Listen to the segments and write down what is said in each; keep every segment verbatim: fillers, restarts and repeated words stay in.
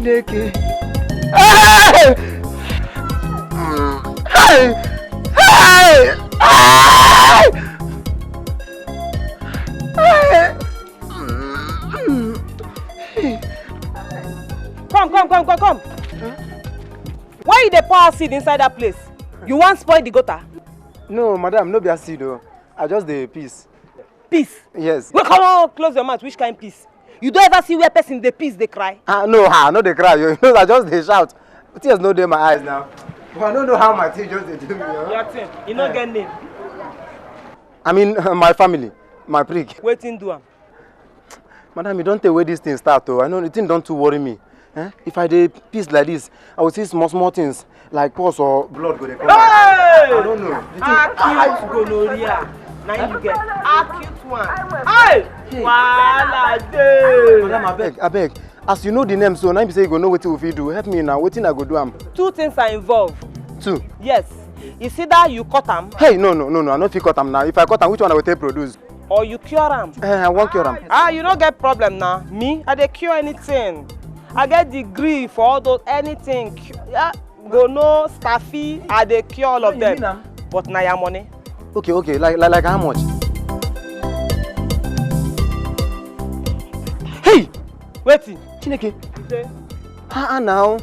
Chineke. Hey! Hey! Hey! Hey! Hey! Come, come, come, come, come. Why you dey pour acid inside that place? You wan spoil the gutter? No, madam, no be acid o. I just dey piss. Piss? Yes. Wait, come on, close your mouth. Which kind piss? You don ever see where person dey piss dey cry? Ah, no, ah, no dey cry o. You know, I just dey shout. Tears no dey my eyes now. But I no know how my thing just dey do me. Oh. Your thing, you no get name. I mean, my family, my prick. Wetin do am? Madam, you don tey wey this thing start o. I know the thing don too worry me. Eh? If I dey piss like this, I will see small small things like pus or blood go dey come. Hey! I don't know. The thing, acute gonorrhea. Na you get acute one. Hey! Wahala dey. Madam, abeg, abeg. As you know the name so, na be say you go know wetin we fit do. Help me now. Wetin I go do am? Two things are involved. Two. Yes. It's either you cut am. Hey, no, no, no, no. I no fit cut am now. If I cut am, which one I go take produce? Or you cure am. Eh, I wan cure am. Ah, you no get problem na. Me, I dey cure anything. I get degree for all those anything. Cu- Yeah, go no staffy, I dey cure all of them. But na your money. Okay, okay. Like, like, like how much? Hey! Wetin? Chineke. Ah, ah, now.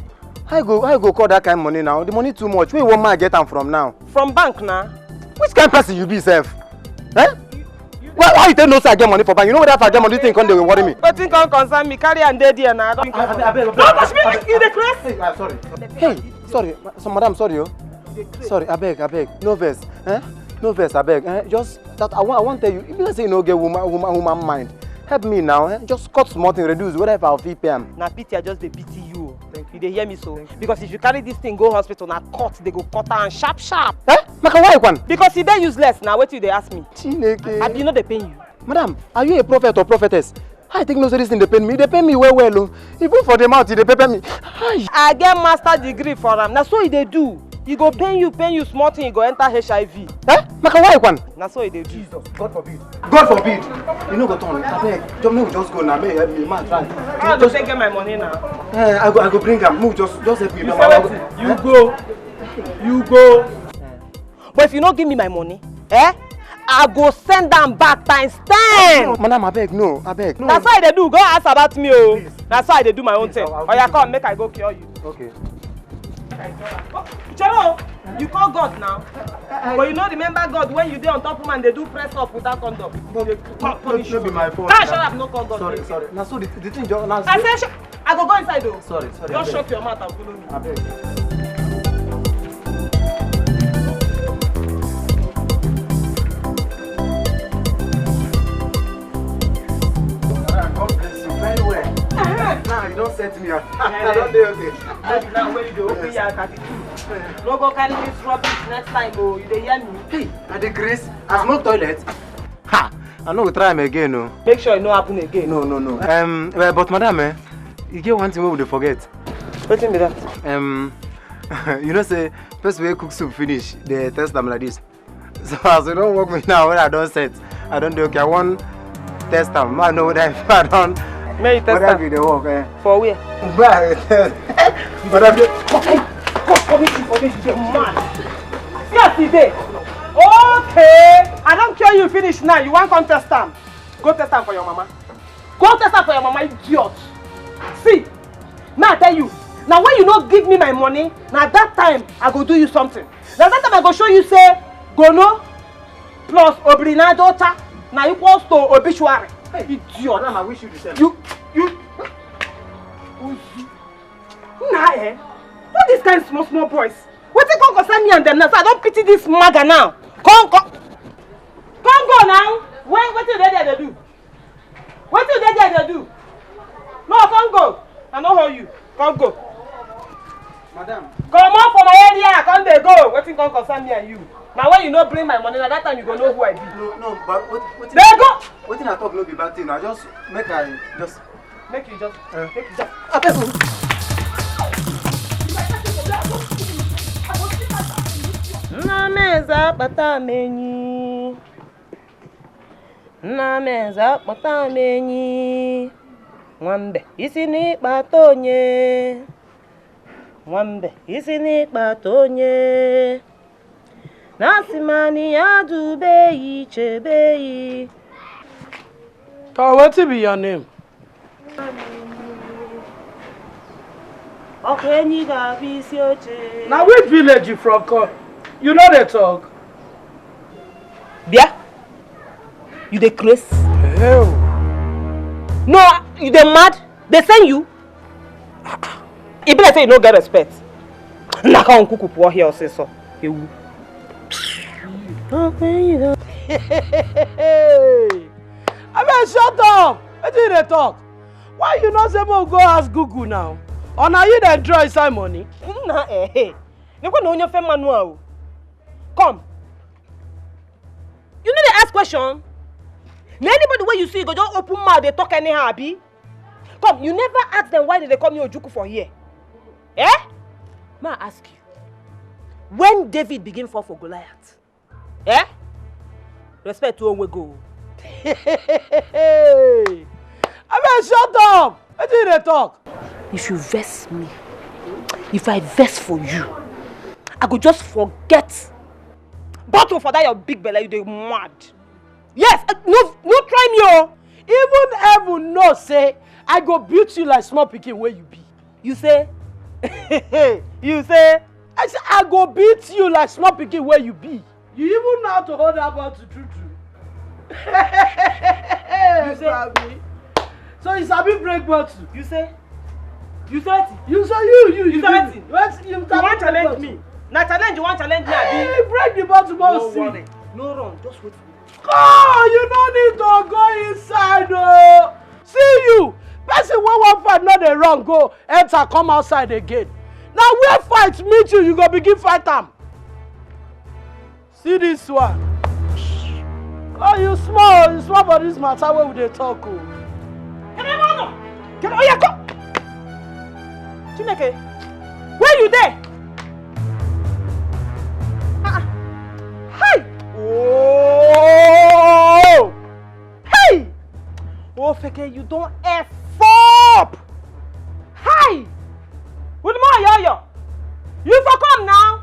How you go, how you go call that kind money now? The money too much. Where you want man get am from now? From bank na. Which kind person you be sef? Eh? Why, why you take no say I get money for bank? You know whether if I get money, this thing come dey worry me. Wetin come concern me? Carry am dey there na. Don't touch me. You dey craze? Hey, ah, sorry. Hey, sorry. So, madam, sorry o. Sorry, abeg, abeg. No vex. Eh? No vex, abeg. Eh? Just that I want, I want tell you. If you say you no get woman, woman, woman mind, help me now. Eh? Just cut small thing, reduce. Whether if I fit pay am. Na pity I just dey pity you. You dey hear me so? Because if you carry this thing go hospital, na cut they go cut am sharp sharp. Eh? Maka why kwan? Because e dey useless na wetin you dey ask me. Chineke. Abi e no dey pain you? Madam, are you a prophet or prophetess? I take no say this thing dey pain me. E dey pain me well well o. Even for the mouth, e dey pepper me. Hi. I get master degree for am. Na so e dey do. E go pain you, pain you, small thing, e go enter H I V. Eh? Maka why kwan? Na so e dey do. Jesus, God forbid. God forbid. You no go turn. Abeg, just make we just go now. Make you help me, man, try. How I go take get my money now? Eh, I go, I go bring am. Make we just, just help me. You say wetin? You go. You go. But if you no give me my money, eh, I go send am back times ten. Madam, abeg, no, abeg, no. Na so I dey do. Go ask about me o. Na so I dey do my own thing. Oya, come, make I go cure you. Okay. Chero, you call God now. But you no remember God when you dey on top woman dey do press up without condom. You dey call punish you. No be my fault. Shut up, no call God. Sorry, sorry. Na so the, the thing just. I say, I go go inside o. Sorry, sorry. Just shut your mouth and follow me. Abeg. God bless you very well. Now you don set me up. I don dey okay. Now wey you dey open your thirty-two, no go carry this rubbish next time o. You dey hear me? Hey, I dey grace. I smoke toilet. Ha! I no go try am again o. Make sure e no happen again. No, no, no. Um, well, but madam, eh, e get one thing wey we dey forget. Wetin be that? Um, you know say person wey cook soup finish, dey test am like this. So as you don work me now, when I don set, I don dey okay. I wan test am. I know whether if I don. Make you test am. Whether e dey work, eh? For where? But I dey test. But I dey. Come, come, come, come, come, come, come, man. See as e dey. Okay, I don cure you finish now. You wan come test am? Go test am for your mama. Go test am for your mama, idiot. See, may I tell you, na when you no give me my money, na that time I go do you something. Na that time I go show you say gono plus obrinadota na equals to obituary. Hey, idiot. Madam, I wish you the same. You, you. Na eh? What this kind small small boys? Wetin come concern me and them now? So I don pity this maga now. Come, come, come go now. When wetin you dey there dey do? Wetin you dey there dey do? No, come go. I no hold you. Come go. Madam. Comot for my area. Come dey go. Wetin come concern me and you? Na when you no bring my money, na that time you go know who I be. No, no, but what, what, dey go. Wetin I talk no be bad thing. I just make I just. Make you just, uh, make you just. Abeg o. Nna m eze akpata m enyi. Nna m eze akpata m enyi. Nwambe, isi n'ịkpata onye. Nwambe, isi n'ịkpata onye. Na asị ma na ya dubeghị, chebeghị. Ka wetin be your name? Ọkụ enyi ga-abụ isi oche. Na which village you from come? You no dey talk. Bịa. You dey craze? Hell. No, you dey mad? They send you? E be like say you no get respect. Naka nkuku pụọ here ọsịsọ. Ewu. Ọkụ enyi ga- Abeg, shut up! Wetin you dey talk? Why you no say make we go ask Google now? Or na you dey draw inside money? Nna, eh, eh. Nekwe na onye ofe mmanụ a o. Come. You no dey ask question? Na anybody wey you see go just open mouth dey talk anyhow, abi? Come, you never ask them why they dey call me Ojukwu for here. Eh? May I ask you, when David begin fall for Goliath, eh? Respect to Onwego. Abeg, shut up! Wetin you dey talk? If you vex me, if I vex for you, I go just forget bottle for that your big belly, you dey mad. Yes, eh, no, no try me o. Even heaven know say I go beat you like small pikin wey you be. You say? You say? I say I go beat you like small pikin wey you be. You even know how to hold that bottle true true. You say? Sabi. So you sabi break bottle? You say? You say wetin? You say you, you, You you say do wetin? Wetin you You wan break challenge bottle? Me? Na challenge you wan challenge me, abi? Hey, break the bottle, No see. Worry. No run, just wait for me. Come, you no need to go inside o. See you, person wey wan fight no dey run go enter come outside again. Na where fight meet you, you go begin fight am. See this one. Oh, you small, you small for this matter wey we dey talk o. Come on, come on, yeah, come. Chineke, where you dey? Ah, ah. Hi! Oh! Hey! Ofeke, you don F up! Hi! With more yoyo! You for come now!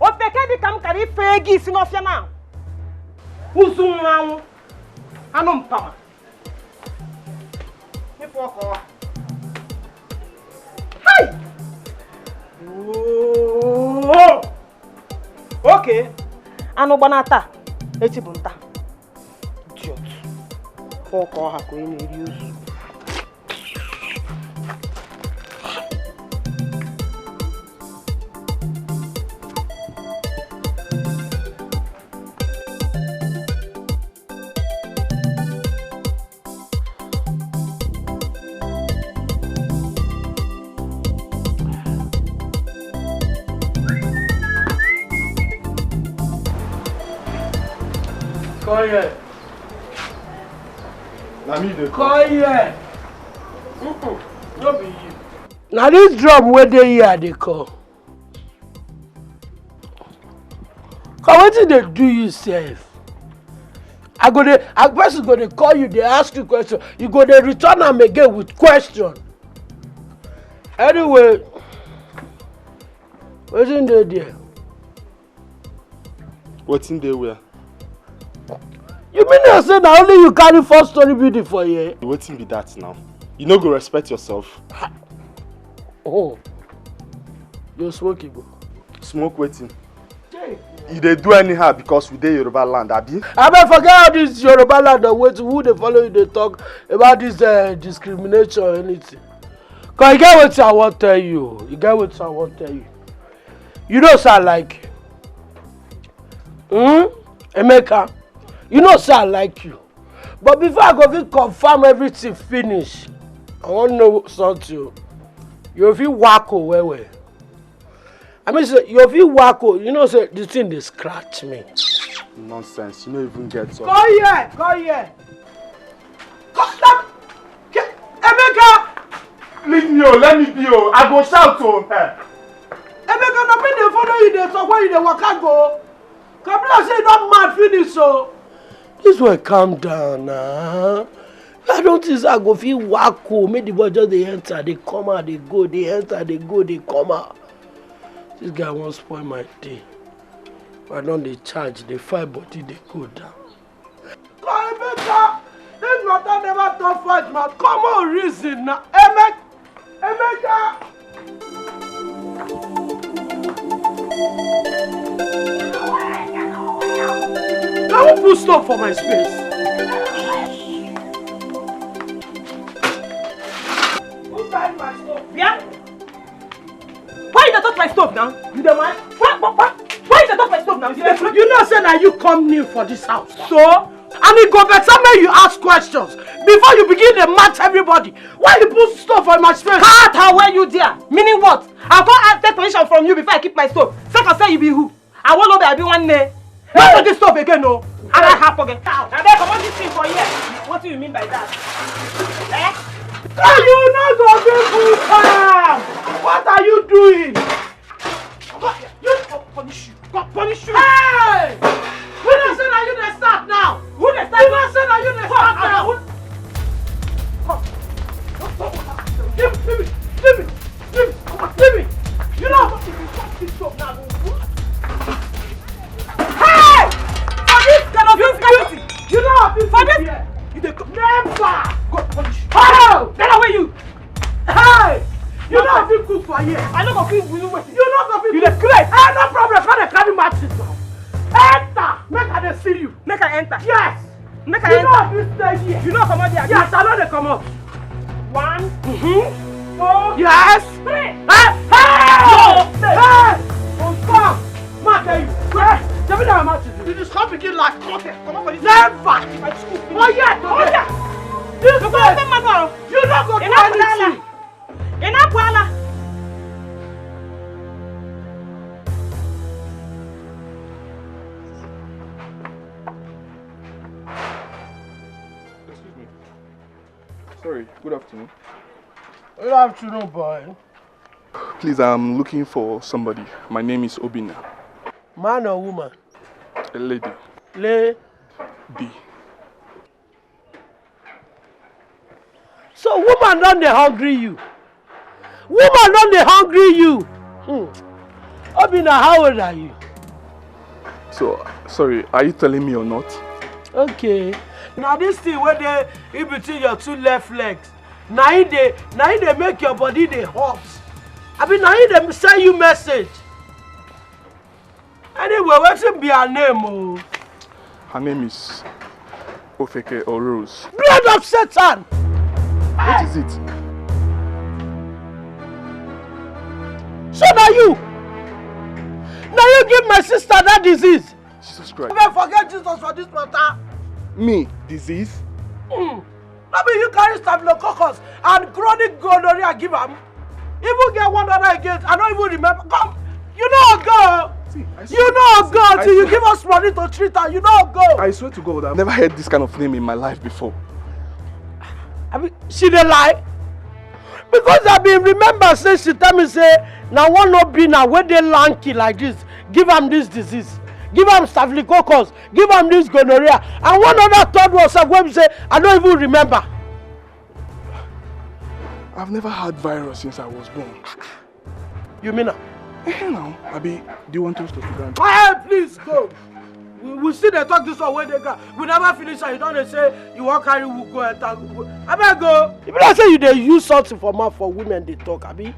Ofeke dị ka m kara ife gị isi n'ọfịa now! Ụzụ nwụrụ anwụ! Anụ mpama! Ịfụ ọkụ ọha! Hi! Oh! Okay! Anụ gbana taa, echi bụ nta. Idiot. Fọ ka ọ ha ka onye na-eri ozu. Come here. Na me dey call. Come here. Mm-mm. No be you. Na this drum wey dey here I dey call. Come, wetin dey do you sef? I go dey, a person go dey call you, dey ask you question. You go dey return am again with question. Anyway, wetin dey there? Wetin dey where? You mean to say na only you carry four story building for here? Wetin be that now? You no go respect yourself. Oh, you smoke Igbo? Smoke wetin? You dey do anyhow because we dey Yoruba land, abi? Abeg, forget all this Yoruba land and wetin, who dey follow you dey talk about this, uh, discrimination or anything. 'Cause you get wetin I wan tell you. You get wetin I wan tell you. You know say I like you. Hmm? Emeka, you know say I like you. But before I go fit confirm everything finish, I wan know something o. You fit wacko well well. I mean say you fit wacko, you know say the thing dey scratch me. Nonsense, you no even get up. Come here, come here. Come, come. Ke-, Emeka! Leave me o, let me be o. I go shout o. Eh. Emeka, na me dey follow you dey talk when you dey waka go. Kabla say you don mad finish o. This one, calm down na. Na Don't think say I go fit waka o, make the boy just dey enter, dey come out, dey go, dey enter, dey go, dey come out. This guy wan spoil my day. I don dey charge, dey fight body, dey go down. Emeka, this matter never turn fight, man. Come on, reason na. Emeka, Emeka. Na who put stop for my space? Who carry my stop? Yeah? Why you dey touch my stove now? You dey mad? Why, why, why, why you dey touch my stove now? You dey flog You know say na you come new for this house. So? And e go better make you ask questions before you begin dey match everybody. Why you put stove for my space? Cut her where you there. Meaning what? I come ask take permission from you before I keep my stove. Sake of say you be who? I wan be I be one name. Not this stove again, no. And I have forget. Now they comot this thing for here. What do you mean by that? Eh? Ah, you no go fit put am. What are you doing? God, you, God punish you. God punish you. Hey! Who dey say na you dey start now? Who dey start? Who dey say na you dey start now? Come. Leave me, leave me, leave me, leave me, come on, leave me. You know what? If you stop this job now, I go Hey! For this kind of you, you, you know how people For this here. You dey come. Never. God punish you. How? Get away, you. Hey! You know how people cook for here. I no go fit do wetin. You no go fit You dey craze. Hey, no problem. Come dey carry matches now. Enter. Make I dey see you. Make I enter. Yes. Make I You know enter. How you stay here. You know comot there. Yes, I know they come up. One, Mm-hmm. two, Yes. three. Hey! Hey! No. Hey! Confirm. Ma tell you. Hey! Tell me that matches. You just come begin like, come here. Come up for this. Never. My school. Oh yeah. Oh yeah. You Come on, come on. You no go do Enough with that anything. Ị na-apụ ala? Excuse me. Sorry, good afternoon. Good afternoon, boy. Please, I'm looking for somebody. My name is Obina. Man or woman? A lady. Lady. So woman don dey hungry you. Woman don dey hungry you. Hmm. Obina, how old are you? So, sorry, are you telling me or not? Okay. Now this thing where they in between your two left legs. Now it they now it they make your body they hot. I mean now it they send you message. Anyway, wetin be her name o? Her name is Ofeke or Rose. Blood of Satan! What is it? So now you, now you give my sister that disease. Jesus Christ. Never forget Jesus for this matter. Me, disease? Mm. No be you carry staphylococcus and chronic gonorrhea give am. Even get one other again, I don't even remember. Come, you know go. See, I swear, You know go I till you swear. give us money to treat her. You know go. I swear to God, I've never heard this kind of name in my life before. I mean, she dey lie. Because I been remember say she tell me say na one no be na wey dey lanky like this. Give am this disease. Give am staphylococcus. Give am this gonorrhea. And one other third one sef wey be say I don't even remember. I've never had virus since I was born. You mean am? Eh, now, Abi, do you want us to sit down? Hey, please go. We, we still dey talk this one wey dey ground. We never finish and you don dey say you wan carry who go enter who go. Abeg go. E be like say you dey use something for mouth for women dey talk, abi?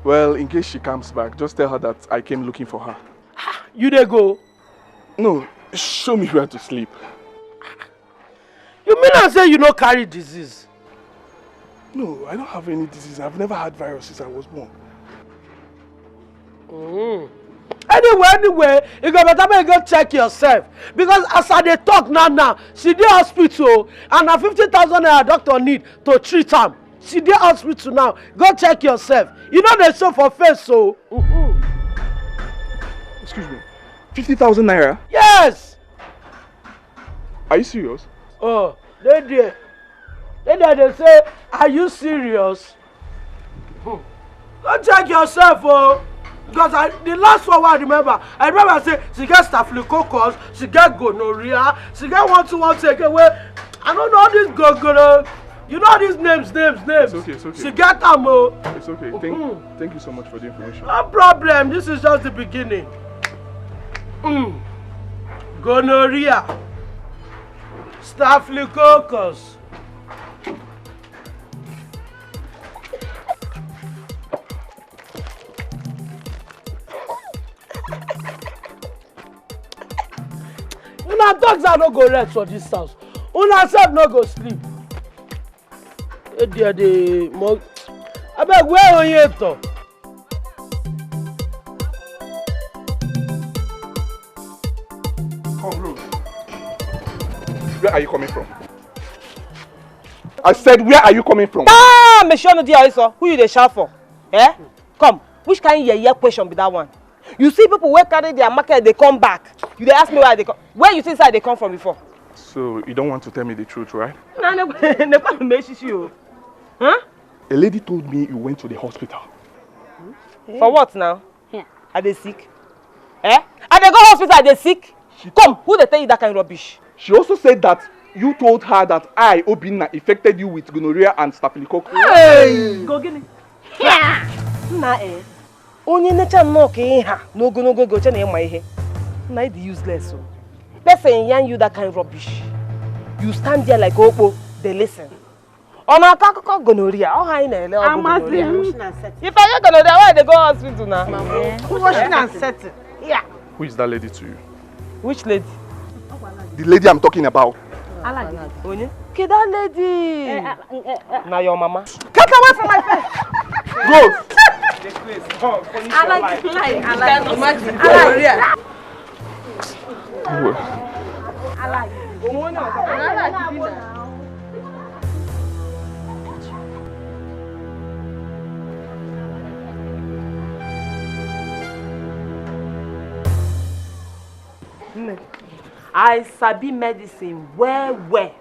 Well, in case she comes back, just tell her that I came looking for her. You dey go? No, show me where to sleep. You mean I say you no carry disease? No, I don't have any disease. I've never had virus since I was born. Mm. Anyway, anyway, you go better make you go check yourself. Because as I dey talk now, now, she dey hospital and na fifty thousand naira doctor need to treat am. She dey hospital now. Go check yourself. You know they show for face, so. Mm-hmm. Excuse me. Fifty thousand naira? Yes! Are you serious? Oh, they there. They there, they say, are you serious? Hmm. Go check yourself, oh. Because I, the last one I remember, I remember say she get staphylococcus, she get gonorrhea, she get one two one two again. Where I don't know this gogoro. You know these names, names, names. It's okay, it's okay. She get am o. It's okay. Thank, thank you so much for the information. No problem. This is just the beginning. Mm. Gonorrhea, staphylococcus. Una dogs are no go rest for this house. Una sef no go sleep. Edia dey mo. Abeg, where Oyeto? Come, bro. Where are you coming from? I said, where are you coming from? Ah, Meshono Diariso, who you dey shout for? Eh? Come, which kind of yeye question be that one? You see people wey carry their market, they come back. You dey ask me where they come. Where you think say they come from before? So you don't want to tell me the truth, right? Na ne ne pa me shishi o. Huh? A lady told me you went to the hospital. For what now? I dey sick. Eh? I dey go hospital, I dey sick. Come, who dey tell you that kind of rubbish? She also said that you told her that I, Obinna, infected you with gonorrhea and staphylococcus. Hey! Go gini. Nna eh. Onye necha nnọọ ka ị ha n'ogologo oge oche na ịma ihe. Nna ị dị useless o. Person yarn you that kind rubbish. You stand there like okpo, dey listen. Ọ na-akọ akụkọ gonorrhea, ọ ha anyị na-ele ọgwụ gonorrhea. If I get gonorrhea, why I dey go hospital na? Washing and setting. Yeah. Who is that lady to you? Which lady? The lady I'm talking about. Onye? Kedu that lady? Na your mama. Get away from my face. Rose! Alhaji, lie, Alhaji. Imagine. Alhaji. I sabi medicine well well.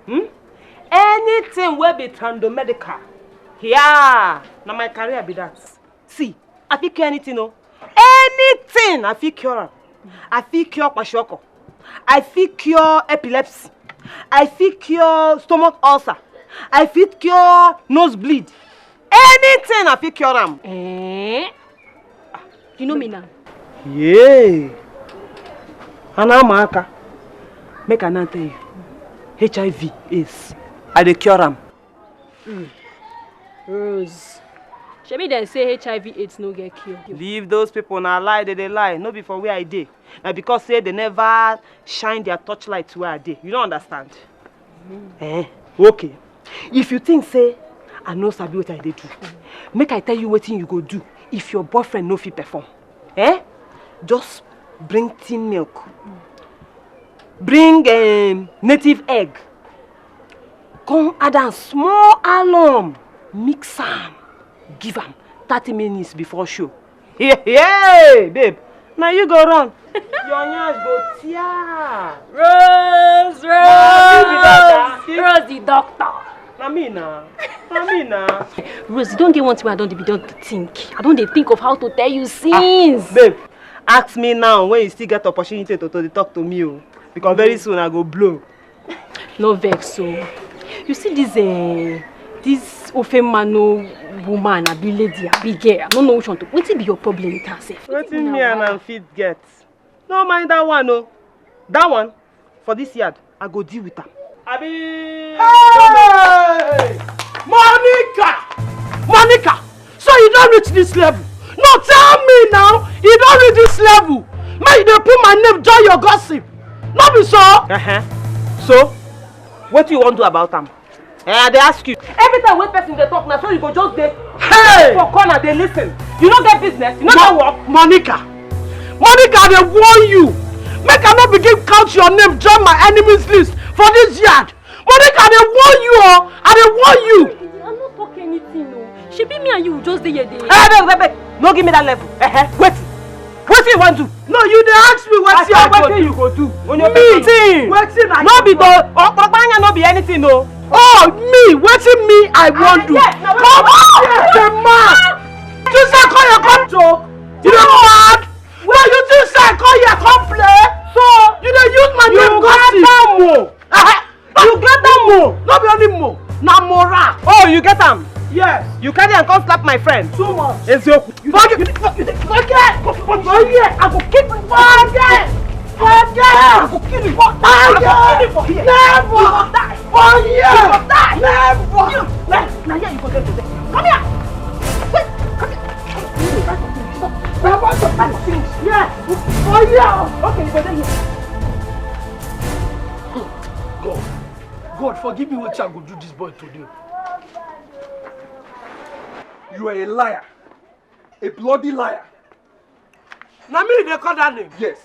Hmm? Anything wey be trando medical, yeah, na my career be that. See, I fit cure anything o. Anything I fit cure am. I fit cure kwashiorkor. I fit cure epilepsy. I fit cure stomach ulcer. I fit cure nosebleed. Anything I fit cure am. Eh? You know me now. Yeah. Anamaka. Make I now tell you. H I V, AIDS, I dey cure am. Mm. Rose. Shebi dem say H I V AIDS no get cure. Leave those people, na lie they dey lie. No be for where I dey. Na because say they never shine their torchlight where I dey. You don't understand? Mm. Eh, okay. If you think say I no sabi what I dey do, make I tell you wetin you go do if your boyfriend no fit perform. Eh? Just bring tin milk. Bring um, native egg. Come add am small alum, mix am, give am thirty minutes before show. Hey, hey, babe, now you go run. Your nyash go tear. Rose, Rose, Rose, the doctor. Na me na, na me na. Rose, you don't get one thing I don't be don't think. I don't dey think of how to tell you since. Ah, babe, ask me now when you still get opportunity to, to dey talk to me o, because very soon I go blow. No vex o. You see this uh, this ofe mano woman, abi lady, abi girl. I don't know which one to. Wetin be your problem with herself? Wetin me and am fit get? No mind that one o. That one for this yard, I go deal with am. Abi. Hey! Monica! Monica! So you don reach this level? No, tell me now, you don reach this level? Make you dey put my name join your gossip. No be so? Uh-huh. So, wetin you wan do about am? Eh, I dey ask you. Every time wey person dey talk na so you go just dey hey! For corner dey listen. You no get business, you no get work. Monica, Monica, I dey warn you. Make I no begin count your name join my enemies list for this yard. Monica, I dey warn you o. I dey warn you. I no talk anything o. Shebi me and you just dey here dey. Hey, babe, babe, babe. No give me that level. Eh, eh. Wait. Wetin you wan do? No, you dey ask me wetin I go do. Wetin you go do? Me. Wetin I go do? No be to okpokpo anya no be anything o. Oh, me, wetin me I wan do? Come on, the man. You say call your come to. You dey mad? Well, you think say I call here come play? So you dey use my name gossip. You get am o. Eh, eh. You get am Mo, no be only mo, na mora. Oh, you get am? Yes. You carry am come slap my friend. Too much. Ezioku. You forget, you, you, forget, forget. I go kick you. Forget, forget. I go kill you. Forget. I go kill you for here. Never. You go die. Forget. You go die. Never. You, na, na here you go dey today. Come here. Wait, come here. Never to finish. Yeah. Forget. Okay, you go dey here. God, God, forgive me what I go do this boy today. You are a liar. A bloody liar. Na me they call that name. Yes.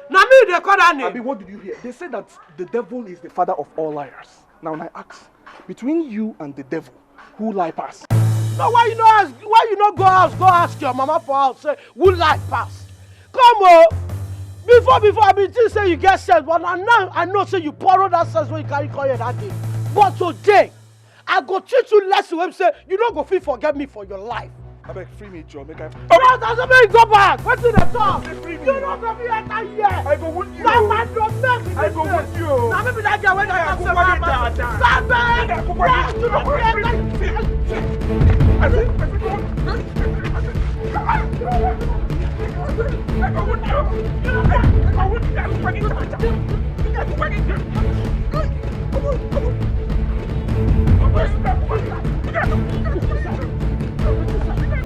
Na me they call that name. Abi, what did you hear? They say that the devil is the father of all liars. Now, I ask, between you and the devil, who lie pass? No, why you no ask? Why you no go house? Go ask your mama for house. Say, who lie pass? Come on. Before, before I be think say you get sense, but now, now I know say you borrow that sense when you carry come here that day. But today, I go teach you lesson wey be say you no go fit forget me for your life. Abeg, free me, Joe. Make I. No, that's why you go back. Wetin dey talk? Free me. You no go fit enter here. I go wound you. Na my domain be this place. I go wound you. Na me be that girl wey dey talk say my man. Stop it. Yes, you no fit enter here. I say, I say, go on.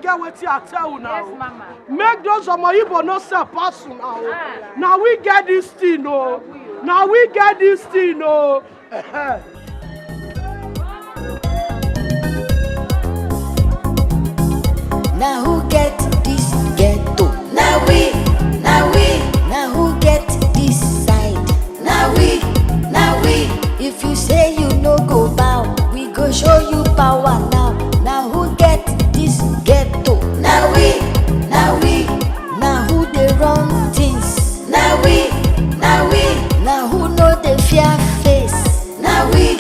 Get wetin I tell una. Yes, mama. Make those Omo Igbo no sell pass una o. Ah. Na we get this thing o. Na we get this thing o. Now who get this ghetto? Now we, now we. Now who get this side? Now we, now we. If you say you no go bow, we go show you power now. Now who get this ghetto? Now we, now we. Now who they run things? Now we, now we. Now who know the fear face? Na we,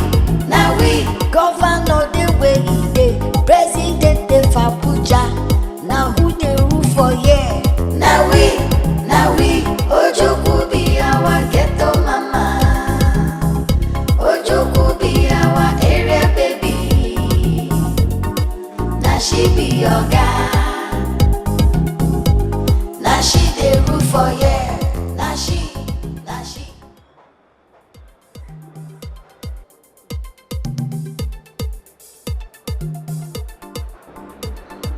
na we. Governor dey where he dey, president dey for Abuja. Na who dey rule for here? Na we, na we. Ojukwu be our ghetto mama. Ojukwu be our area baby. Na she be oga. Na she dey rule for here. Na she, na she.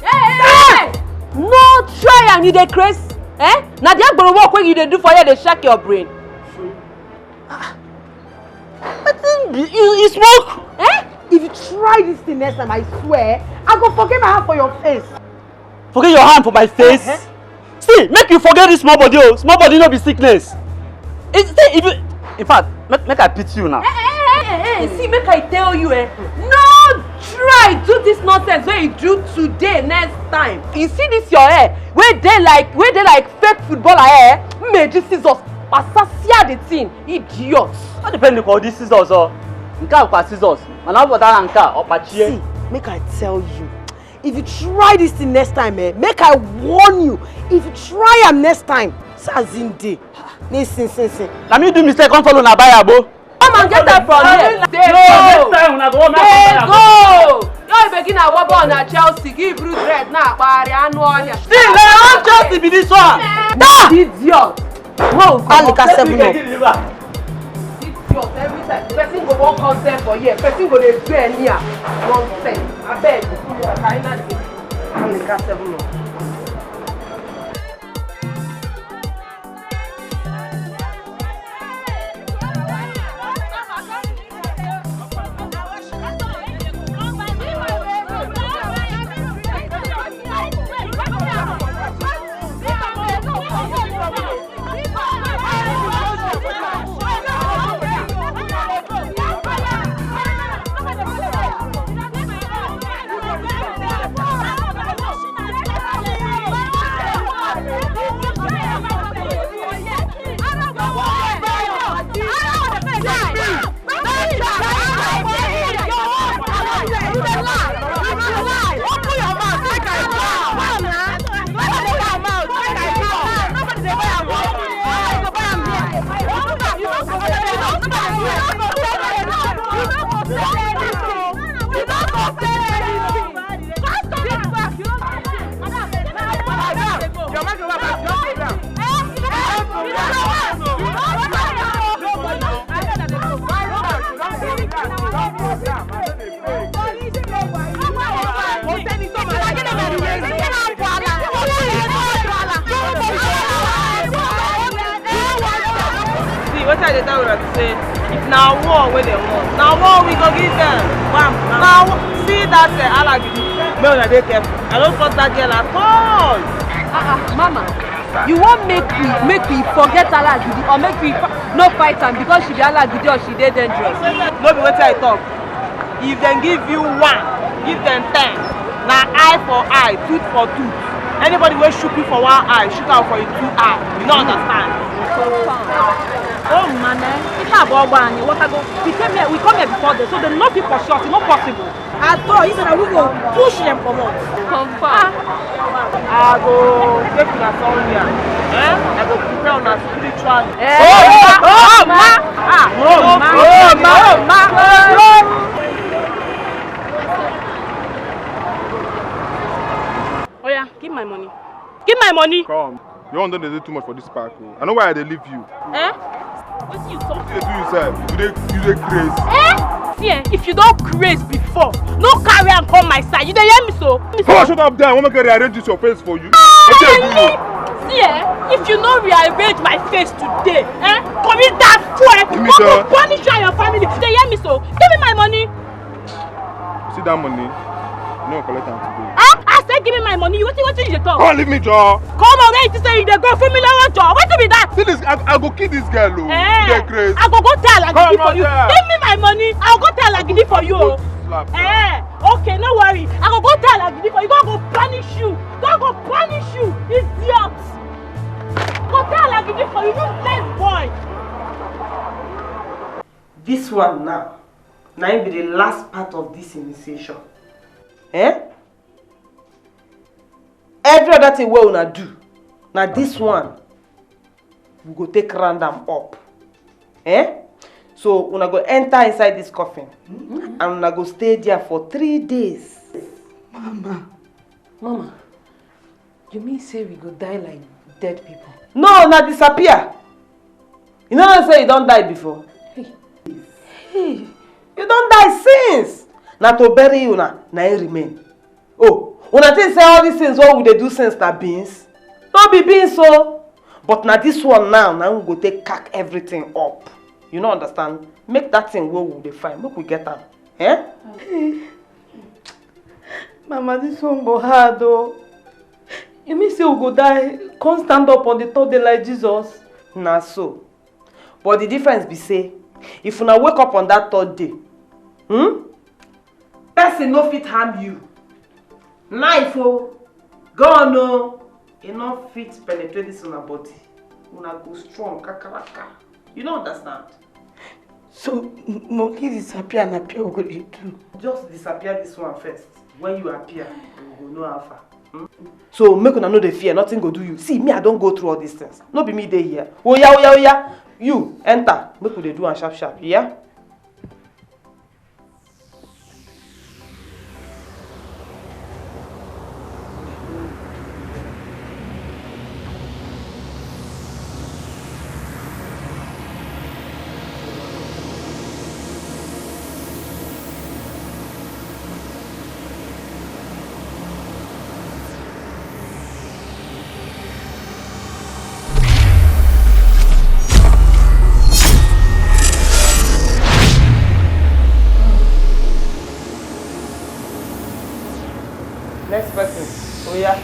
Hey! No try am, you dey craze. Eh? Na the agboro work wey you dey do for here dey shake your brain. Ah, wetin be you, you smoke? Eh? If you try this thing next time, I swear, I go forget my hand for your face. Forget your hand for my face. Uh-huh. See, make you forget this small body o. Small body no be sickness. It, see, if you, in fact, make, make I pity you now. Hey, hey, hey, hey, hey, see, make I tell you, eh, no try do this nonsense wey you do today next time. You see this your hair, wey dey like, wey dey like fake footballer hair, eh? Meji scissors, pasasia the thing, idiot. No depend on this scissors o. Nke a kwa scissors, mana ọ bụ that nke a, ọ kpachie. See, make I tell you, if you try this thing next time, eh, make I warn you. If you try am next time, see as him dey. Ni sin sin sin. Na me do mistake, come follow na buy abo. Come and get am from here. Dey go. Dey go. Your begin na wobble on na Chelsea. Give blue dread na akpagharị anụ ọhịa. See, na all Chelsea be this one. Idiot. Alika seven up. Idiot, every time person go wan come sell for here, person go dey do anyhow. Nonsense. Abeg, Alika seven up. Wetin I dey tell una be say, if na war wey dem want, na war we go give dem. Bam, bam. Na wa-, see that, eh, alagidi. Make una dey careful. I don't trust that girl at all. Ah, ah, mama, you wan make we, make we forget alagidi or make we fi-, no fight am because she be alagidi or she dey dangerous? No be wetin I talk. If dem give you one, give dem ten. Na eye for eye, tooth for tooth. Anybody wey shook you for one eye, shook am for him two eye. You no understand? Oh, man, eh? If I go over and what I go, we came here, we come here before this, so they no fit pursue us. It's not possible. At all, you said that we go push them comot. Confirm. I go take una somewhere. Eh? I go prepare una spiritually. Eh? Oh, oh, oh, ma! Ah, oh, ma! Oh, ma! Oh, ma! Oh, yeah, give my money. Give my money. Come. Your own don dey do too much for this park o. I know why I dey leave you. Eh? Wetin you talk? Wetin you dey do yourself? You dey, you dey craze. Eh? See, eh, if you don craze before, no carry am come my side. You dey hear me so? Come on, shut up there. I wan make I rearrange this your face for you. Ah, wetin I do you? See, eh, if you no rearrange my face today, eh, come in that fool. Give me, go, go punish you and your family. You dey hear me so? Give me my money. See that money? You no collect am today. Ah, I say give me my money. Wetin, wetin you dey talk? Come leave me, Joe. Come on, where you say you dey go? Fún mi lówó, Joe. Wetin be that? See this, I, I go kill this girl o. Eh, you dey craze. I go go tell Lagidi for you. Come on there. Give me my money. I go go tell Lagidi for you. Go slap her. Eh, okay, no worry. I go go tell Lagidi for you. God go punish you. God go punish you. Idiot. Go tell Lagidi for you. You lame boy. This one now, na im be the last part of this initiation. Eh? Every other thing wey una do, na this one we go take round am up. Eh? So una go enter inside this coffin, mm-hmm, and una go stay there for three days. Mama. Mama, you mean say we go die like dead people? No, na disappear. You no know say you don die before? Hey. Hey. You don die since. Na to bury you na, na im remain. Oh, una think say all these things wey we dey do since na beans? No be beans o. But na this one now, na we go take cack everything up. You no understand? Make that thing wey we dey find, make we get am. Eh? Mama, this one go hard o. You mean say we go die, come stand up on the third day like Jesus? Na so. But the difference be say, if una wake up on that third day, hmm? Person no fit harm you. Knife o, gun o, e no fit penetrate this una body. Una go strong kakaraka. You no understand? So, m-, money disappear and appear, we go dey do? Just disappear this one first. When you appear, we go know how far. Hmm? So make una no dey fear, nothing go do you. See, me, I don go through all these things. No be me dey here. Oya, oya, oya. You enter. Make we dey do am sharp sharp, yeah? Next person. Oya.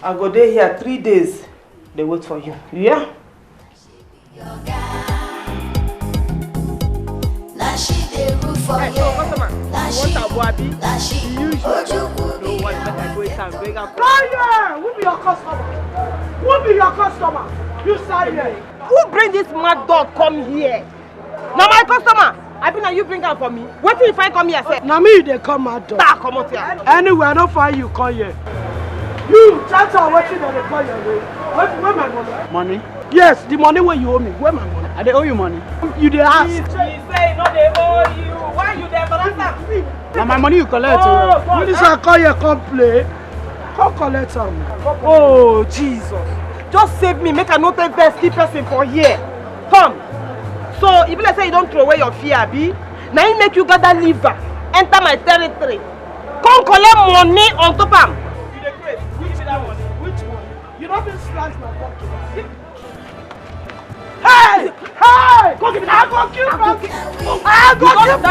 I go dey here three days, dey wait for you. You hear? Na she dey rule for here. Na she, na she. Ojukwu be here. Fire! Who be your customer? Who be your customer? You side here. Who bring this mad dog come here? Na my customer. Abi na you bring am for me? Wetin you find come here sef? Na me you dey call mad dog. Ta comot here. Anyway, I no find you come here. You, tell her wetin dem dey call your name. Where, where my money? Money? Yes, the money wey you owe me. Where my money? I dey owe you money. You dey ask. He say he no dey owe you. Why you dey embarrass am? Na my money you collect o. Oh, God. This I call here come play. Come collect am. Oh, Jesus. Just save me, make I no take vex kill person for here. Come. So, e be like say you don throw away your fear, abi? Na im make you gather liver, enter my territory. Come collect money on top am. You dey craze. Which one? Which one? You no fit slice my pocket. Hey! Hey! Go give me that. I go kill you. I go kill you.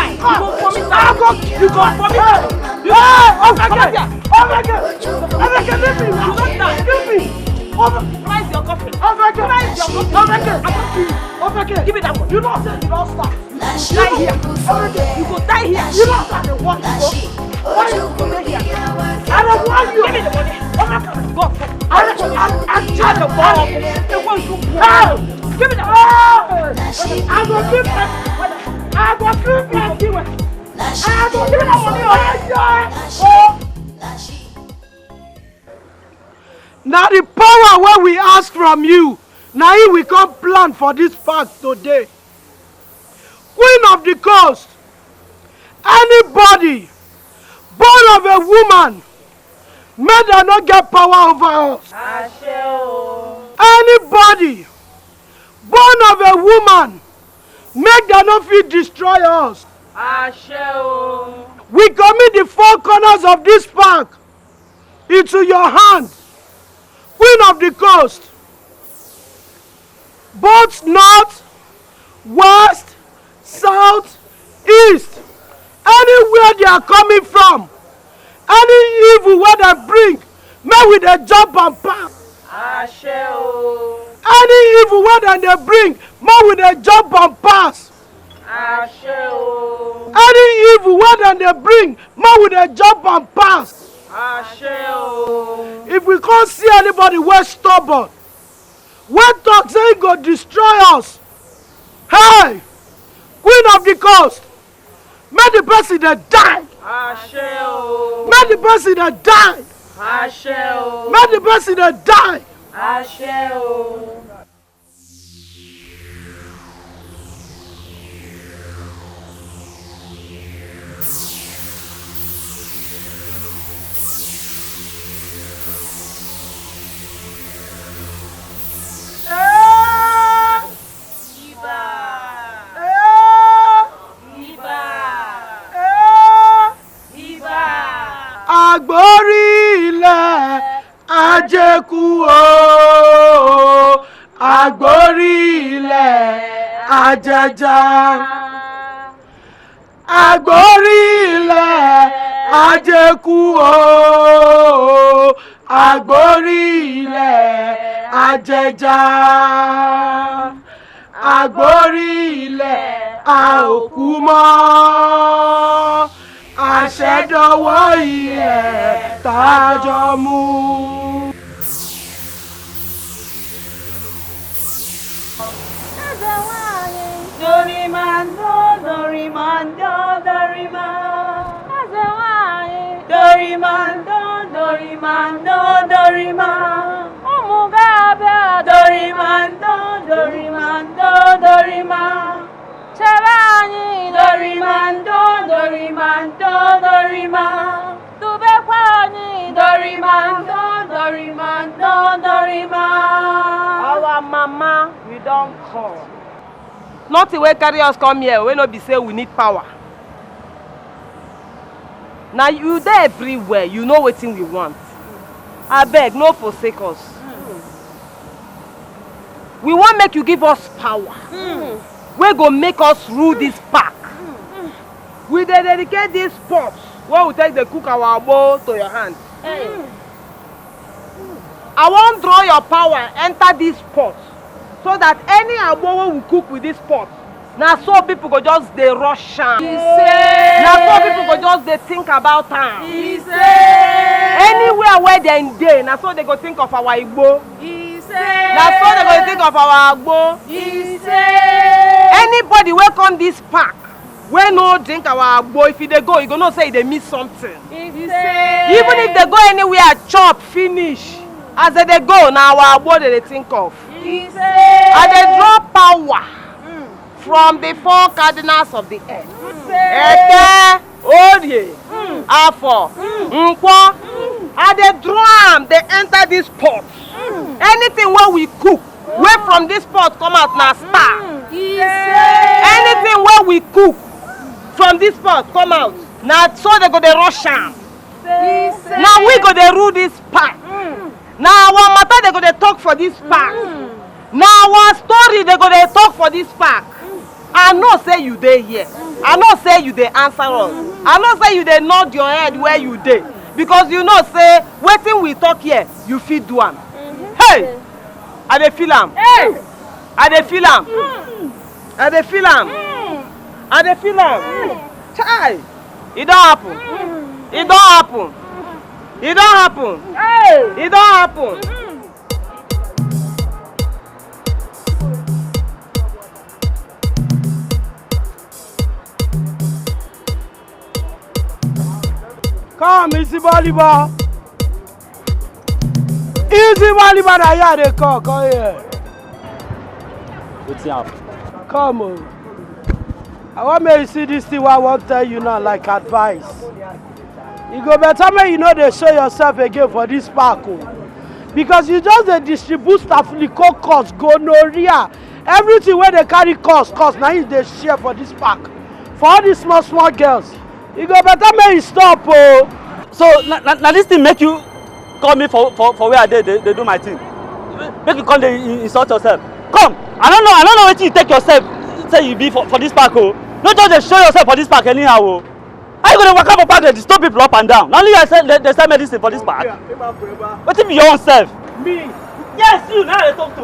I go kill you. You go for me. Hey! Ofeke! Ofeke! Ofeke, leave me. You don die. Leave me. Ofeke! Rise your coffin. Ofeke! Rise your coffin. Ofeke! I go kill you. Ofeke! Give me that one. You know say you don start. Die here. You go die here. You know that the work you go. Why you go dey here? I don't want you. Give me the money. Go. I, I, I charge the ball. The one you go. Give me the money. I go give them. I go give them. I go give them money. Oh. Na the power wey we ask from you, na im we come plant for this park today. Queen of the coast, anybody born of a woman, make dem no get power over us. Àṣẹ o. Anybody born of a woman, make dem no fit destroy us. Àṣẹ o. We commit the four corners of this park into your hand, Queen of the coast, both north, west, south, east, anywhere they are coming from, any evil wey dem bring, make we dey jump and pass. Àṣẹ o. Any evil wey dem dey bring, make we dey jump and pass. Àṣẹ o. Any evil wey dem dey bring, make we dey jump and pass. Àṣẹ o. If we come see anybody wey stubborn, wey talk say he go destroy us, hey, Queen of the coast, make the person dey die. Àṣẹ o. Make the person dey die. Àṣẹ o. Make the person dey die. Àṣẹ o. Àgbórí ilẹ̀ ajékú o, àgbórí ilẹ̀ ajẹja. Àgbórí ilẹ̀ ajékú o, àgbórí ilẹ̀ ajẹja. Àgbórí ilẹ̀ a ò kú mọ́. Àṣẹ dọwọ́ ilẹ̀ tá a jọ mú. Eze nwanyị. Dorimando, dorimando, dorima. Eze nwanyị. Dorimando, dorimando, dorima. Ụmụ ga-abịa. Dorimando, dorimando, dorima. Chebe anyị. Dorimando, dorimando, dorima. Dubekwa anyị. Dorimando, dorimando, dorima. Our mama, we don come. Nothing wey carry us come here wey no be say we need power. Na you dey everywhere, you know wetin we want. Abeg, no forsake us. We wan make you give us power wey go make us rule this park. We dey dedicate this pot wey we take dey cook our agbo to your hand. I wan draw your power enter this pot so that any agbo wey we cook with this pot, na so people go just dey rush am. Na so people go just dey think about am. Anywhere where dem dey, na so they go think of our igbo. Na so they go think of our agbo. Anybody wey come this park wey no drink our agbo, if e dey go, e go know say e dey miss something. Even if they go anywhere, chop finish, as they dey go, na our agbo they dey think of. I dey draw power from the four cardinals of the earth. Eke, Orie, Afo, Nkwo. I dey draw am, dey enter this pot. Anything wey we cook, wey from this pot come out na star. Anything wey we cook from this pot come out, na so they go dey rush am. Na we go dey rule this park. Na our matter they go dey talk for this park. Na our story they go dey talk for this park. I know say you dey here. I know say you dey answer us. I know say you dey nod your head where you dey, because you know say wetin we talk here, you fit do am. Hey! I dey feel am. I dey feel am. I dey feel am. I dey feel am. Chai! E don happen. E don happen. E don happen. E don happen. Come, Easy Baliba. Easy Baliba, na here I dey call, come here. Wetin happen? Come o. I wan make you see this thing wey I wan tell you now, like advice. E go better make you no dey show yourself again for this park o. Because you just dey distribute staphylococcus, gonorrhea, everything wey dey carry cause, cause na you dey share for this park. For all these small, small girls, e go better make you stop o. So na, na, na this thing make you call me for, for, for where I dey, dey, dey do my thing. Make you come dey in-, insult yourself. Come, I don't know, I don't know wetin you take yourself say you be for, for this park o. No just dey show yourself for this park anyhow o. How you go dey waka for park dey disturb people up and down? Na only you sell, dey, dey sell medicine for this park. Wetin be your own self? Me? Yes, you, na I dey talk to.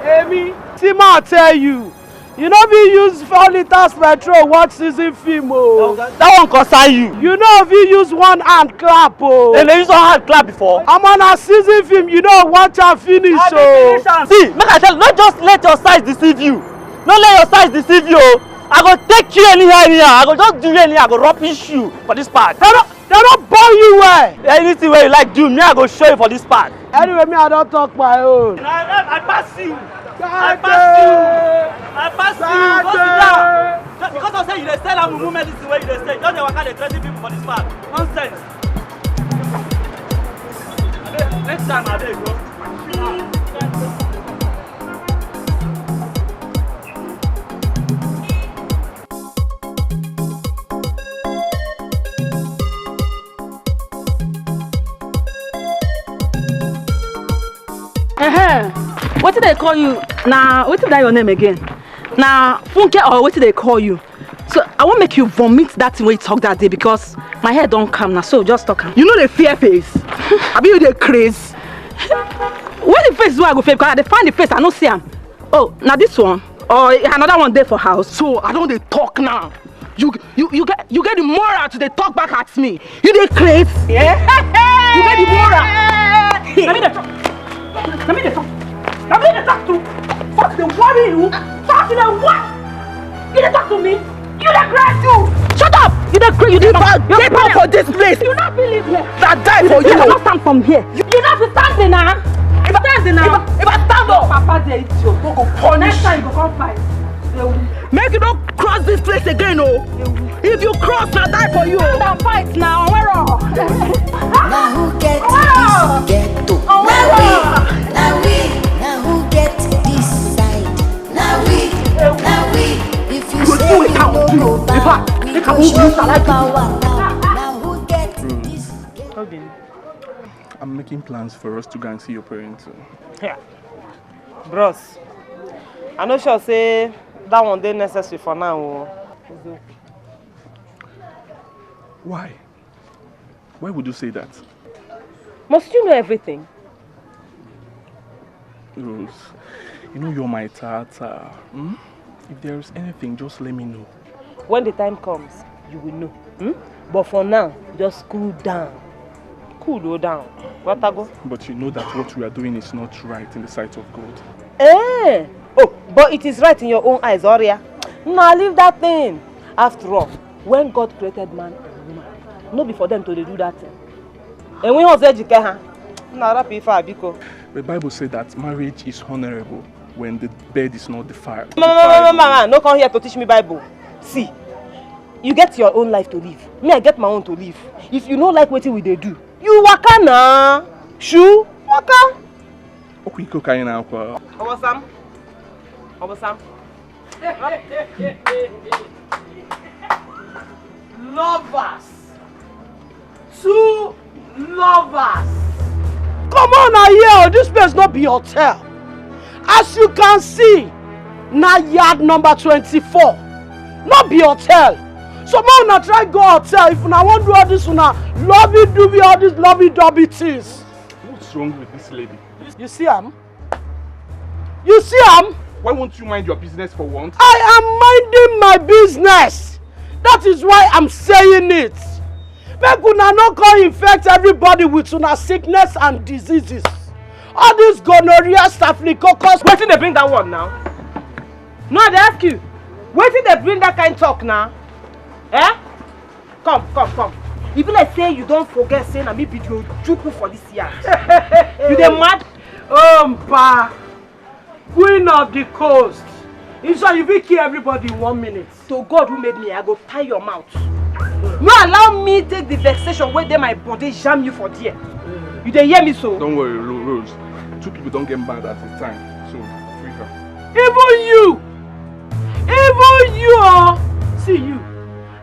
Emi. See, ma tell you, you no fit use four litres petrol watch season film o. That one concern you. You no fit use one hand clap o. Dem dey use one hand clap before. Omo, na season film, you no watch am finish o. See, make I tell you, no just let your size deceive you. No let your size deceive you o. I go take you anyhow, anyhow. I go just do you anyhow. I go rubbish you for this park. Dem no, dem no born you well. Anything wey you like do, me I go show you for this park. Anyway, me I don talk my own. I, I, I pass you. I pass you. I pass you. Go sit down. Just because I say you dey sell am mumu medicine wey you dey sell, just dey waka dey threaten people for this park. Nonsense. Abeg, next time, abeg, go. Uh-huh. Wetin dey call you? Na wetin be that your name again? Na Funke or wetin dey call you? So I wan make you vomit that thing wey you talk that day because my head don calm na, so just talk am. You no dey fear face? Abi you dey craze? Where the face wey I go fear? Because I dey find the face, I no see am. Oh, na this one? Or another one dey for house? So I don dey talk now. You, you, you get, you get the moral to dey talk back at me. You dey craze? Yeah. You get the moral? Na me dey talk. Na me dey talk. Na me dey talk to. What dey worry you? What dey worry? You dey talk to me? You dey craze you. Shut up! You dey craze. You dey mad. Get out for this place. You no fit live here. Na die for you. You cannot stand from here. You, you no fit stand there now. If I, stand there now. If I, if I stand up, Papa dey idiot. No go punish. Next time you go come fight. They will. Make you no cross this place again o. If you cross, na die for you o. Stand and fight now. Onwero. Na who get this ghetto? Onwero. Na we, na we, na who get this side? Na we, na we. If you say we no go back, we go show you power now. Na who get this ghetto? I'm making plans for us to go and see your parents. Yeah. Bros, I no sure say that one dey necessary for now o. Why? Why would you say that? Must you know everything? Rose, you know you're my tata. Hmm? If there is anything, just let me know. When the time comes, you will know. Hmm? But for now, just cool down. Cool down. Watago. But you know that what we are doing is not right in the sight of God. Eh? Oh, but it is right in your own eyes, Oria. Now leave that thing. After all, when God created man and woman, no be for them to dey do that thing. And when Jose Jikeha, na rapi ife a biko. The Bible said that marriage is honorable when the bed is not defiled. Mama, mama, mama, no come here to teach me Bible. See, you get your own life to live. Me, I get my own to live. If you no like wetin we dey do, you waka na. Shoo, waka. Okwu iko ka anyị na-akwa. Obosam. Obosam. Lovers. Two lovers. Come on now here, this place no be hotel. As you can see, na yard number twenty-four. No be hotel. So make una try go hotel if una wan do all this una lovey dovey, all these lovey dovey things. What's wrong with this lady? You see am? You see am? Why won't you mind your business for once? I am minding my business. That is why I'm saying it. Make una no come infect everybody with una sickness and diseases. All this gonorrhea, staphylococcus. Wetin dey bring that one now? No, I dey ask you. Wetin dey bring that kind talk now? Eh? Come, come, come. E be like say you don forget say na me be the Ojukwu for this yard. You dey mad? Oh, Mpa, Queen of the coast. You sure you fit kill everybody in one minute? To God who made me, I go tie your mouth. No allow me take the vexation wey dey my body jam you for there. You dey hear me so? Don't worry, Ro- Rose. Two people don't get mad at a time, so free her. Even you, even you, oh, see you.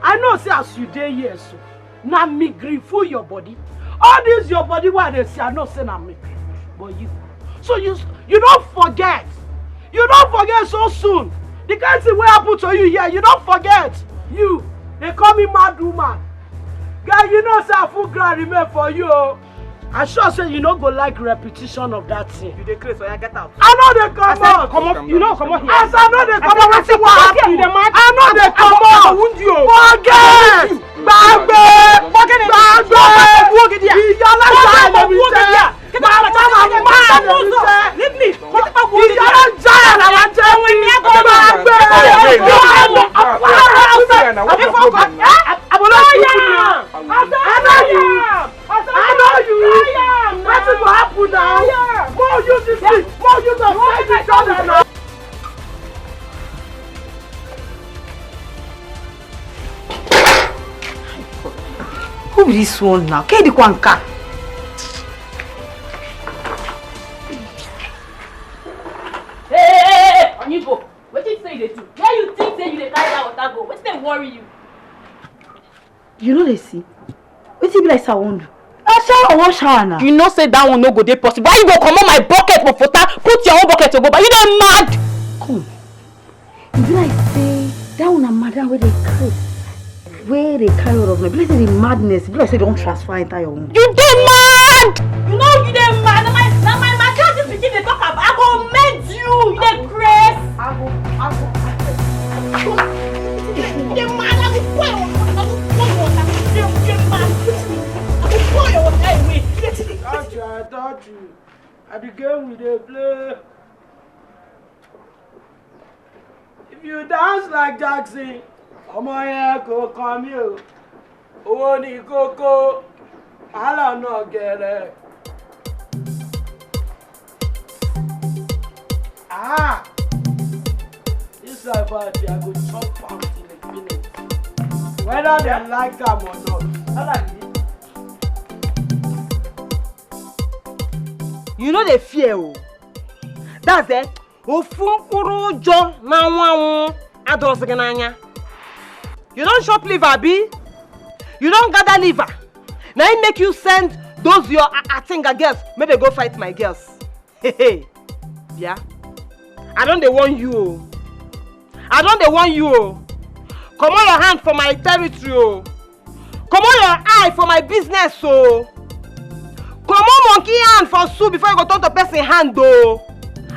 I know say as you dey here so, na migraine full your body. All this your body wey I dey see, I know say na migraine. But you, so you, you don forget. You don forget so soon. The kind thing wey happen to you here, you don forget. You, dey call me mad woman. Girl, you know say I full ground remain for you o. I sure say you no go like repetition of that thing. You dey craze, oya get out. I no dey comot. Comot, you no comot here. As I no dey comot, wetin wan happen? I no dey comot. Forget. Gbagbe. Gbagbe. Ìyá alájà lèmi jẹ́. Màmá màmá lèmi jẹ́. Leave me. Ìyá alájà làwọn jẹ́. Gbagbe. Àbúrò yìí. I know you. I know you. Wetin go happen now? More use this thing. More use am fight each other now. Who be this one now? Kedi kwanka. Hey, hey, hey, hey, Onibo, wetin you say you dey do? Where you think say you dey carry that water go? Wetin dey worry you? You no dey see? Wetin be like say I wan do? Na shower I wan shower na. You know say that one no go dey possible. Why you go comot my bucket for water, put your own bucket to go back? You dey mad? Come. E be like say that one na madam wey dey craze. Wey dey carry all of me. E be like say the madness, e be like say e don transfer enter your own. You dey mad? You know you dey mad. Na my, na my matter this pikin dey talk about. I go mend you. You dey craze. I go, I go, I go. You dey mad. I go pour your water. I go pour your water. You dey, you dey mad. I go pour your water away. You dey, you dey. Don't you, I don't you. I be game we dey play. If you dance like Jackson, ọmọ yẹn kò kàn mí o. Owó ni kókó, wàhálà náà gẹ̀rẹ́. Ah! This life I dey, I go chop am till e finish. Whether dem like am or not. You no dey fear o. That's it. Ofu mkpụrụ ụjọ na-anwụ anwụ adọsị gị n'anya. You don chop liver, abi? You don gather liver? Na im make you send those your a- Atinga girls make they go fight my girls. Bịa. I don dey warn you o. I don dey warn you o. Comot your hand for my territory o. Comot your eye for my business o. Comot monkey hand for soup before you go turn to person hand o.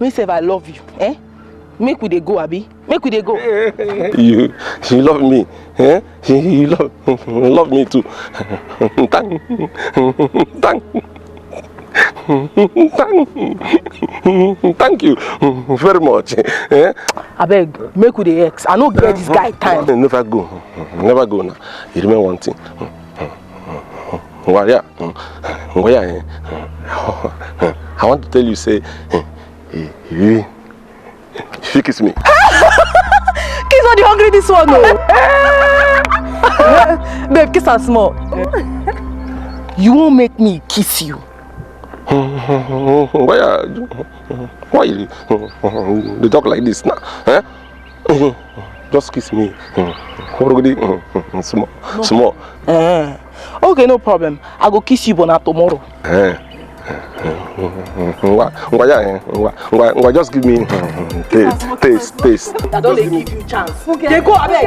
Me sef, I love you. Eh? Make we dey go, abi? Make we dey go. You, you love me. Eh? You love, love me too. Thank, thank, thank, thank you very much. Eh? Abeg, make we dey ex. I no get this guy time. Never go. Never go now. You remember one thing. Ngwa ya, ngwa ya, eh. I want to tell you, say, eh, eh, you, you kiss me. Kiss all the hungry this one, oh. Babe, kiss am small. You won't make me kiss you. Why, are, why you dey talk like this now? Eh? Just kiss me. Small, small. Eh. Okay, no problem. I go kiss you, but na tomorrow. Eh. Ngwa, ngwa ya, eh. Ngwa, ngwa, ngwa, just give me taste, taste, taste. I don dey give you chance. Dey go, abeg.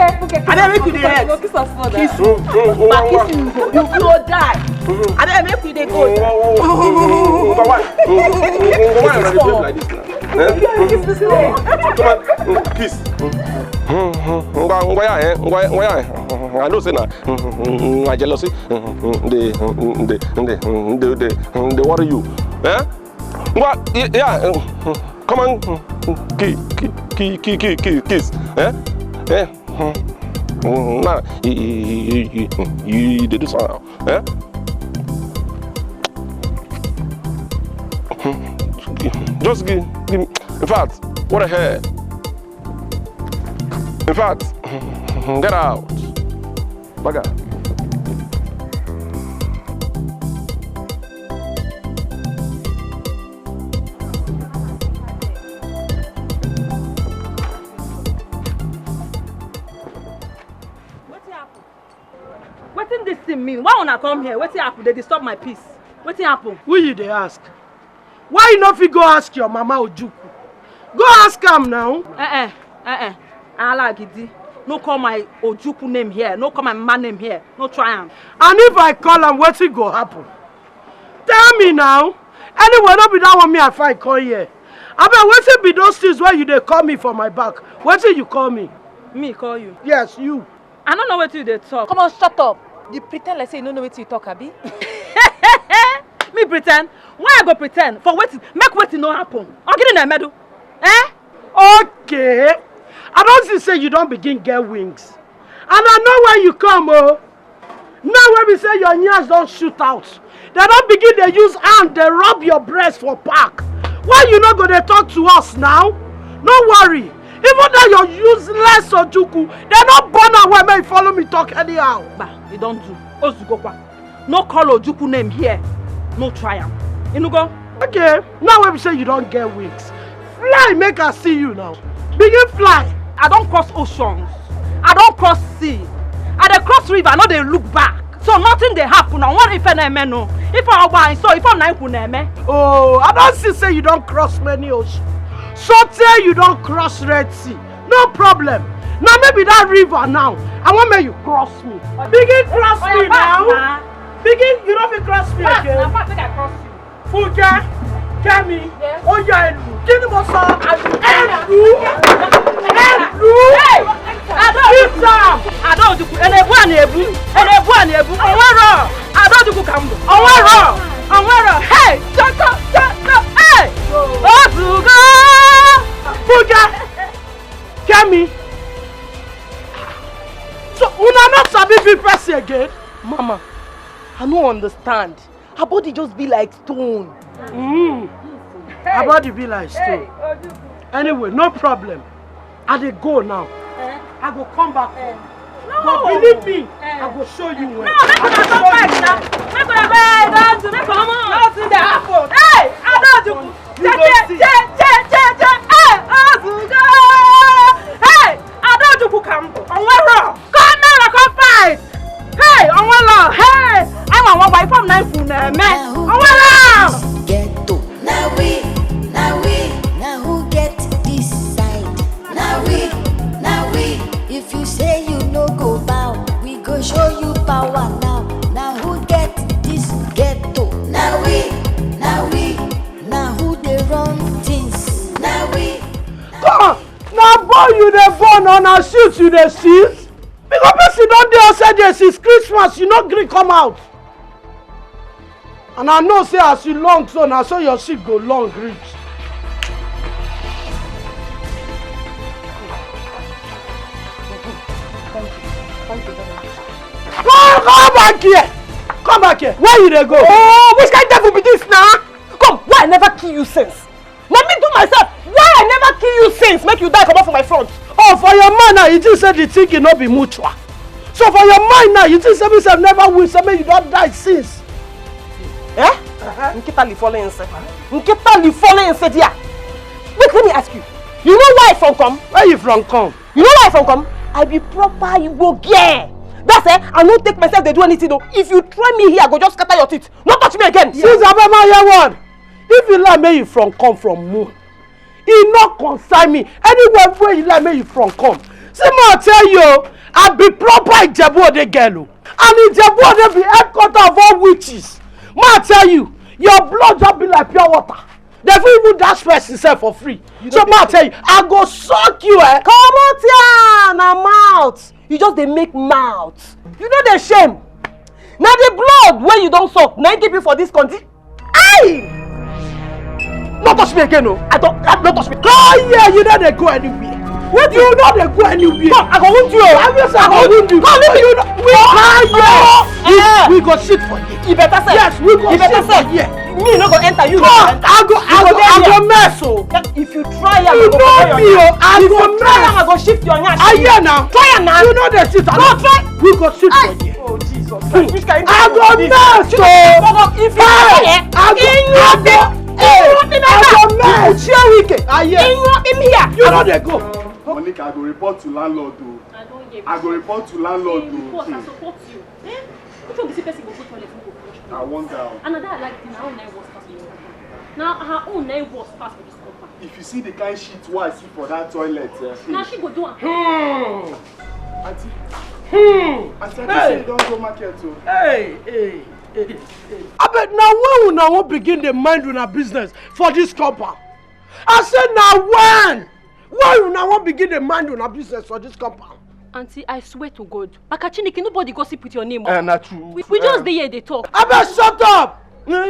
Abeg, make we dey ex. Kiss. Kiss. If I kiss you, you go die. Abeg, make we dey go. Ngwa, why? Ngwa, why you dey behave like this now? Eh? Come on, kiss. Ngwa, ngwa ya, eh? Ngwa, ngwa ya, eh? I know say na, na jealousy. They, they, they, they, they worry you. Eh? Ngwa, y-, yeah. Come on, ki-, ki-, kiss. Eh? Eh? Nah, you, you, you, you, you dey do something. Eh? Just give, give me. In fact, what the hell? In fact, get out. Baga. Wetin happen? Wetin this thing mean? Why una come here? Wetin happen? Dey disturb my peace. Wetin happen? Who you dey ask? Why you no fit go ask your mama Ojukwu? Go ask am now. Eh eh, eh eh. Alagidi. No call my Ojukwu name here. No call my mama name here. No try am. And if I call am, wetin go happen? Tell me now. Anyway, no be that one me I find come here. Abeg, wetin be those things wey you dey call me for my back? Wetin you call me? Me call you? Yes, you. I no know wetin you dey talk. Come on, shut up. You pretend like say you no know wetin you talk, abi? Me pretend? Why I go pretend? For wetin? Make wetin no happen. Ogini na emedu. Eh? Okay. I don see say you don begin get wings. And I know where you come, oh. Now wey be say your ears don shoot out, dem don begin dey use hand dey rub your breast for back. Why you no go dey talk to us now? No worry. Even though your useless Ojukwu, dem no born am well, make you follow me talk anyhow. Ba, you don do. Ozugokwa. No call Ojukwu name here. No try am. Inugo? Okay, now wey be say you don get wings, fly make I see you now. Begin fly. I don cross oceans. I don cross sea. I dey cross river, I no dey look back. So nothing dey happen. I wan ife na eme no. Ife ọgba anyị so, ife na ikwu na eme. Oh, I don see say you don cross many oceans. So tey you don cross Red Sea. No problem. Now maybe that river now. I wan make you cross me. Begin cross me now. Begin, you no fit cross me again. Funke, Kemi, oya elu. Kí ni mo sọ? Elu, elu. Peter. Adaojukwu, ị na-ebu a na-ebu, ị na-ebu a na-ebu. Onwero. Adaojukwu ka m bụ. Onwero. Onwero. Hey, chọkọ, chọkọ. Hey. Ozugo. Funke, Kemi. So una no sabi be person again? Mama, I no understand. Her body just be like stone. Mm. Her body be like stone. Anyway, no problem. I dey go now. I go come back. But believe me, I go show you well. No, make una come back now. Make una go. Hey, don't do, make una come on. Nothing dey happen. Hey, I don't do. You go see. Hey, Adaojukwu ka m bụ. Onwero. Come now, come fight. Hey, Onwero. Hey, I'm a one wife of nine food, man. Onwero. Ghetto. Now we, now we, now who get this side? Now we, now we. If you say you no go bow, we go show you power now. Now who get this ghetto? Now we, now we. Now who dey run things? Now we. Come on, na born you dey born or na shit you dey shit? Because person don dey outside there since Christmas, you no gree come out. And I know say as you long so, na so your shit go long reach. Come, come back here. Come back here. Where you dey go? Oh, which kind devil be this now? Come, why I never kill you since? Na me do myself. Why I never kill you since? Make you die comot for my front. Oh, for your mind now, you think say the thing no be mutual. So for your mind now, you think say me sef never win, say make you don die since. Eh? Nkita li fole nse. Nkita li fole nse dia. Wait, let me ask you. You know why I from come? Where you from come? You know why I from come? I be proper Igbo girl. That's eh, I no take myself dey do anything though. If you try me here, I go just scatter your teeth. No touch me again. Since Abema hear one, if you like, make you from come from moon. E no concern me. Anywhere where you like, make you from come. See, ma tell you, I be proper Ijebu Ode girl o. And Ijebu Ode be headquarter of all witches. Ma tell you, your blood just be like pure water. They fit even dash person sef for free. So ma tell you, I go suck you, eh? Comot here na mouth. You just dey make mouth. You no dey shame. Na the blood wey you don suck na im keep you for this country. Hey! No touch me again o. I don, I, no touch me. Come here, you no dey go anywhere. Wait, you no dey go anywhere. Come, I go wound you o. I will say I go wound you. Come, leave me. You no, we, come here. We, we go shit for here. You better say. Yes, we go shit for here. Me no go enter, you no go enter. I go, I go, I go mess o. If you try am, I go try am. You know me o, I go mess. If you try am, I go shift your nyash. I hear now. Try am now. You know the shit. Go try. We go shit for here. Oh, Jesus Christ. Which kind of thing is this? I go mess o. If you try, eh, I go, I go, hey, I go mess. I hear. You know they go. Monica, I go report to landlord o. I go report to landlord o. Report, I support you. Eh? Which one be say person go go toilet, no go flush? I wonder. And na that I like, na her own na worse pass for this compound. Na her own na worse pass for this compound. If you see the kind shit wey I see for that toilet, eh, na she go do am. Hmm. Auntie. Hmm. Auntie, I think say you don go market o. Hey, hey, hey, hey. Abeg, na when una wan begin dey mind una business for this compound? I say na when? When una wan begin dey mind una business for this compound? Auntie, I swear to God, Maka Chineke, nobody gossip with your name. Eh, na true. We, we just dey here dey talk. Abeg, shut up! Come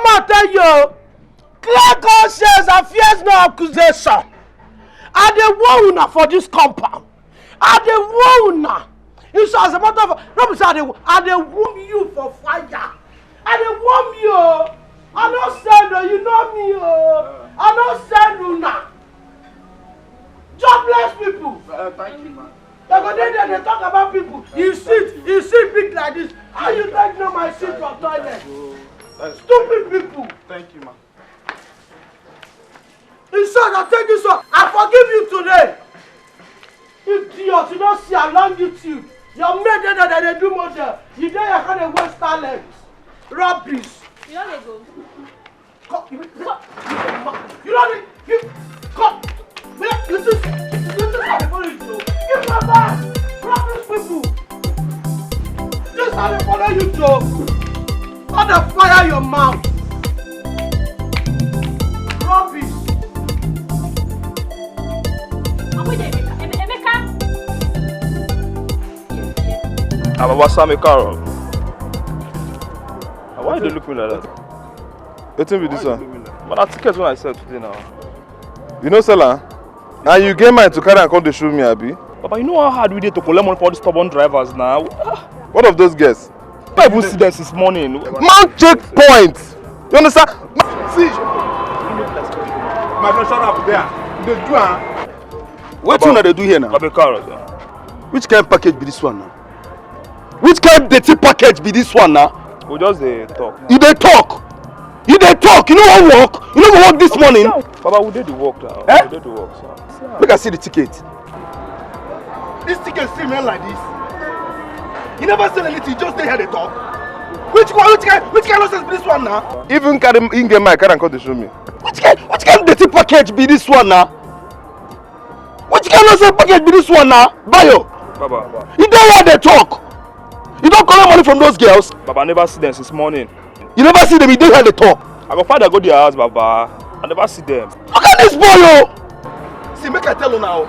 out, tell you. Clear conscience and fears no accusation. I dey warn una for this compound. I dey warn una. You see, as a matter of, no be say I dey, I dey warn you for fire. I dey warn you o. I no send o, you know me o. I no send una. Jobless people. Uh, thank you, man. They go dey there, dey talk about people. You sit, you sit big like this. How you take know my seat for toilet? Stupid people. Thank you, man. In short, I take this one. I forgive you today. Idiot, you don't see a long YouTube. Your men dey there, they do model. You dey here, can't waste talent. Rubbish. You don't go. Come, you, you, you don't need, you, come. Wait, you see, you see how they follow you, so. Give my bag. Rubbish people. This how they follow you, so. How they fire your mouth. Rubbish. Abuja Emeka. Emeka. Ababa Sami Carol. Why you dey look me like that? Wetin be this one? But na ticket wey I sell today now. You no sell am? And you get mind to carry am come dey show me, abi? Baba, you know how hard we dey to collect money for all these stubborn drivers now. What of those girls? I even see them since morning. Man checkpoint. You understand? See, my friend, shut up there. They do am. Wetin una dey do here now? Baba Carol. Which kind package be this one now? Which kind dirty package be this one now? We just dey talk. You dey talk. You dey talk. You no wan work. You no go work this morning. Baba, we dey the work now. Eh? We dey the work, sir. Make I see the ticket. This ticket still remain like this. You never sell anything. You just dey here dey talk. Which one? Which kind? Which kind nonsense be this one now? Even carry in get mind, carry am come dey show me. Which kind? Which kind dirty package be this one now? Which kind of say package be this one now? Bayo. Baba. You dey here dey talk. You don collect money from those girls. Baba, I never see them since morning. You never see them, you dey here dey talk. I go find I go their house, Baba. I never see them. Look at this boy o. See, make I tell you now.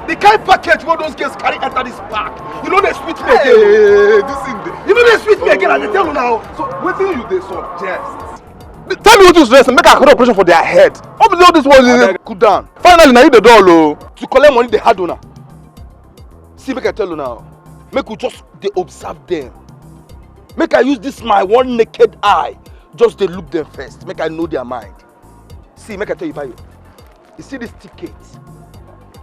The kind package wey those girls carry enter this park, you know they sweet me again. Hey, this thing dey. You know they sweet me again, I dey tell you now. So wetin you dey suggest? Tell me wetin you suggest, make I carry operation for their head. All be all this one, cool down. Finally, na you dey dull o. To collect money dey hard una. See, make I tell you now. Make we just dey observe them. Make I use this my one naked eye, just dey look them first. Make I know their mind. See, make I tell you, Bayo. You see this ticket?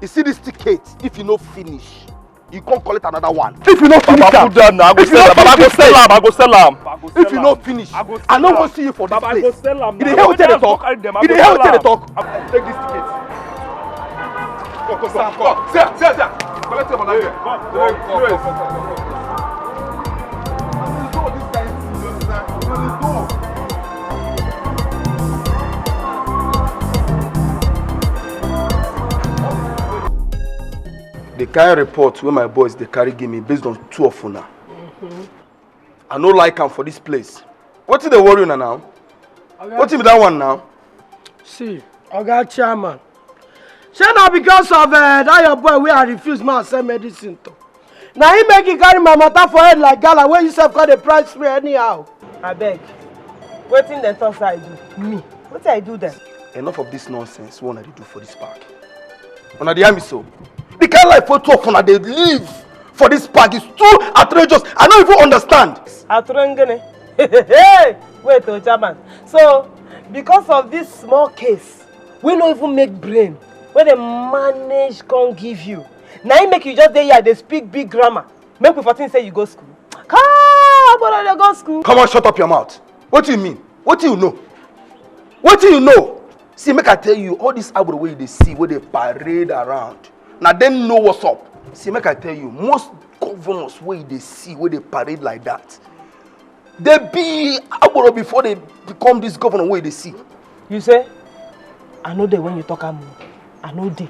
You see this ticket? If you no finish, you come collect another one. If you no finish am, Baba, put down now. I go sell am. Baba, I go sell am. I go sell am. If you no finish, I no go see you for this place. Baba, I go sell am. You dey hear wetin I dey talk? You dey hear wetin I dey talk? Take this ticket. Come, come, come, come. See am, see am, see am. Collect your money. Come, come, come, come, come. The kind report wey my boys dey carry give me based on two of una. I no like am for this place. Wetin dey worry una now? Wetin be that one now? See, Oga Chairman, shey na because of uh, that your boy wey I refuse make I sell medicine to? Na him make him carry my matter for head like gala wey you sef come dey price me anyhow. Abeg, wetin dem talk say I do? Me? Wetin I do dem? Enough of this nonsense wey una dey do for this park. Una dey hear me so? The kind life wey two of una dey live for this park is too outrageous. I no even understand. Aturengene. Wait o, Chairman. So, because of this small case, we no even make brain, wey dem manage come give you. Na im make you just dey here dey speak big grammar. Make we for think say you go school. Come on, dey go school. Come on, shut up your mouth. Wetin you mean? Wetin you know? Wetin you know? See, make I tell you, all these agbero wey you dey see, wey dey parade around, na dem know what's up. See, make I tell you, most governors wey you dey see, wey dey parade like that, they be agbero before they become this governor wey you dey see. You say, I no dey when you talk am o. I no dey.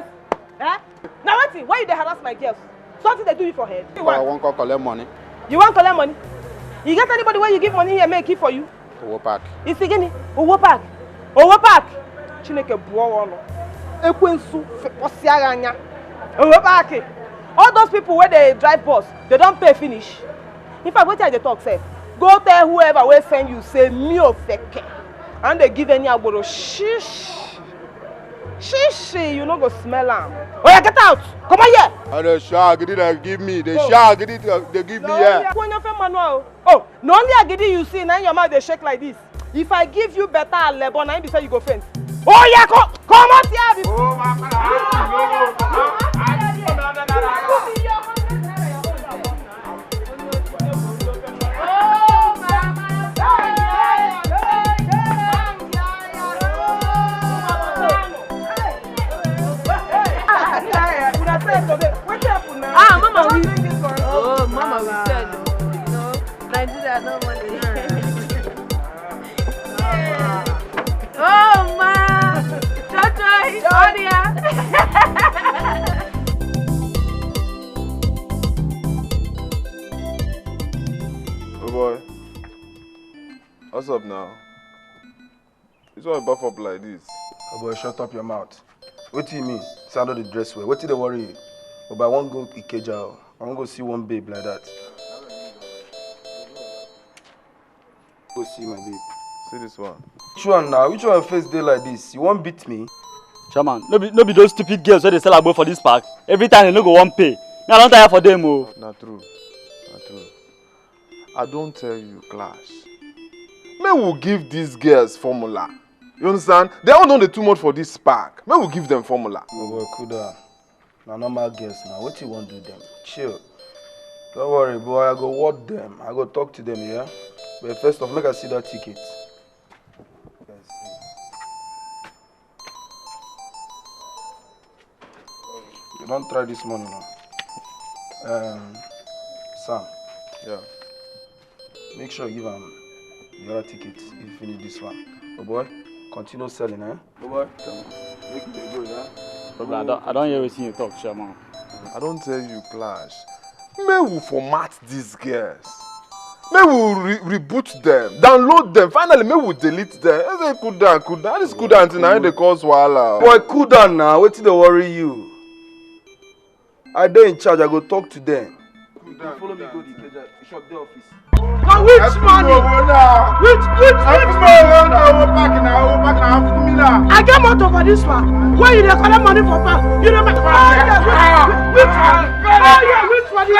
crazy. Eh? Now wetin? Why you dey harass my girls? Something dey do you for head? You But I want? Wan come collect money. You wan collect money? You get anybody wey you give money here make e keep for you? Owo Park. Isi gịnị? Owo Park. Owo Park. Chineke bụọ ọnụ. Ekwensu fekpọsịa gị anya. Owo Park. All those people wey dey drive bus, they don pay finish. In fact, wetin I dey talk sef? Go tell whoever wey send you say me Ofeke. I no dey give any agboro. Shish. Shishi, you no go smell am. Oya, get out. Comot here. I dey shout, agidi dey give me. Dey shout, agidi dey give me here. Kwụọ onye ofe mmanụ ahụ. Oh, na only agidi you see na your mouth dey shake like this. If I give you better alebo, na im be say you go faint. Oya, co- comot here before. Ah, mama, we. Oh, mama, we said, you know, Nigeria no money. Oh, ma. Choi, choi, Odia. Oh boy, what's up now? This one buff up like this. Oh boy, shut up your mouth. Wetin you mean? Say I no dey dress well. Wetin dey worry you? Oh boy, I wan go Ikeja o. I wan go see one babe like that. Go see my babe. See this one. Which one now? Which one face dey like this? You wan beat me? Chairman, no be no be those stupid girls wey dey sell agbo for this park. Every time they no go wan pay. Me, I don tire for them o. Na true. Na true. I don tell you, class. Make we give these girls formula. You understand? They all don dey too much for this park. Make we give them formula. Oh boy, cool down. Na normal girls now. Wetin you wan do them? Chill. Don't worry, boy. I go word them. I go talk to them, yeah? But first off, make I see that ticket. You don try this morning now. Um, Sam. Yeah. Make sure you give am the other ticket if you finish this one. Oh boy, continue selling, eh? Oh boy, make you dey go, yeah? Problem, I don, I don hear wetin you talk, chairman. I don tell you, Clash. Make we format these girls. Make we re reboot them, download them. Finally, make we delete them. I say cool down, cool down. This cool down thing, na im dey cause wahala. Boy, cool down now. Wetin dey worry you? I dey in charge. I go talk to them. Cool down, follow me go the Ikeja shop, the office. Na which money? Which, which, which money? I get motor for this one. Where you dey collect money for bank? You dey make, ah, yeah, which, which, ah, yeah, which money?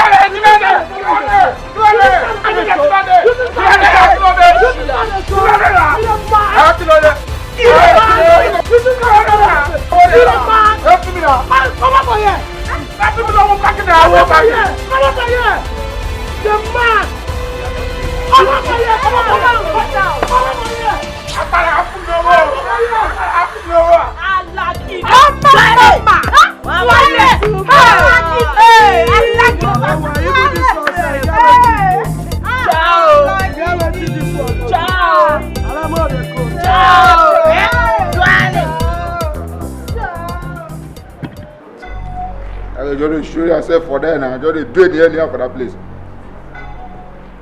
I go just dey show yourself for there now. Just dey do it anyhow for that place.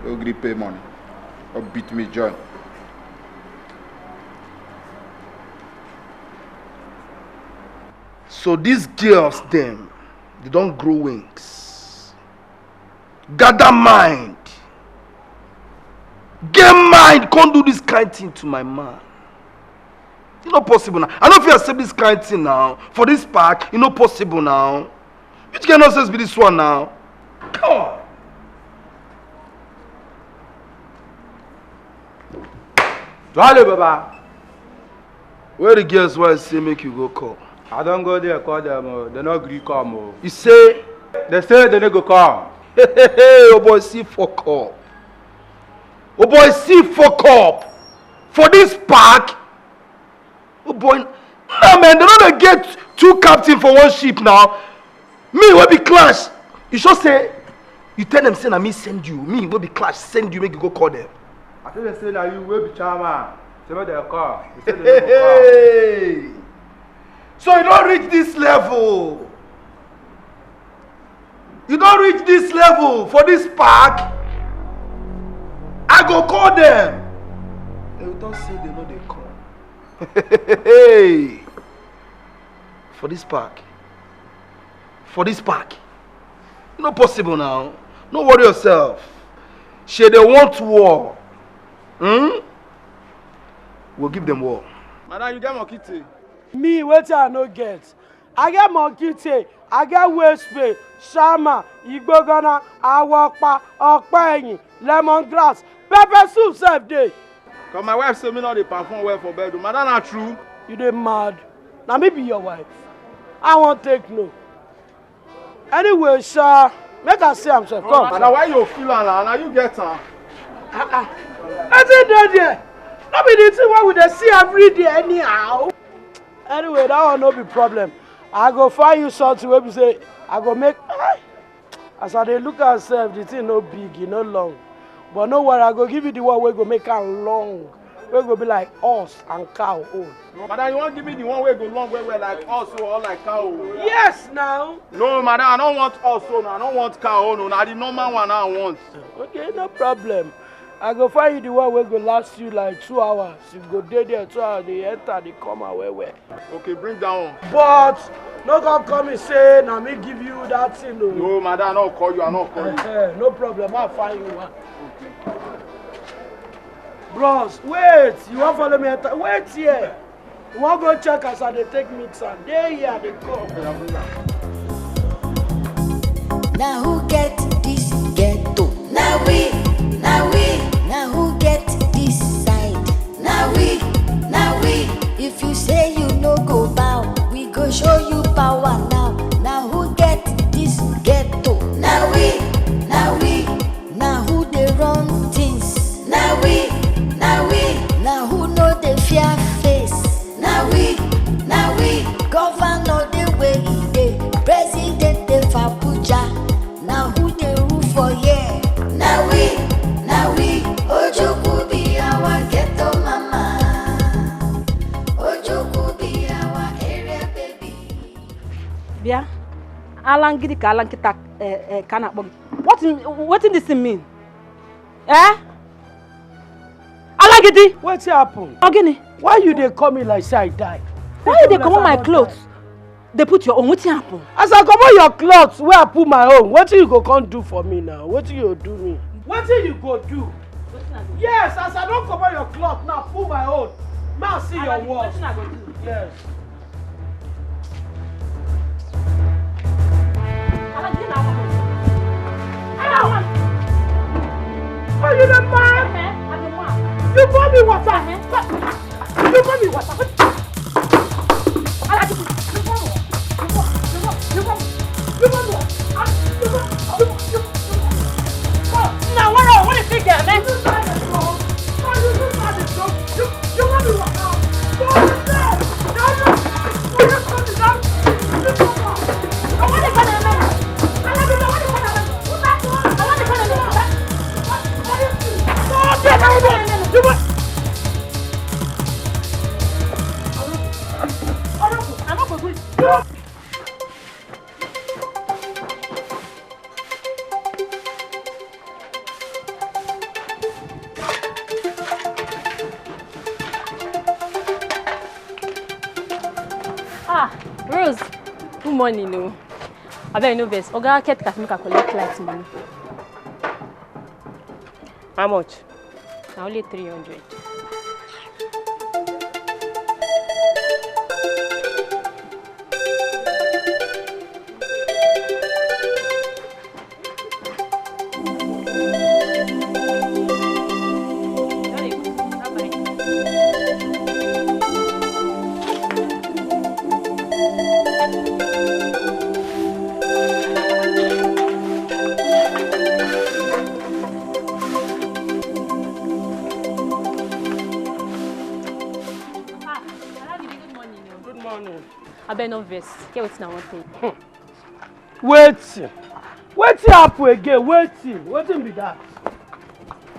No gree pay money. Or beat me, join. So these girls dem, they don grow wings. Gather mind. Get mind, come do this kind thing to my man. E no possible now. I no fit accept this kind thing now. For this park, e no possible now. Which kind of nonsense be this one now? Come on. Dwale, Baba. Where the girls wey I say make you go call? I don go there call them o, they no gree come o. You say? They say they no go come. Hey, hey, hey, oh boy, see fuck up. Oh boy, see fuck up. For this park? Oh boy, no man, they no dey get two captain for one ship now. Me wey be Clash, you sure say you tell them say na me send you? Me wey be Clash send you make you go call them? I tell them say na you wey be chairman. Say make dem come. You say dem no go come. Hey! So you don reach this level. You don reach this level for this park. I go call them. They will talk say they no dey come. Hey! For this park. For this park. No possible now. No worry yourself. Shey they want war. Hmm? We'll give them war. Madam, you get monkey tail? Me, wetin I no get? I get monkey tail, I get waist pain, shama, igbogana, awopa, ọpẹ ẹyìn, lemon grass, pepper soup sef dey. Cause my wife say me no dey perform well for bed o. Madam, na true? You dey mad? Na me be your wife? I wan take no. Anyway, sha, make I see am sef. Come. Na why you feel am na? Na you get am. Ah ah. Wetin dey there? No be the thing wey we dey see every day anyhow. Anyway, that one no be problem. I go find you something wey be say I go make. As I dey look am sef, the thing no big, e no long. But no worry, I go give you the one wey go make am long, wey go be like horse and cow own. Madam, you wan give me the one wey go long well well like horse or like cow? Yes now. No, madam, I no want horse own, I no want cow own, na the normal one I want. Okay, no problem. I go find you the one wey go last you like two hours. You go dey there two hours, dey enter, dey come out well well. Okay, bring that one. But no come call me say na me give you that thing o. No, madam, I no call you, I no call you. Eh, no problem, I find you one. Bros, wait, you wan follow me enter? Wait here. You wan go check as I dey take mix am? Dey here, I dey come. Na who get this ghetto? Na we, na we. Na who get this side? Na we, na we. Alangidi ka alankita, eh, eh, ka a na-akpọ gị. What, wetin this thing mean? Eh? Alagidi! Wetin happen? Ọ gịnị? Why you dey call me like say I die? Why you dey comot my clothes? Dey put your own, wetin happen? As I comot your cloth, wey I put my own, wetin you go come do for me now? Wetin you do me? Wetin you go do? Yes, as I don comot your cloth now, put my own. Now see your work. Wetin I go do? Yes. Are you the man? You pour me water. You pour me water. Ah, Rose, good morning o. Abeg, no vex. Oga caretaker make I collect light money. How much? Na only three hundred. Good morning. Abeg, no vex. Get wetin I wan tell you. Wetin? Wetin happen again? Wetin? Wetin be that?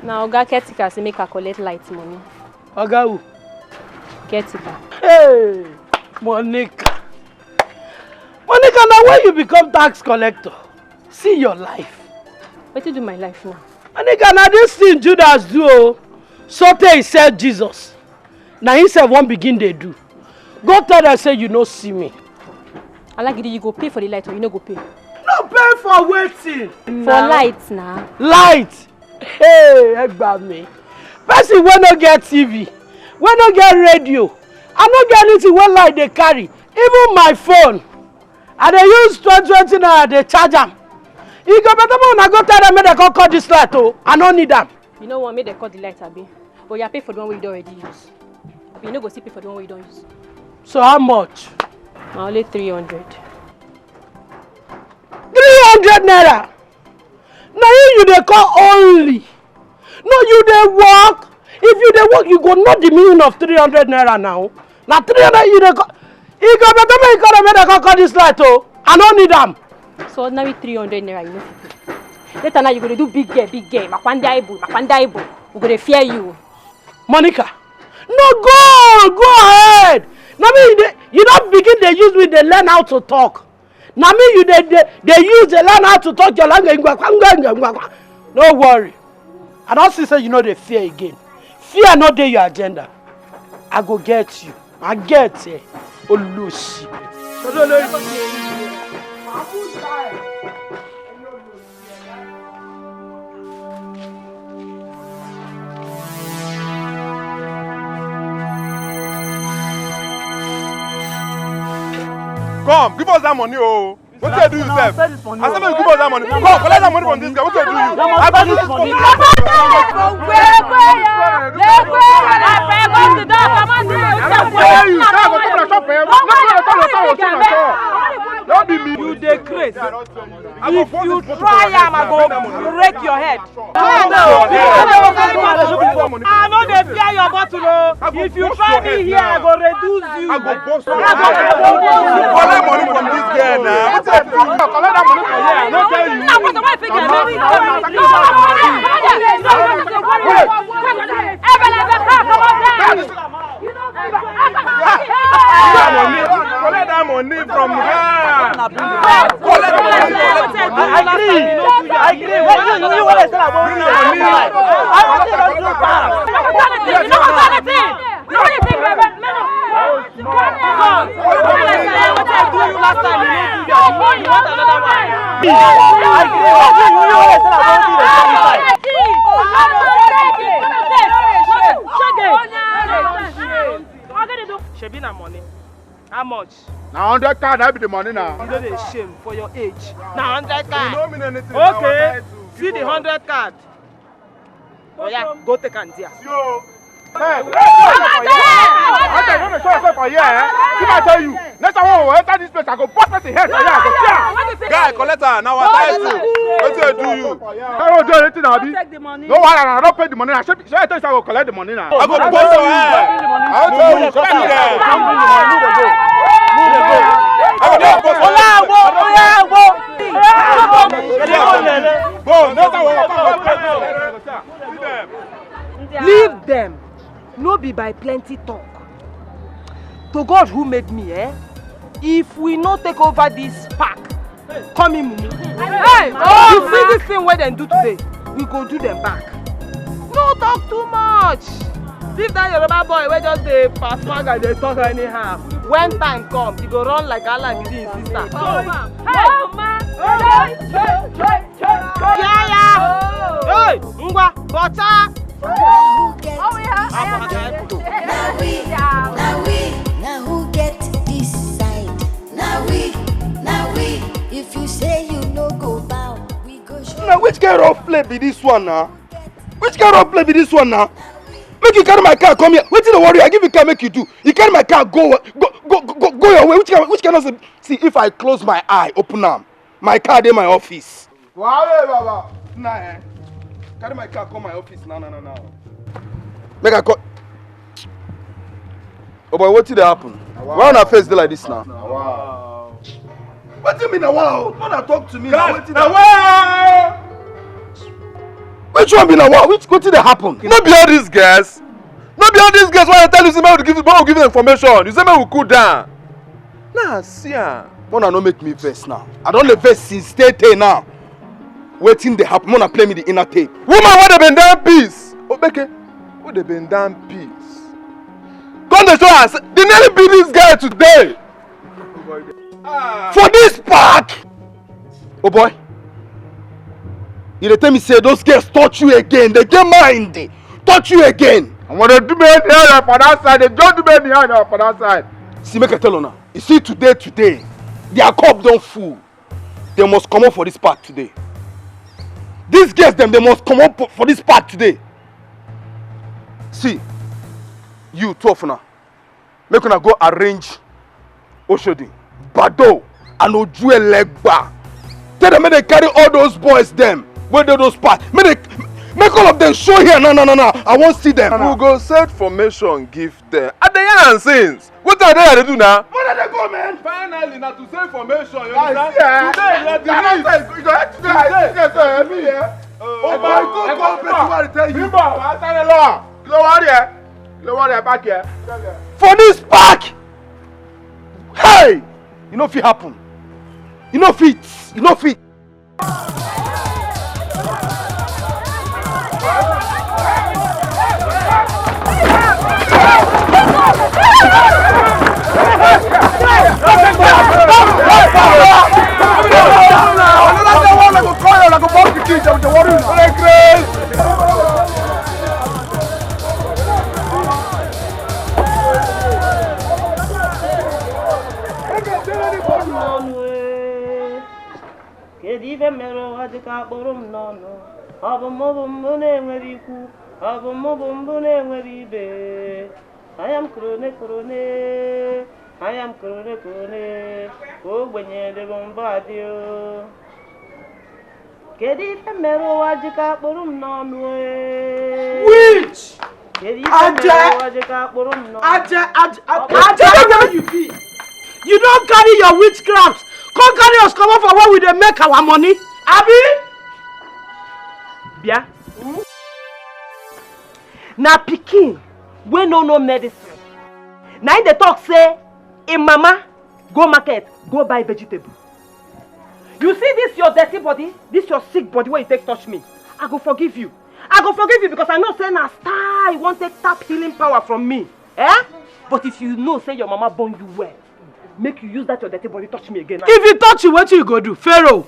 Na oga caretaker say make I collect light money. Oga who? Caretaker. Hey, Monica. Monica, na when you become tax collector? See your life. Wetin do my life now? Monica, na this thing Judas do o. Sotey he sell Jesus. Na himself wan begin dey do. Go tell them say you no see me. Alagidi, you go pay for the light or you no go pay? No pay for wetin? For light na. Light? Hey, ẹ gbà mí. Person wey no get T V, wey no get radio, I no get anything wey light dey carry. Even my phone, I dey use twenty twenty naira dey charge am. E go better make una go tell them make dem come cut this light o. I no need am. You no want make dem cut the light, abi? But you pay for the one wey you don already use. But you no go still pay for the one wey you don use. So how much? Na only three hundred. Three hundred naira? Na you you dey call only? No, you dey work. If you dey work, you go know the meaning of three hundred naira now. Na three hundred you dey call. E go better make you call them make dem come cut this light o. I no need am. So ordinary three hundred naira you no fit pay. Later now you go dey do big girl, big girl. Makwanda ibu, makwanda ibu. We go dey fear you. Monica, no, go, go ahead. Na me you dey, you don begin dey use me dey learn how to talk. Na me you dey, dey, dey use dey learn how to talk your language. Ngwa, ngwa, ngwa, ngwa, ngwa. No worry. I don see say you no dey fear again. Fear no dey your agenda. I go get you. I get, eh, Olosi. Come, give us that money, oh. Wetin dey do you sef? I say make you give us that money. Come, collect that money from this guy. Wetin dey do you? I go do this for you. No be me. You dey craze. If you try am, I go break your head. I no dey fear your bottle o. If you try me here, I go reduce you. I go burst your head. Collect money from this girl now. Collect that money from here. I no tell you. Collect that money from her. Collect that Shebi na money. How much? Na hundred card, I be the money now. You no dey shame for your age. Na hundred card. You no mean anything. Okay. See the hundred card. Oh yeah, go take am there. Yo. Hey, I tell you, no dey show yourself for here, eh? If I tell you, next time we enter this place, I go burst person head for here. I go tear. Guy, collect am. Now I tell you. Wetin I do you? I don't do anything, Abi. Take the money. No, why I don't pay the money? I should, should I tell you I go collect the money now? I go burst your head. I don't tell you. Come here. I go burst your head. Go, next time we come. Leave them. No be by plenty talk. To God who made me, eh? If we no take over this park, come in, mumu. Hey, you see this thing wey dem do today? We go do them back. No talk too much. Leave that Yoruba boy wey just dey pass swag and dey talk anyhow. When time come, he go run like Alagidi him sister. Hey, ma. Yaya! Hey, ngwa, bọta! Now who get? Oh, yeah. Now we, now we, now who get this side? Now we, now we. If you say you no go bow, we go show. Now which kind of play be this one now? Which kind of play be this one now? Make you carry my car come here. Wetin dey worry you? I give you car, make you do. You carry my car, go, go, go, go, go your way. Which kind, which kind of, see, if I close my eye, open am, my car dey my office. Wow, hey, Baba. Nah, eh. Carry my car come my office now, now, now, now. Make I call. Oh boy, wetin dey happen? Why una face dey like this now? Wow. Wetin mean na wow? No na talk to me na wetin na wow? Which one be na wow? Which wetin dey happen? No be all these girls. No be all these girls wey I tell you say make we give, make we give them information. You say make we cool down. Nah, see am. Mona no make me vex now. I don dey vex since tey tey now. Wetin dey happen? Mona play me the inner tape. Woman wey dey bend down peace. Obeke, wey dey bend down peace. Come dey show us. They nearly beat this guy today. For this park. Oh boy. You dey tell me say those girls touch you again. They get mind. Touch you again. And when they do me anyhow for that side, they don't do me anyhow for that side. See, make I tell you now. You see today, today, their cup don full. They must comot for this park today. These girls dem, they must comot for, for this park today. See, you two of una, make una go arrange Oshodi, Bado, and Ojuelegba. Tell them make they carry all those boys dem wey dey those park. Make they, make all of them show here now, now, now, now. I wan see them. We go set formation give them. I dey yarn since. Wetin I dey here dey do now? Where dey go, man? Finally, na to say formation, you understand? Today, you are the lead. You go head today. Today, today, so heavy, yeah. Oh my God, God, person wey I dey tell you. Bimbo, I tell you, Lord. No worry, eh? No worry, back here. For this park, hey, you no fit happen. You no fit. You no fit. Kedu ife mere ụwa ji ka kpụrụ m n'ọnụ? Ọ bụ mụ bụ mbụ na-enwere ikwu, ọ bụ mụ bụ mbụ na-enwere ibe. Anya m korone korone, anya m korone korone, ka ogbenye dịrị mbụ adị o. Kedu ife mere ụwa ji ka kpụrụ m n'ọnụ e? Which? Kedu ife mere ụwa ji ka kpụrụ m n'ọnụ? Aje, Aje, Aje, Aje, where you be? You don carry your witchcraft, come carry us comot for where we dey make our money, abi? Bịa. Na pikin wey no know medicine, na im dey talk say im mama go market go buy vegetable. You see this your dirty body, this your sick body wey you take touch me, I go forgive you. I go forgive you because I know say na star you wan take tap healing power from me. Eh? But if you know say your mama born you well, make you use that your dirty body touch me again. If he touch you, wetin you go do? Pharaoh,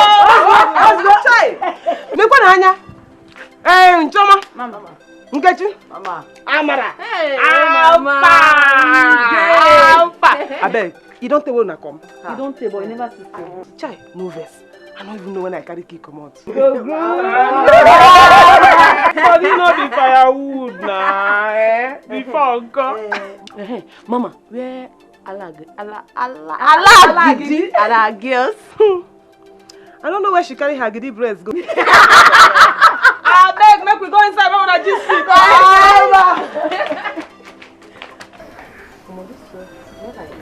Anya. Eh, Nchoma. Mama. Nkechi. Mama. Amara. Hey, Alpha. Mama. Alpha. Abeg, you don tey wey una come? You don tey, but you never see. Chai, no vex. I no even know when I carry key comot. Body no be firewood na, eh? Before nko. Eh, mama, where Alag Ala Ala Alagidi? Ala girls. I don't know where she carry her gidi breast go. Abeg, make we go inside, make una gist.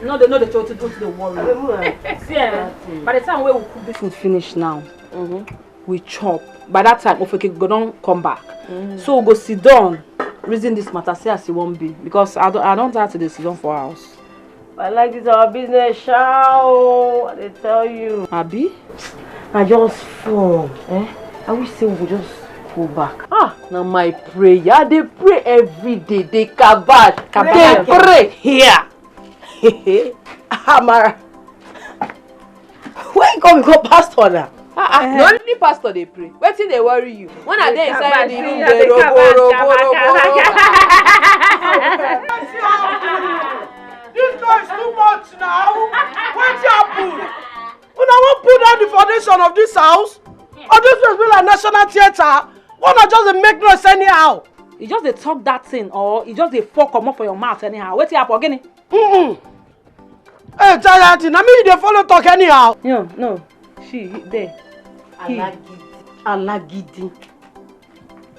No, they no dey try to do the worry. See, eh, by the time wey we cook this food finish now, we chop. By that time, Ofeke go don come back. So we go sit down, reason this matter, see as e wan be. Because I don, I don tire to dey sit down for house. I like this our business, sha o. I dey tell you. Abi? I just fall. Eh? I wish say we go just go back. Ah, na my prayer. I dey pray every day. Dey kabash. Kabash. Dey pray here. Amara. Where you come become pastor now? Ah, ah, na only pastor dey pray. Wetin dey worry you? When I dey inside the room, dey robo, robo, robo, robo. This noise too much now. Wetin happen? Una wan put down the foundation of this house? Or this place be like national theatre? Una just dey make noise anyhow. You just dey talk that thing, or you just dey fall comot for your mouth anyhow? Wetin happen, Ogini? Mm-mm. Hey, Jayati, na me you dey follow talk anyhow. No, no, she there. He. Alagidi. Alagidi.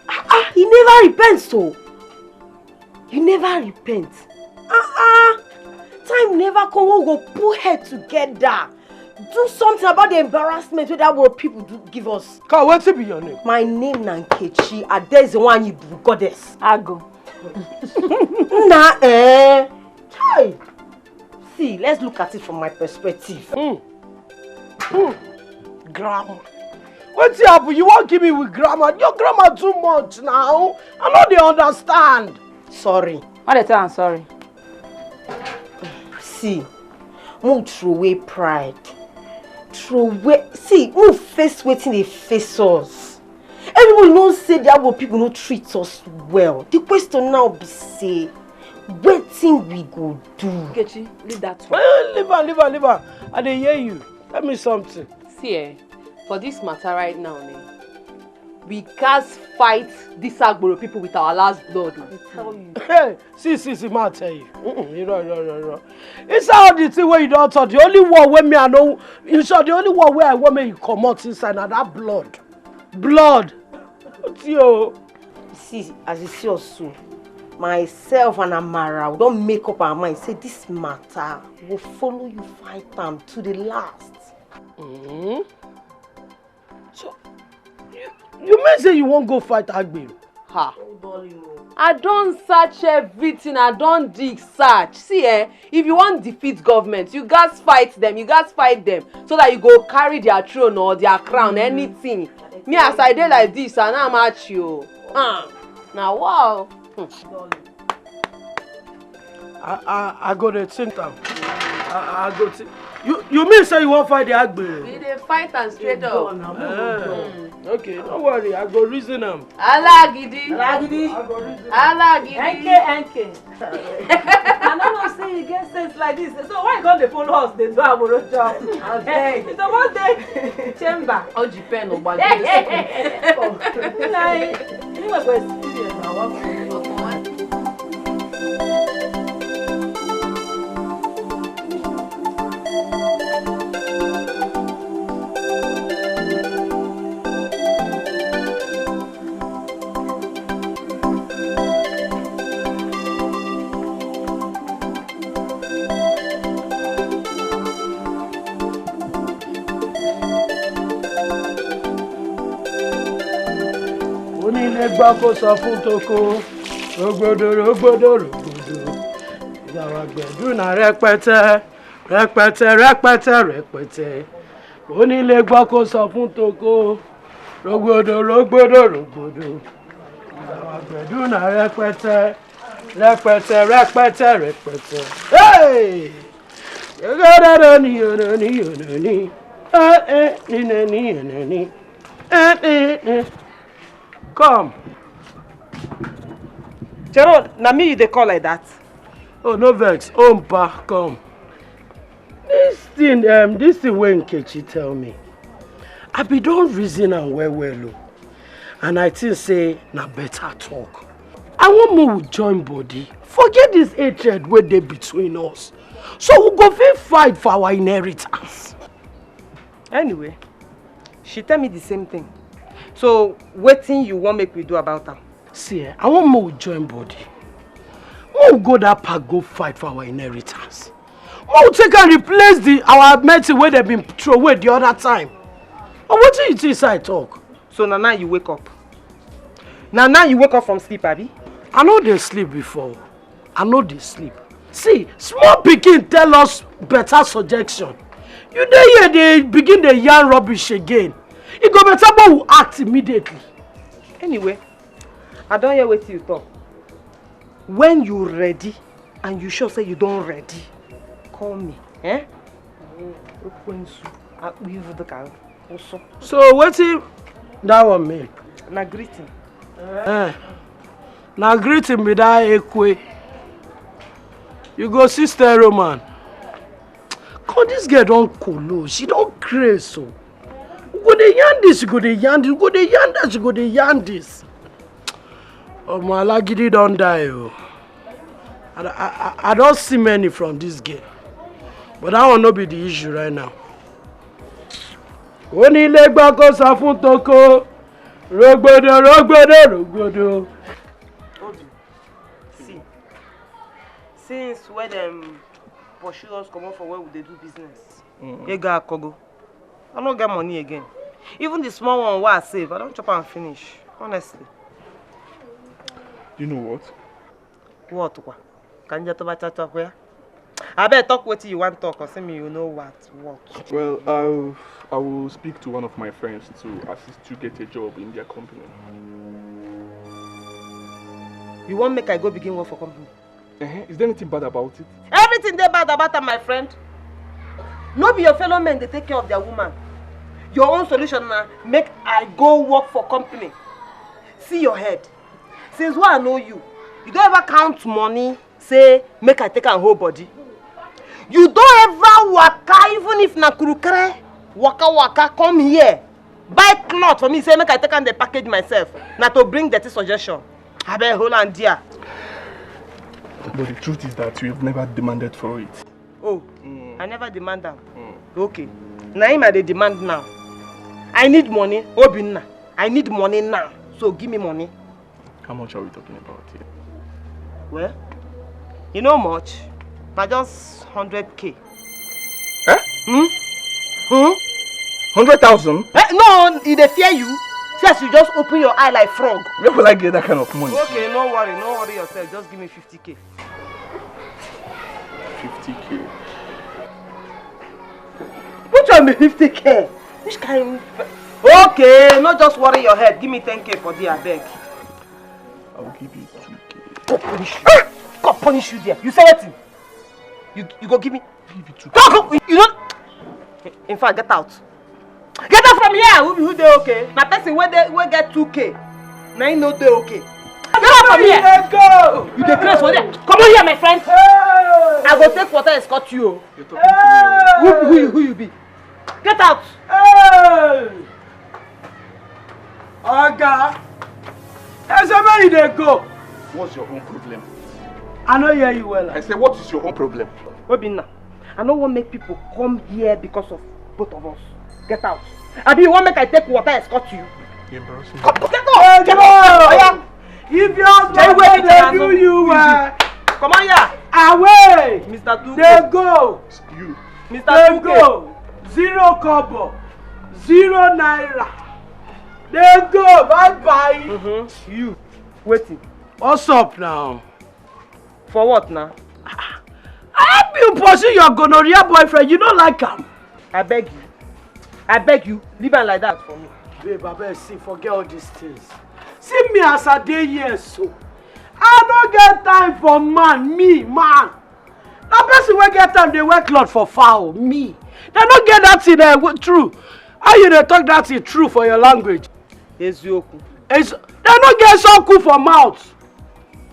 Ah, ah, he never repent, so. You never repent. Ah, ah. Time never come, we go put head together. Do something about the embarrassment wey that world people do give us. Come, wetin be your name? My name na Nkechi Adezewanyi Ibu goddess. Ago. Na, eh. Chai. See, let's look at it from my perspective. Mm. Mm. Grammar. Wetin happen? You wan give me with grammar? Your grammar too much now. I no dey understand. Sorry. Why dey tell am sorry? See, move throw away pride. Throw away. See, move face wetin dey face us. Everybody know say the Agbo people no treat us well. The question now be say, wetin we go do? Nkechi, leave that one. Eh, leave am, leave am, leave am. I dey hear you. Tell me something. See, eh, for this matter right now, eh, we gats fight this Agboro people with our last blood. I dey tell you. Hey, see, see, see, ma tell you. Mm-mm, you know, you know, you know. Inside all the thing wey you don talk, the only one wey me I know, in short, the only one wey I want make you comot inside na that blood. Blood. Wetin o? See, as you see us so, myself and Amara, we don make up our mind say this matter go follow you fight am to the last. Mm-hmm. So, you, you mean say you wan go fight Agbero? Ha. I don search everything, I don dig search. See, eh, if you wan defeat government, you gats fight them, you gats fight them so that you go carry their throne or their crown, anything. Me, as I dey like this, I no match you. Ah, na wow. Hmm. I, I, I go dey think am. I, I go think. You, you mean say you wan fight the Agbe? We dey fight am straight up. Eh, okay, no worry, I go reason am. Alagidi. Alagidi. I go reason am. Alagidi. N K, N K. I no know say you get sense like this. So why you come dey follow us dey do Agboro job? Abeg. You suppose dey chamber. Oji pen o gbagbe. Nai, you wey go experience na one. Onílé gbọ́ kó sọ fún toko, rògbòdò, rògbòdò, rògbòdò. Ìyàwó àgbẹ̀dù náà rẹpẹtẹ, rẹpẹtẹ, rẹpẹtẹ, rẹpẹtẹ. Onílé gbọ́ kó sọ fún toko, rògbòdò, rògbòdò, rògbòdò. Ìyàwó àgbẹ̀dù náà rẹpẹtẹ, rẹpẹtẹ, rẹpẹtẹ, rẹpẹtẹ. Hey! Rògbòdò ni, ni, ni, ni. Eh, eh, ni, ni, ni, ni, ni. Eh, eh, eh. Come. Chero, na me you dey call like that? Oh, no vex. Oh, mpa, come. This thing, um, this thing wey Nkechi tell me, I be don reason am well well o. And I think say na better talk. I wan make we join body. Forget this hatred wey dey between us. So we go fit fight for our inheritance. Anyway, she tell me the same thing. So wetin you wan make we do about am? See, eh, I wan make we join body. Make we go that park go fight for our inheritance. Make we take and replace the our medicine wey dem bin throw away the other time. Or wetin you think say I talk? So na now you wake up? Na now you wake up from sleep, abi? I no dey sleep before. I no dey sleep. See, small pikin tell us better suggestion. You dey here dey begin dey yarn rubbish again. E go better make we act immediately. Anyway, I don hear wetin you talk. When you ready and you sure say you don ready, call me. Eh? Ekwensu, akpụ ivu dịka ụsụ. So wetin that one mean? Na greeting. Eh, na greeting be that ekwe. You go see stereo man. Come, this girl don kolo, she don craze o. You go dey yarn this, you go dey yarn this, you go dey yarn that, you go dey yarn this. Omo, Alagidi don die o. I, I, I, I don see many from this girl. But that one no be the issue right now. Onílé gbọ́ kó sọ fún toko. Rogbodo, rogbodo, rogbodo. Obi, see, since wey dem pursue us comot for where we dey do business, ego akogo. I no get money again. Even the small one wey I save, I don chop am finish, honestly. You know what? What kwa? Ka m je tụba chachakwa ya? Abeg, talk wetin you wan talk, or say me you know what, what? Well, I, I will speak to one of my friends to assist you get a job in their company. You wan make I go begin work for company? Eh, is there anything bad about it? Everything dey bad about am, my friend. No be your fellow men dey take care of their woman. Your own solution na make I go work for company. See your head. Since wey I know you, you don ever count money say make I take am hold body? You don ever waka, even if na kurukere, waka waka come here, buy cloth for me, say make I take am dey package myself? Na to bring dirty suggestion? Abeg, hold am there. But the truth is that you have never demanded for it. Oh, I never demand am. Okay. Na him I dey demand now. I need money, Obinna. I need money now. So give me money. How much are we talking about here? Well, you know much. Na just hundred K. Eh? Hmm? Hmm? Hundred thousand? Eh, no, e dey fear you. See as you just open your eye like frog. Where will I get that kind of money? Okay, no worry, no worry yourself. Just give me fifty K. Fifty K. Which one be fifty K? Which kind? Okay, no just worry your head. Give me ten K for there, abeg. I will give you two K. Go punish you. God punish you there. You say wetin? You, you go give me? Give you two K. Talk, you know. In fact, get out. Get out from here. Who, who dey okay? Na person wey dey, wey get two K, na him no dey okay. Get out from here. Let's go. You dey craze for there. Come on here, my friend. Hey. I go take water escort you o. You're talking to me. Who, who, you- who you be? Get out. Hey. Oga, I say where you dey go? What's your own problem? I no hear you well. I say, what is your own problem? Obinna, I no wan make people come here because of both of us. Get out. Abi you wan make I take water escort you? You embarrass me. Come, get out. Get out. Oya. If your husband Jai no wey dey do you well, Come on here. away. Mister Tuko. Dey go. You. Mister Dey Tuko. Go. Zero kobo. Zero naira. Dey go. Bye bye. Mm-hmm. You. Wetin? What's up now? For what now? I help you pursue your gonorrhea boyfriend. You no like am. I beg you. I beg you. Leave am like that for me. Babe, abeg, see, forget all these things. See me as I dey here so. I no get time for man, me, man. Na person wey get time dey wear cloth for fowl, me. Dem no get that thing, eh, true. How you dey talk that thing true for your language? Eziokwu. It's, they no get soku for mouth.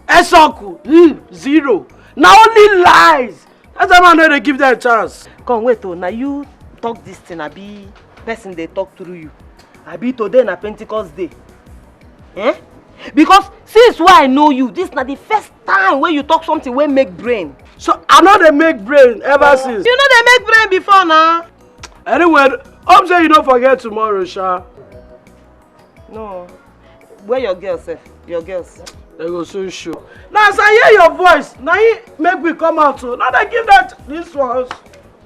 Esoku, mm, zero. Na only lies. That's why I no dey give them chance. Come wait o, na you talk this thing, abi person dey talk through you? Abi today na Pentecost day? Eh? Because since wey I know you, this na the first time wey you talk something wey make brain. So I no dey make brain ever since. You no dey make brain before na. Anyway, hope say you no forget tomorrow, sha. No. Where your girls sef? Your girls? They go soon show. Now as I hear your voice, now you make me come out. So now they give that this ones.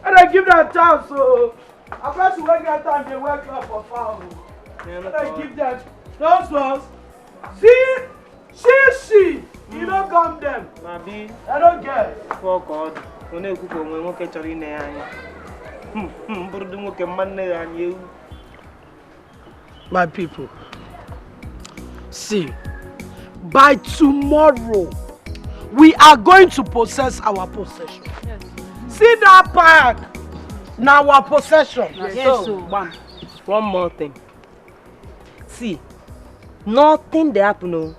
And they give that chance. So a person wey get time dey wear cloth for fowl. Yeah, no problem. They give that those ones. See, see, see. You no come them. Abi. I don't get. Fuck God. Onye ekwu ka onwe nwoke chọrọ ine ya anya. Hmm, hmm, bụrụ dị nwoke mma nne ya anya ewu. My people, see, by tomorrow, we are going to possess our possession. Yes. See that park, na our possession. Yes, so. One more thing. See, nothing dey happen o.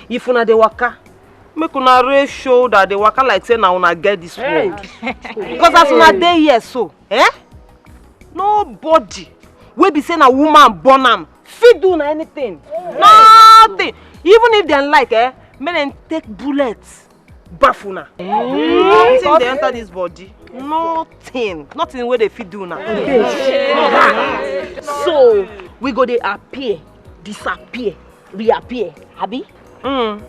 If una dey waka, make una raise shoulder, dey waka like say na una get this world. Because as una dey here so, eh? Nobody wey be say na woman born am fit do una anything. Nothing. Even if dem like, eh, make dem take bullet baff una. Nothing dey enter this body. Nothing. Nothing wey dey fit do una. So we go dey appear, disappear, reappear, abi? Mm.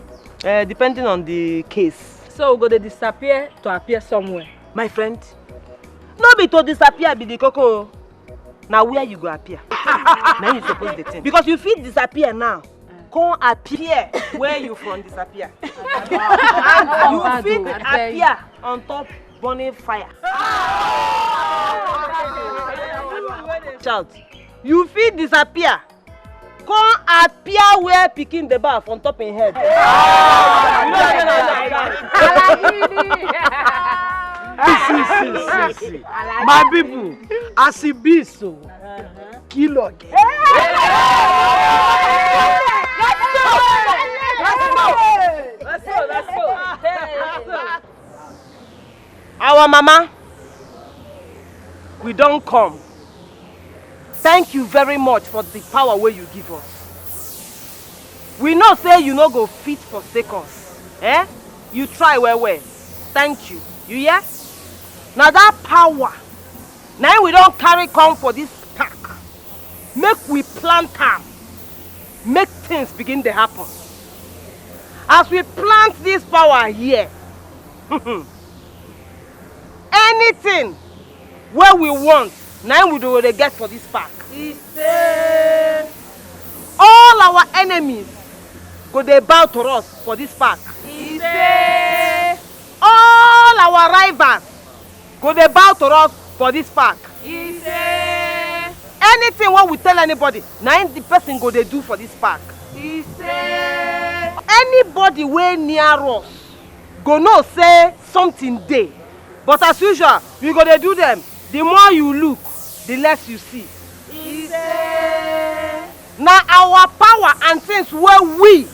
Uh, depending on the case. So we go dey disappear to appear somewhere. My friend, no be to disappear be the koko. Na where you go appear. Na you suppose dey think. Because you fit disappear now, come appear where you from disappear. And you fit appear on top burning fire. Shout. You fit disappear. Come appear where pikin dey baff on top him head. You know say na lie. See, see, see, see. My people, as e be so, kill again. Our mama, we don come. Thank you very much for the power wey you give us. We know say you no go fit forsake us. Eh? You try well well. Thank you. You hear? Na that power na im we don carry come for this park. Make we plant am. Make things begin dey happen. As we plant this power here, anything wey we want, na im we go dey get for this park. Ise. All our enemies go dey bow to us for this park. Ise. All our rivals go dey bow to us for this park. Ise. Anything wey we tell anybody, na im the person go dey do for this park. Ise. Anybody wey near us go know say something dey. But as usual, we go dey do them. The more you look, the less you see. Ise. Na our power and things wey we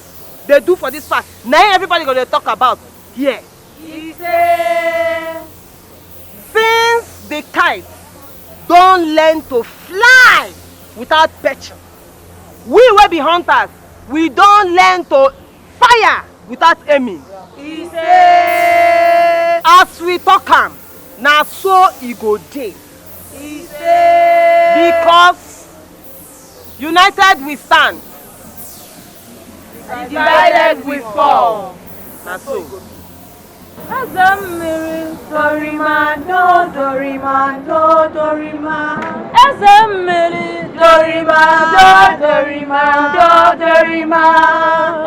dey do for this park, na im everybody go dey talk about here. Ise. Since the kite don learn to fly without perching, we wey be hunters, we don learn to fire without aiming. Ise. As we talk am, na so e go dey. Ise. Because united we stand, divided we fall. Na so. Eze mmiri. Dorima do, dorima do, dorima. Eze mmiri. Dorima do, dorima do, dorima.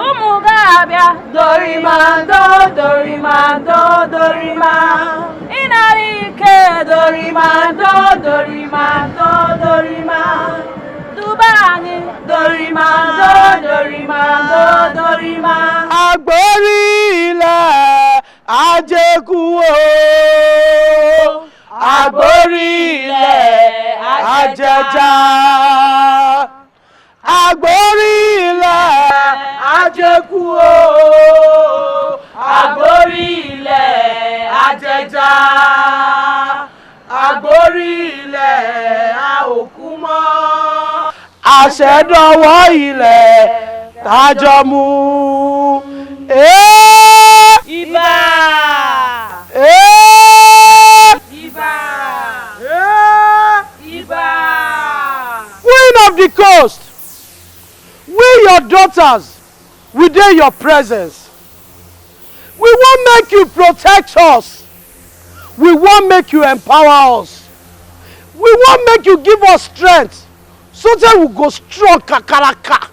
Ụmụ ga-abịa. Dorima do, dorima do, dorima. Ịnara ike. Dorima do, dorima do, dorima. Duba anyị. Dorima do, dorima do, dorima. Àgbórí ilẹ̀ ajékú o. Àgbórí ilẹ̀ ajẹja. Àgbórí ilẹ̀ Jẹ́kú o, àgbórí ilẹ̀ ajẹja, àgbórí ilẹ̀ a ò kú mọ́. Àṣẹdọwọ́ ilẹ̀ tájọ mú. Ee! Ibà! Ee! Ibà! Ee! Ibà! Queen of the coast, we, your daughters, we dey your presence. We wan make you protect us. We wan make you empower us. We wan make you give us strength so that we go strong kakaraka.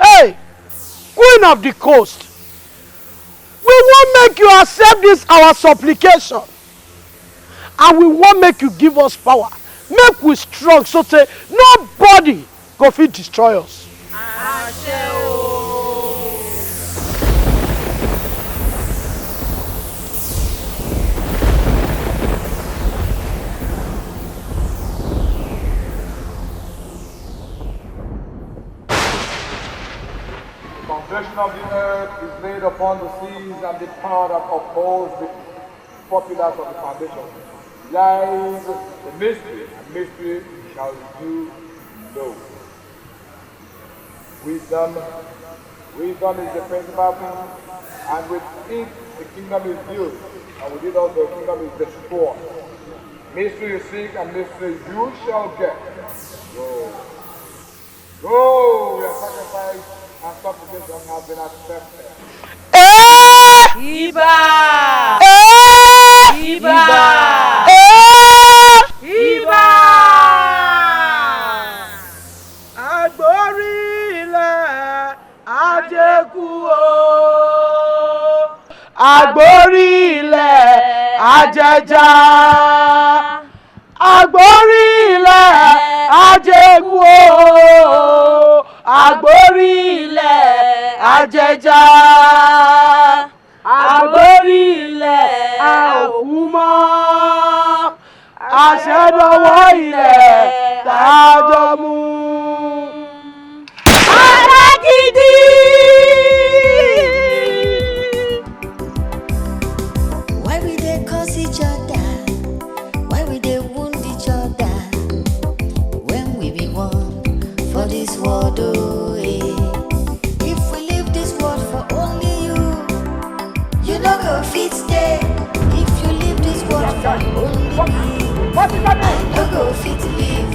Hey, Queen of the coast, we wan make you accept this our supplication, and we wan make you give us power, make we strong so say nobody go fit destroy us. Àṣẹ o. The foundation of the earth is laid upon the seas, and the power that upholds the four pillars of the foundation lies the mystery, and mystery shall you know. Wisdom, wisdom is the principal thing, and with it the kingdom is built, and with it also the kingdom is destroyed. Mystery you seek, and mystery you shall get. Go. Go, your sacrifice and supplication have been accepted. Eh! Ibà! Eh! Ibà! Eh! Ibà! Àgbórí ilẹ̀ ajẹ́kú o. Àgbórí ilẹ̀ ajẹja. Àgbórí ilẹ̀ ajẹ́kú o, àgbórí ilẹ̀ ajẹja, àgbórí ilẹ̀ a ò kú mọ́, àṣẹdọwọ́ ilẹ̀ tájọ mú. Alágídí. Why we dey curse each other? Why we dey wound each other? When we be one for this world, oh, eh. If we leave this world for only you, you no go fit stay. If you leave this world for only me, I no go fit live.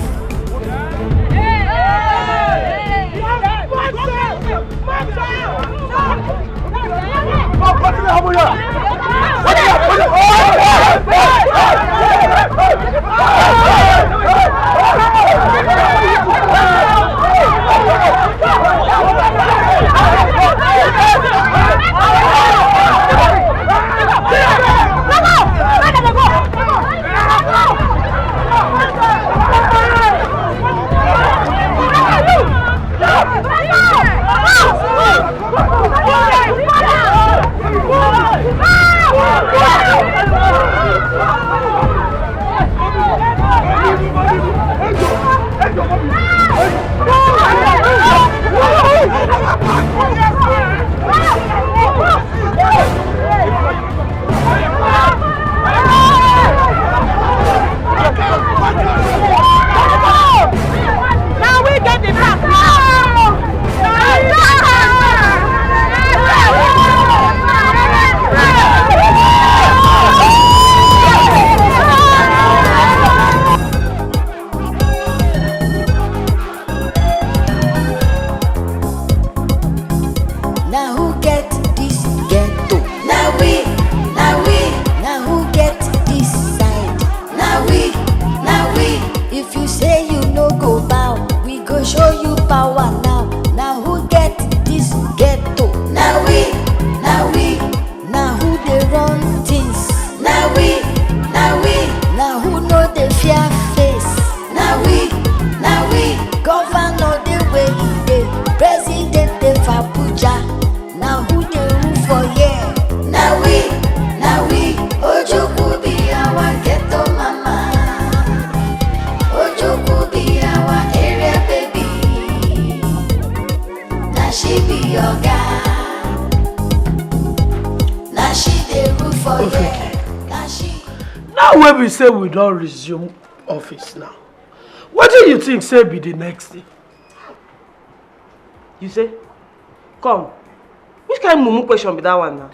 She be your guy. Now she dey rule for Okay. Here. Now she. Now wey we say we don resume office now, wetin you think say be the next thing? You say? Come. Which kind mumu question be that one now?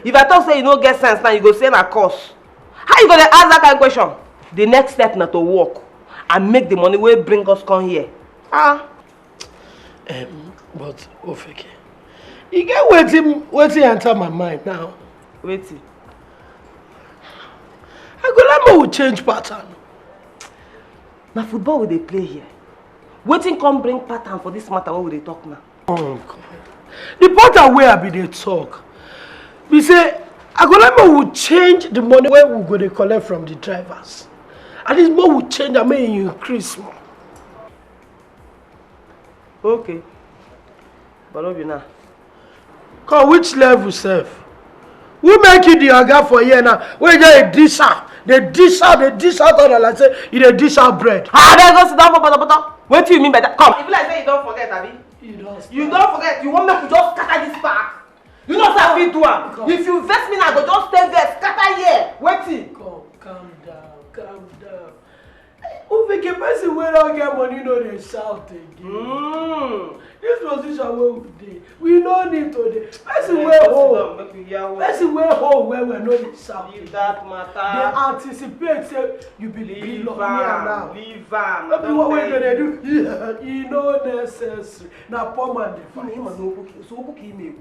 If I talk say you no get sense now, you go say na curse. How you go dey ask that kind question? The next step na to work and make the money wey bring us come here. Ah. Um, but Ofeke, e get wetin wetin enter my mind now. Wetin? I go like make we change pattern. Na football we dey play here. Wetin come bring pattern for this matter wey we dey talk now? Oh God. The pattern wey I be dey talk be say I go like make we change the money wey we go dey collect from the drivers. At least make we change am make e increase small. Okay. But no be now. Come which level sef? Who make you the oga for here now? Wey you just dey dish out, dey dish out, dey dish out other like say you dey dish out bread. Ah, abeg go sit down for potopoto. Wetin you mean by that? Come. E be like say you don forget, abi? You don. You don forget. You wan make we just scatter this park? You know say I fit do am. If you vex me now, I go just stay vex, scatter here. Wetin? Come, calm down, calm down. Ufike, person wey don get money no dey shout again. Mm. This position wey we dey, we no need to dey. Person wey hold, person wey hold well well no dey shout again. Leave that matter. Dey anticipate say you be billionaire now. Leave am. No be what wey you dey do. E no necessary. Na poor man dey fight. Him and Obuki, so Obuki ime.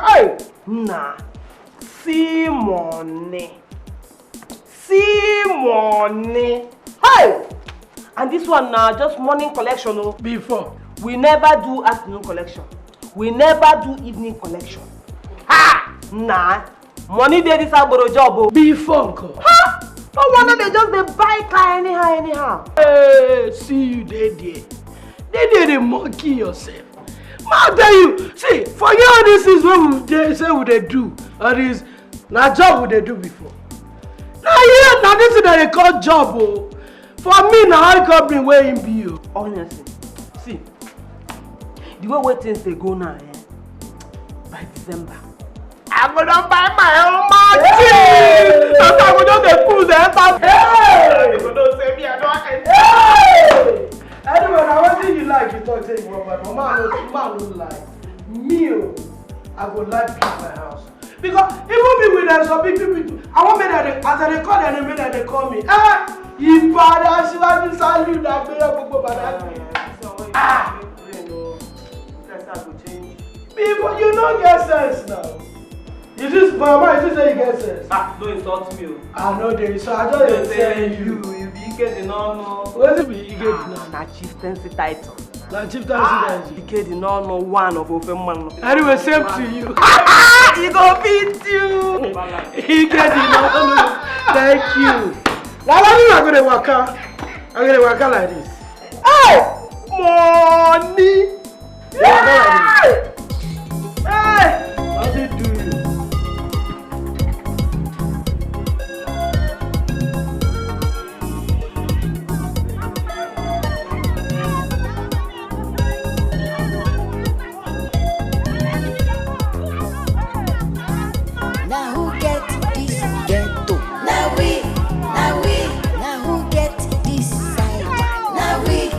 Hey! Nah, see money. See money. Hey! And this one now just morning collection. Oh. Before. We never do afternoon collection. We never do evening collection. Ha! Nah. Money dey this agboro job o. Before nko. Ha! No wonder they just dey buy car anyhow anyhow. Hey, see you dey there. Dey there dey monkey yourself. Ma tell you, see, forget all these things wey we dey say we dey do. All these na job we dey do before. Na here na this thing dem dey call job o. For me na high company wey him be o. Honestly, see, the way wey things dey go now, eh, by December, I go don buy my own machine. After I go just dey pull the enter. Hey! You go know say me I don enter. Hey! Anyway, na wetin you like you talk say you wan buy, but man no man no lie. Me o, I go like build my house. Because even me with them some big people, I wan make them dey, as I dey call their name, make them dey call me. Eh, Ipada Shiwaju Salu na gbere gbogbo bada. Ah. Before you no get sense now. You just mama, you just say you get sense. Ah, no insult me o. I no dey insult, I just dey tell you. You be Ike the no no. Wetin be Ike the no? Na chieftaincy title. Na chieftaincy title. Ike the no no one of ofe mmanụ. Anyway, same to you. You go fit you. Ike the no no. Thank you. Na why you go dey waka? I go dey waka like this. Hey! Money! Hey! Hey! How they do you? Now who get this ghetto? Now we, now we, now who get this side? Now we,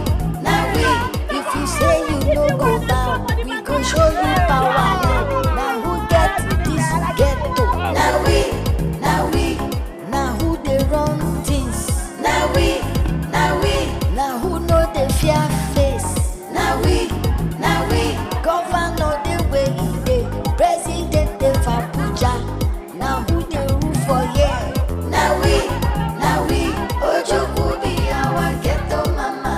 Their face. Na we, na we. Governor dey where he dey. President dey for Abuja. Na who dey rule for here? Na we, na we. Ojukwu be our ghetto mama.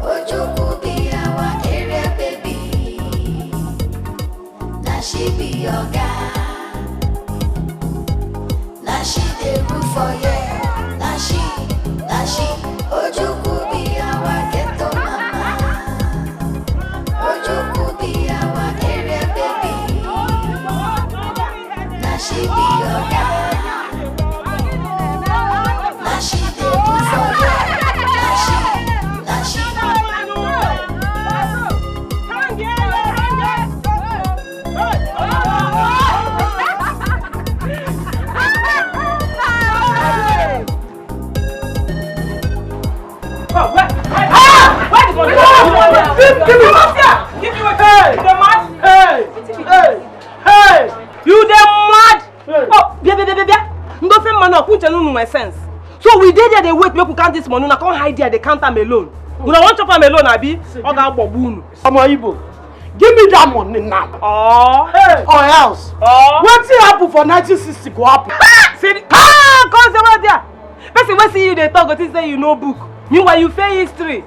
Ojukwu be our area baby. Na she be oga. Na she dey rule for here. Na she, na she. Ojukwu be our ghetto mama. Ojukwu be our area baby. Na she be oga. Na she dey rule for here. Na she, na she. Give, give me. Hey! Hey! Hey! Hey! You dey mad? Hey! Oh, bia, bia, bia, bia, bia. Ndo fe mmanụ ọkụ uche n'unu my sense. So we dey there dey wait make we count this money, una come hide there dey count am alone. Una wan chop am alone, abi? Ọ ga-agbọgbu unu. Omo Igbo, give me that money now. Oh. Hey. Or else. Oh. Wetin happen for nineteen sixty go happen. See, ah, come say what there. Person wey see you dey talk go think say you know book. Meanwhile, you fail history.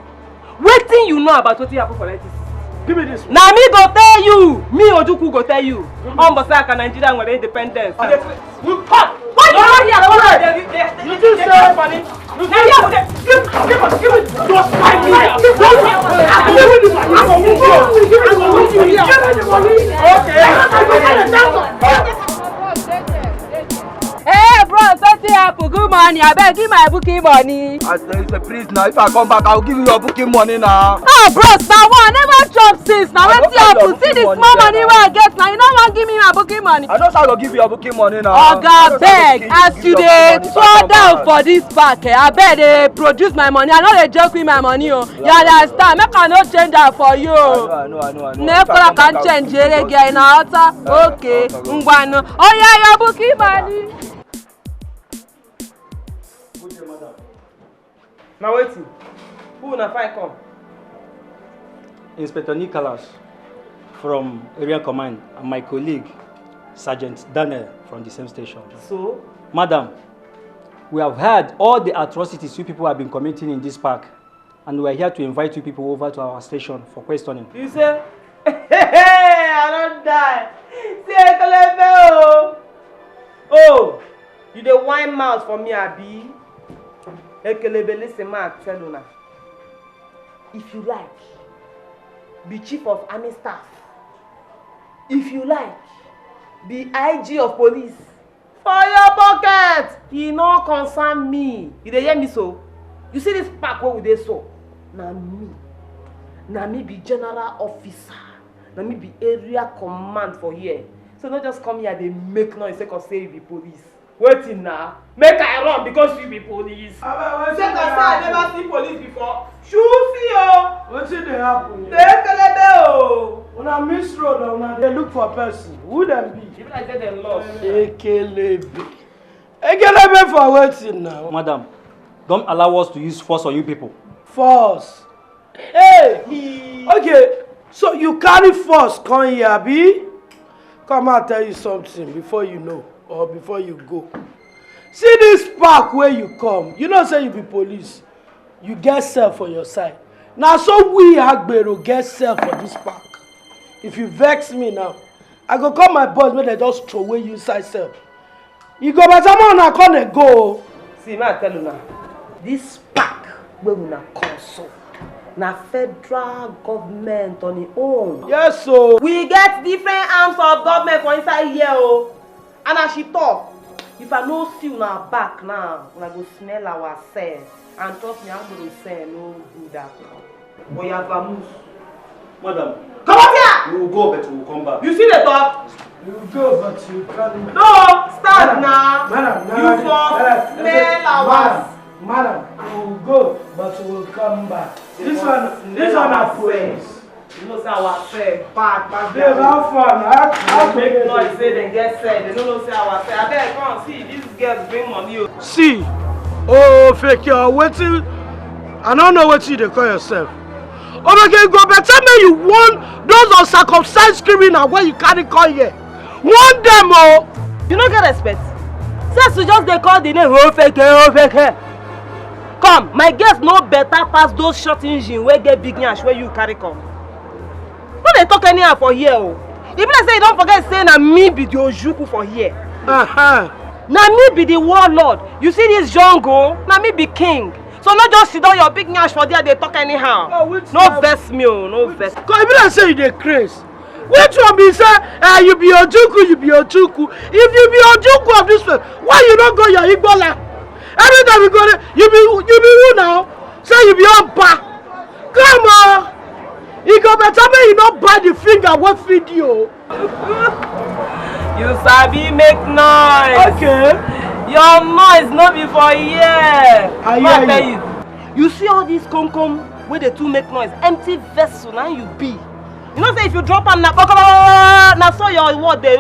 Wetin you know about wetin happen for nineteen sixty? Give me this one. Na me go tell you. Me, Ojukwu, go tell you. Ombosaka, Nigeria nwere independence. We pack. Why you not here? You think say money? Now here we dey. Give, give, give me just five minutes. Just five minutes. Give me the money. I go move you. I go move you. Give me the money. Okay. Hey, bros, wetin happen? Good morning. Abeg, give my booking money. I say, say, please now, if I come back, I'll give you your booking money now. Ah, bros, na one. I never chop since. Now, wetin happen? See the small money wey I get now. You no wan give me my booking money. I know say I go give you your booking money now. Oga, beg, as you dey fall down for this park, eh, abeg dey produce my money. I no dey joke with my money o. You understand? Make I no change am for you o. I know, I know, I know, I know. Make I come change ere gị na ọta. Okay, ngwanụ. Oya, your booking money. Good day, madam. Na wetin? Who una find come? Inspector Nicholas from Area Command and my colleague, Sergeant Daniel from the same station. So? Madam, we have heard all the atrocities you people have been committing in this park, and we are here to invite you people over to our station for questioning. You say? I don die. Say ekelebe o. Oh, you dey whine mouth for me, abi? Ekelebe, listen, ma tell una. If you like, be chief of army staff. If you like, be I G of police. For your pocket, e no concern me. You dey hear me so? You see this park wey we dey so? Na me, na me be general officer. Na me be area command for here. So no just come here dey make noise sake of say you be police. Wetin na? Make I run because you be police. Abeg, wetin dey happen? Sake of say I never see police before. Shusi o. Wetin dey happen here? Dey kelebe o. Una miss road, una dey look for person. Who dem be? E be like say dem lost. Ekelebe. Ekelebe for wetin now? Madam, don't allow us to use force on you people. Force? Hey! Okay, so you carry force come here, abi? Come, I tell you something before you know or before you go. See this park where you come. You know say you be police. You get cell for your side. Na so we Agbero get cell for this park. If you vex me now, I go call my boys make dem just throw away you inside cell. E go better make una come dey go o. See, make I tell una, this park wey una come so, na federal government on im own. Yes o. We get different arms of government for inside here o. And as she talk, if I no see una back now, una go smell our cell. And trust me, Agbero cell no good at all. Oya, vamoose. Madam. Comot here! We will go, but we will come back. You see the talk? You will go, but you come back. No, start now. Madam, madam, you for smell our. Madam, madam, we will go, but we will come back. This one, this one na police. You know say our cell bad, bad. Babe, how far na? How, how make noise say dem get cell. Dem no know say our cell. Abeg, come see, these girls bring money o. See, oh, fake, uh, wetin? I don't know what you dey call yourself. Obeke, e go better make you warn those uncircumcised criminal wey you carry come here. Warn them o. You no get respect. Since you just dey call the name Ofeke, Ofeke. Come, my girls no better pass those short engine wey get big nyash wey you carry come. No dey talk anyhow for here o. E be like say you don forget say na me be the Ojukwu for here. Uh-huh. Na me be the warlord. You see this jungle? Na me be king. So no just sit down your big nyash for there dey talk anyhow. Oh, which No one? Vex me o, no vex. Cause e be like say you dey craze. Which one be say, eh, you be Ojukwu, you be Ojukwu? If you be Ojukwu of this place, why you no go your Igboland? Every time you go there, you be, you be who now? Say you be Oba. Come on. E go better make you no bite the finger wey feed you o. You sabi make noise. Okay. Your noise no be for here. I Make I hear tell you. You. You see all these come come wey dey too make noise, empty vessel na you be. You know say if you drop am na kpokoro, na so your word dey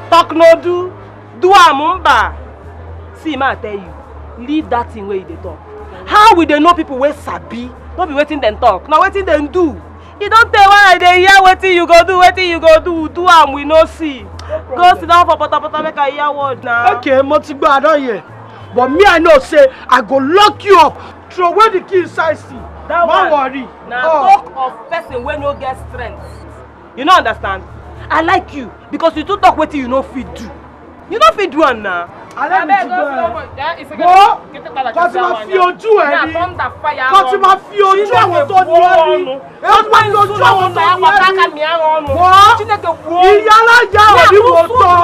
talk no do, do am mba. See, ma tell you, leave that thing wey you dey talk. How we dey know people wey sabi? No be wetin dem talk, na wetin dem do. E don tey wey I dey hear wetin you go do, wetin you go do, do am we no see. Go sit down for potopoto make I hear word na. Okay, mo ti gbọ́, I don hear. But me, I know say I go lock you up. Throw away the key inside sea. That Don't one worry. Na Oh. Talk of person wey no get strength. You no understand? I like you because you too talk wetin you no fit do. You no fit do am na. I like Abeg, you go too. Slow mo-, yeah, it's okay. Wo, Get the palace, kò tí that ma one fi now. Ojú ẹ Yeah, rí. Thunder fire Kò tí on. Ma fi ojú She àwọn just tó dey ní ẹ rí. Ẹ má fi ojú àwọn tó ní ẹ rí. Wo, ìyá aláya ò ní wò tán.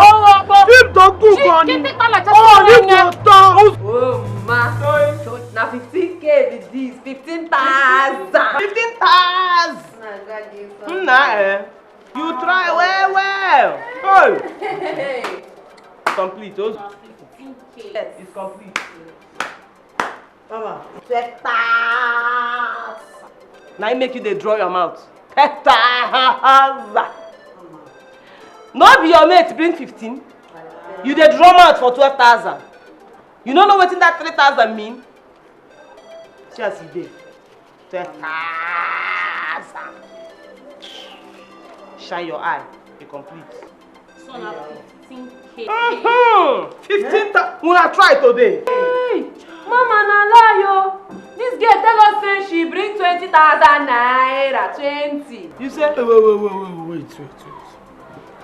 Fíìmù tó gùn gan ni. Ò ní wò tán. Oh, ma. Sorry. So, na fifteen K be this, fifteen thousand. Fifteen thousand. Na God dey so. Nna, eh, you try well, well. Hey. Complete, oh. Yes. It's complete. Mama, twelve thousand. Na im make you dey draw your mouth. Twelve thousand. No be your mate bring fifteen? You dey draw mouth for twelve thousand. You no know wetin that three thousand mean? See as e dey. Twelve thousand. Shine your eye. E complete. So na fifteen K. Mm-hmm. Fifteen thousand. Una try today. Hey, mama na lie o. This girl tell us say she bring twenty thousand naira, twenty. You say? Wait, wait, wait, wait, wait, wait, wait.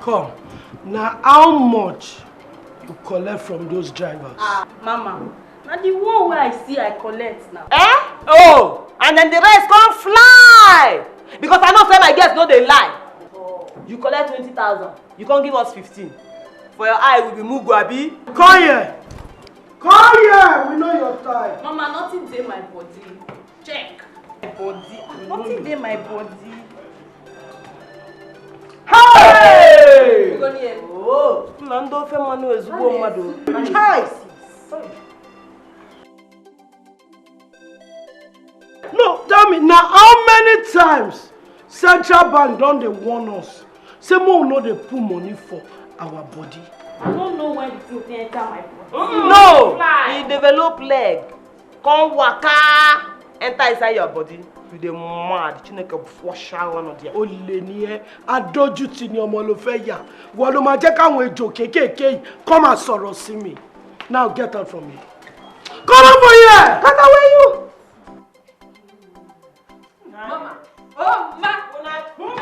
Come. Now, how much you collect from those drivers? Ah, mama, na the one wey I see I collect now. Eh? Oh, and then the rest come fly. Because I know say my girls no dey lie. You collect twenty thousand, you come give us fifteen. For your eye, we be mugu, abi? Come here. Come here. We know your time. Mama, nothing dey my body. Check. My body. Nothing dey my body. Hey! You go near. Oh. Na ndị ofe mmanụ ezigbo mmadụ. Chai! No, tell me, now how many times Central Bank don dey warn us say make we no dey put money for our body? I don't know when the thing take enter my body. No, e develop leg, come waka enter inside your body. You dey mad, Chineke flush out one of them. Olè ni ẹ́, adójútì ni ọmọ ló fẹ́ yà. Wọ́n ló máa jẹ́ káwọn ejò kéékèèké yìí kọ́ máa sọ̀rọ̀ sí mi. Now get out from here. Come out from here! Cut away you! Mama. Oh, ma. Una.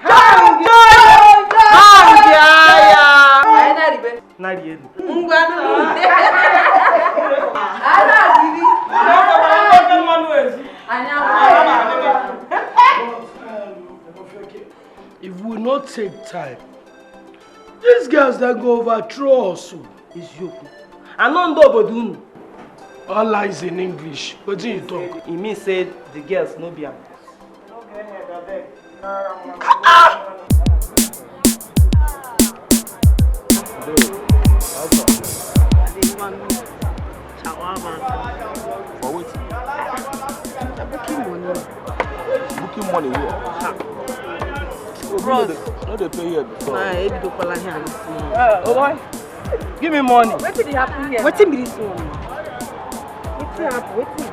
Hang, hang, hang, hang, hang, hang. Anyị na-arịbe. Na-arị elu. Ngwa nụ. Anyị na-arịbe. Anyị na-arịbe. If we no take time, these girls dem go overthrow us o. Eziokwu. Anọ ndị obodo unu. All lies in English. Wetin you talk? E mean say the girls no be am. Shawarma. For wetin? Booking money. Booking money here. Bros. No dey pay here before. Na Ebidokwala here this morning. Uh, oh boy, give me money. Wetin dey happen here? Wetin be this one? Wetin Wetin happen? Wetin?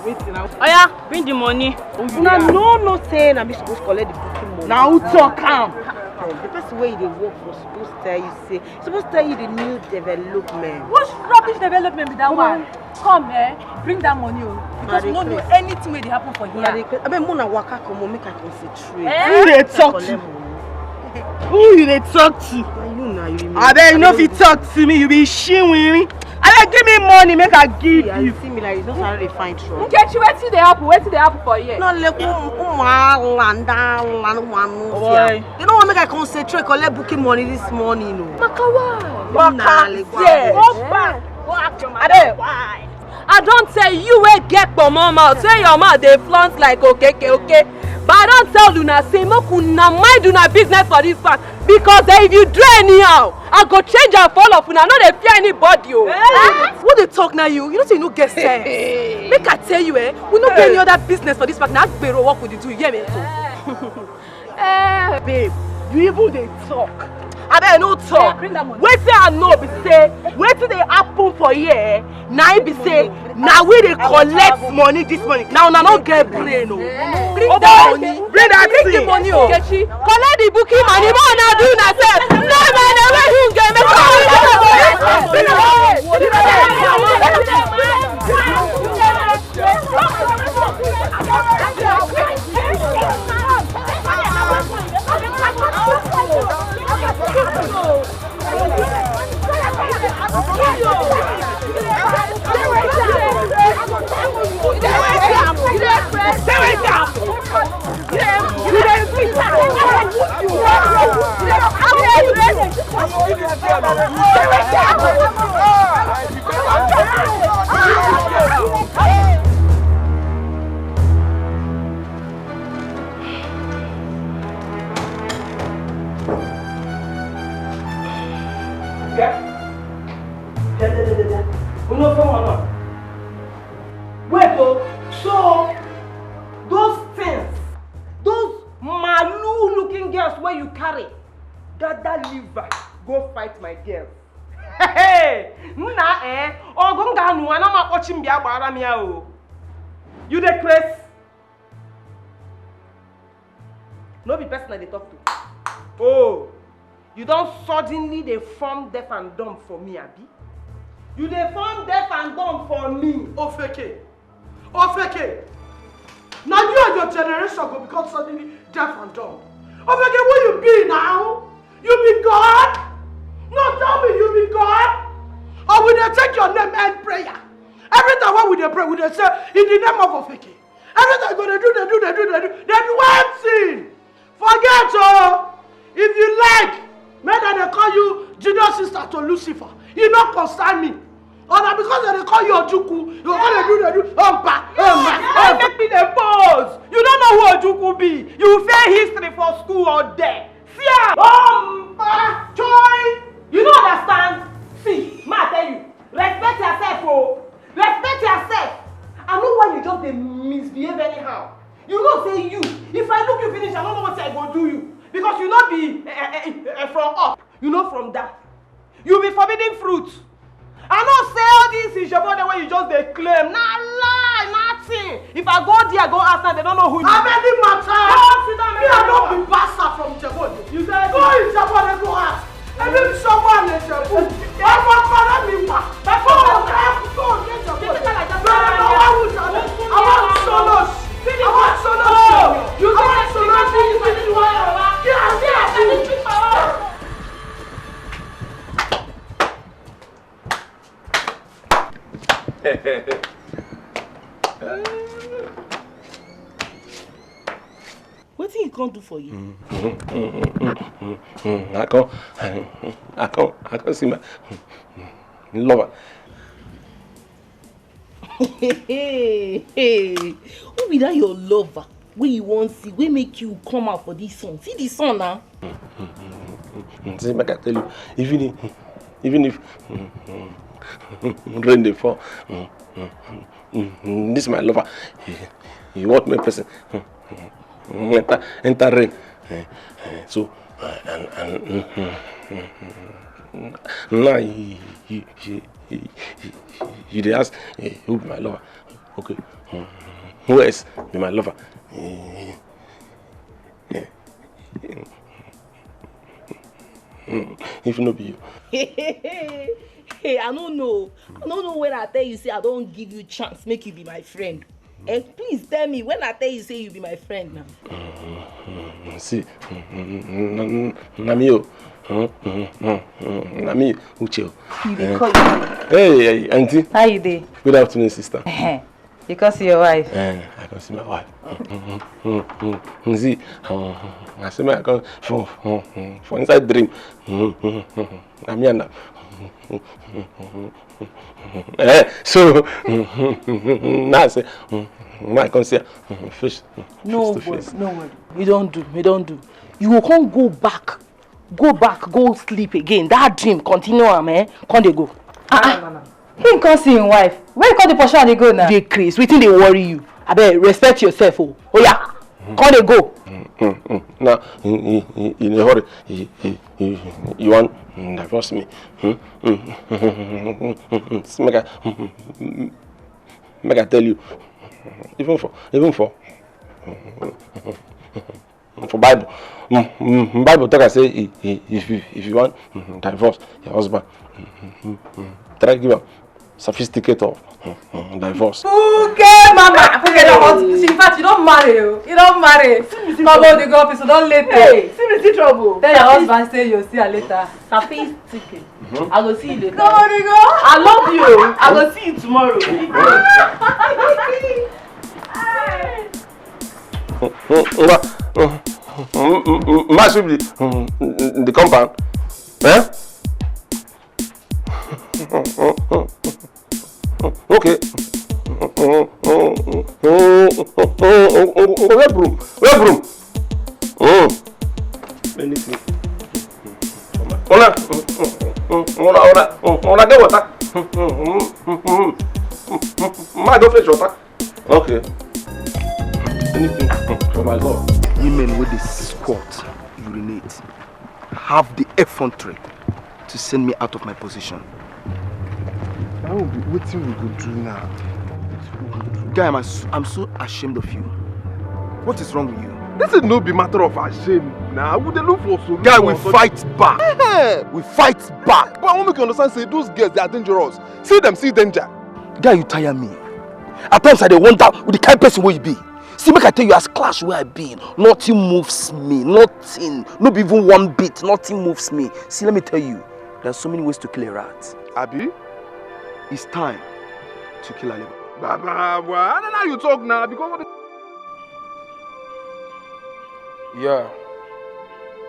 Wetin? Oya, bring the money. Una no know say na me suppose collect the booking money. Na who talk am? The person wey you dey work for suppose tell you say, suppose tell you the new development. Which rubbish development be that one? Come, eh, bring that money o, because we no know anything wey dey happen for here. Abeg, una waka comot, make I concentrate. Eh? Who you dey talk to? Who you dey talk to? Na you na you. Abeg, you no fit talk to me, you be shiwinrin. Abeg, give me money, make I give you. See me like you just dey find trouble. Nkechi, wetin dey happen? Wetin dey happen for here? No, like, um, um, ah, land, ah, land, um, ah, no fear. You know what, make I concentrate, collect booking money this morning o. Makawa. Waka. Go back. Go ask your mother why. I don tell you wey get pomo mouth, say your mouth dey flaunt like okeke, okay? But I don tell una say make una mind una business for this part, because eh, if you do anyhow, I go change am for all of una. No dey fear anybody o. Eh? Who dey talk na you? You know say you no get sense. Make I tell you, eh, we no get any other business for this part. Na agbero work we dey do, you hear me? Eh, babe, you even dey talk. Abeg, no talk. Wetin I know be say, wetin dey happen for here, eh, na im be say, na we dey collect money this morning. Na una no get brain o. Bring that money. Bring that thing. Bring the money o. Nkechi, collect the booking money. Make una do una sef. No, no, no, wey you get, make una Wait o, so those things, those malu looking girls wey you carry, gather liver, go fight my girls. Hey, nna eh, ọgụ m ga-anụ, ana m akpọchi m bịa gbara m ya o. You dey craze? No be person I dey talk to. Oh, you don suddenly dey form deaf and dumb for me, abi? You dey form deaf and dumb for me. Ofeke, Ofeke, na you and your generation go become suddenly deaf and dumb. Ofeke, who you be now? You be God? No, tell me you be God? Or we dey take your name end prayer? Every time when we dey pray, we dey say, "In the name of Ofeke." Every time you go dey do, dey do, dey do, dey do, dey do one thing. Forget o. If you like, make dem dey call you junior sister to Lucifer. E no concern me. Or na because dem dey call you Ojukwu, you go dey do, dey do, ompa, ompa, ompa. Make me dey pose. You don't know who Ojukwu be. You fail history for school or there. See am. Ompa, choi. You no understand. See, ma tell you, respect yourself o. Respect yourself. I know why you just dey misbehave anyhow. You know say you, if I look you finish, I don't know what I go do you. Because you no be eh, eh, eh, eh, from up, you no from down. You be forbidden fruit. I know say all these Ijebu wey you just dey claim, na lie, nothing. If I go there, go ask them, they don't know who you are. How many matter? Go sit down, me, I no be pastor from Ijebu. You say go Ijebu, go ask. Ebi mi sọ fún àlejò ẹ̀kú. Ọmọ ọpọlọ mi wà. Bàbá ọ̀gá ẹ̀kú tó ní ìjọba. Bẹ̀rẹ̀ lọ wá wù jàlẹ̀. Àwọn sọlọ́ọ̀ṣì. Àwọn sọlọ́ọ̀ṣì. Àwọn sọlọ́ọ̀ṣì. Kí a sí àbí. Wetin he come do for you? I come, I come, I come see my lover. Hey, hey, who be that your lover wey you wan see, wey make you come out for this sun? See the sun na. See, make I tell you, even if, even if rain dey fall, this my lover, he, he want make person enter, enter rain. So, and, and Now you, you, you, you, you dey ask, eh, who be my lover? Okay. Hmm. Who else be my lover? Eh, eh, hmm. If no be you. Hey, I don't know. I don't know when I tell you say I don't give you chance, make you be my friend. Eh, please tell me when I tell you say you be my friend now. Mm, see, mm, mm, mm, mm, mm, na me o. Mm, mm, mm, mm, na me, Uche o. You dey Eh. call you. Hey, hey, auntie. How you dey? Good afternoon, sister. Eh, you come see your wife? Eh, I come see my wife. Mm, mm, mm, mm, mm. See, um, I say me I come for, for, for inside dream. Mm, mm, mm, mm. Na me and am. Eh, so now I say, now I come see am face, No face to worry, face. No worry. You don't do, you don't do. You go come go back, go back, go sleep again. That dream, continue am, eh? Come dey go. Ah, ah. Him come see him wife. Where you come dey pursue and dey go now? Dey craze. Wetin dey worry you? Abeg, respect yourself o. Oya, come dey go. Mm, mm, mm. Now, in, in, in, in a hurry, you, you, you, you want, mm, divorce me? Hmm? Mm, mm, mm, mm, mm, mm. See, make I, mm, mm, mm, make I tell you, even for, even for, for Bible, mm, mm, Bible talk am say, i- i- if you, if you want, mm, divorce your husband, mm, mm, mm, mm, try give am certificate of, mm, mm, divorce. Fuge mama, Fuge don hot. In fact, you don marry o. You don marry. Come on, the go office, don late o. Hey, see me see trouble. Tell your husband say you see her later. Certificate. I go see you later. Come on, the go. I love you o. I go see you tomorrow. Ngwa, mm, mm, mm, mm, ma sweep the, mm, mm, the compound. Eh? Okay. Where broom? Where broom? Mm. Anything. Una, una, una, una, una get water. Ma go fetch water. Okay. Anything for my love. Women wey dey squat, urinate, have the effrontery to send me out of my position. That will be wetin we go do now. Guy, I'm, as- I'm so ashamed of you. What is wrong with you? This is no be matter of ashamed now. We dey look for solution. Guy, we fight back. We fight back. But I want make you understand say those girls, they are dangerous. See them, see danger. Guy, you tire me. At times I dey wonder with the kind person wey you be. See, make I tell you, as clash wey I be, nothing moves me, nothing, no be even one bit, nothing moves me. See, let me tell you, there are so many ways to kill a rat. Abi, it's time to kill a leopard. Baba, why? Now you talk now because of the... Yeah,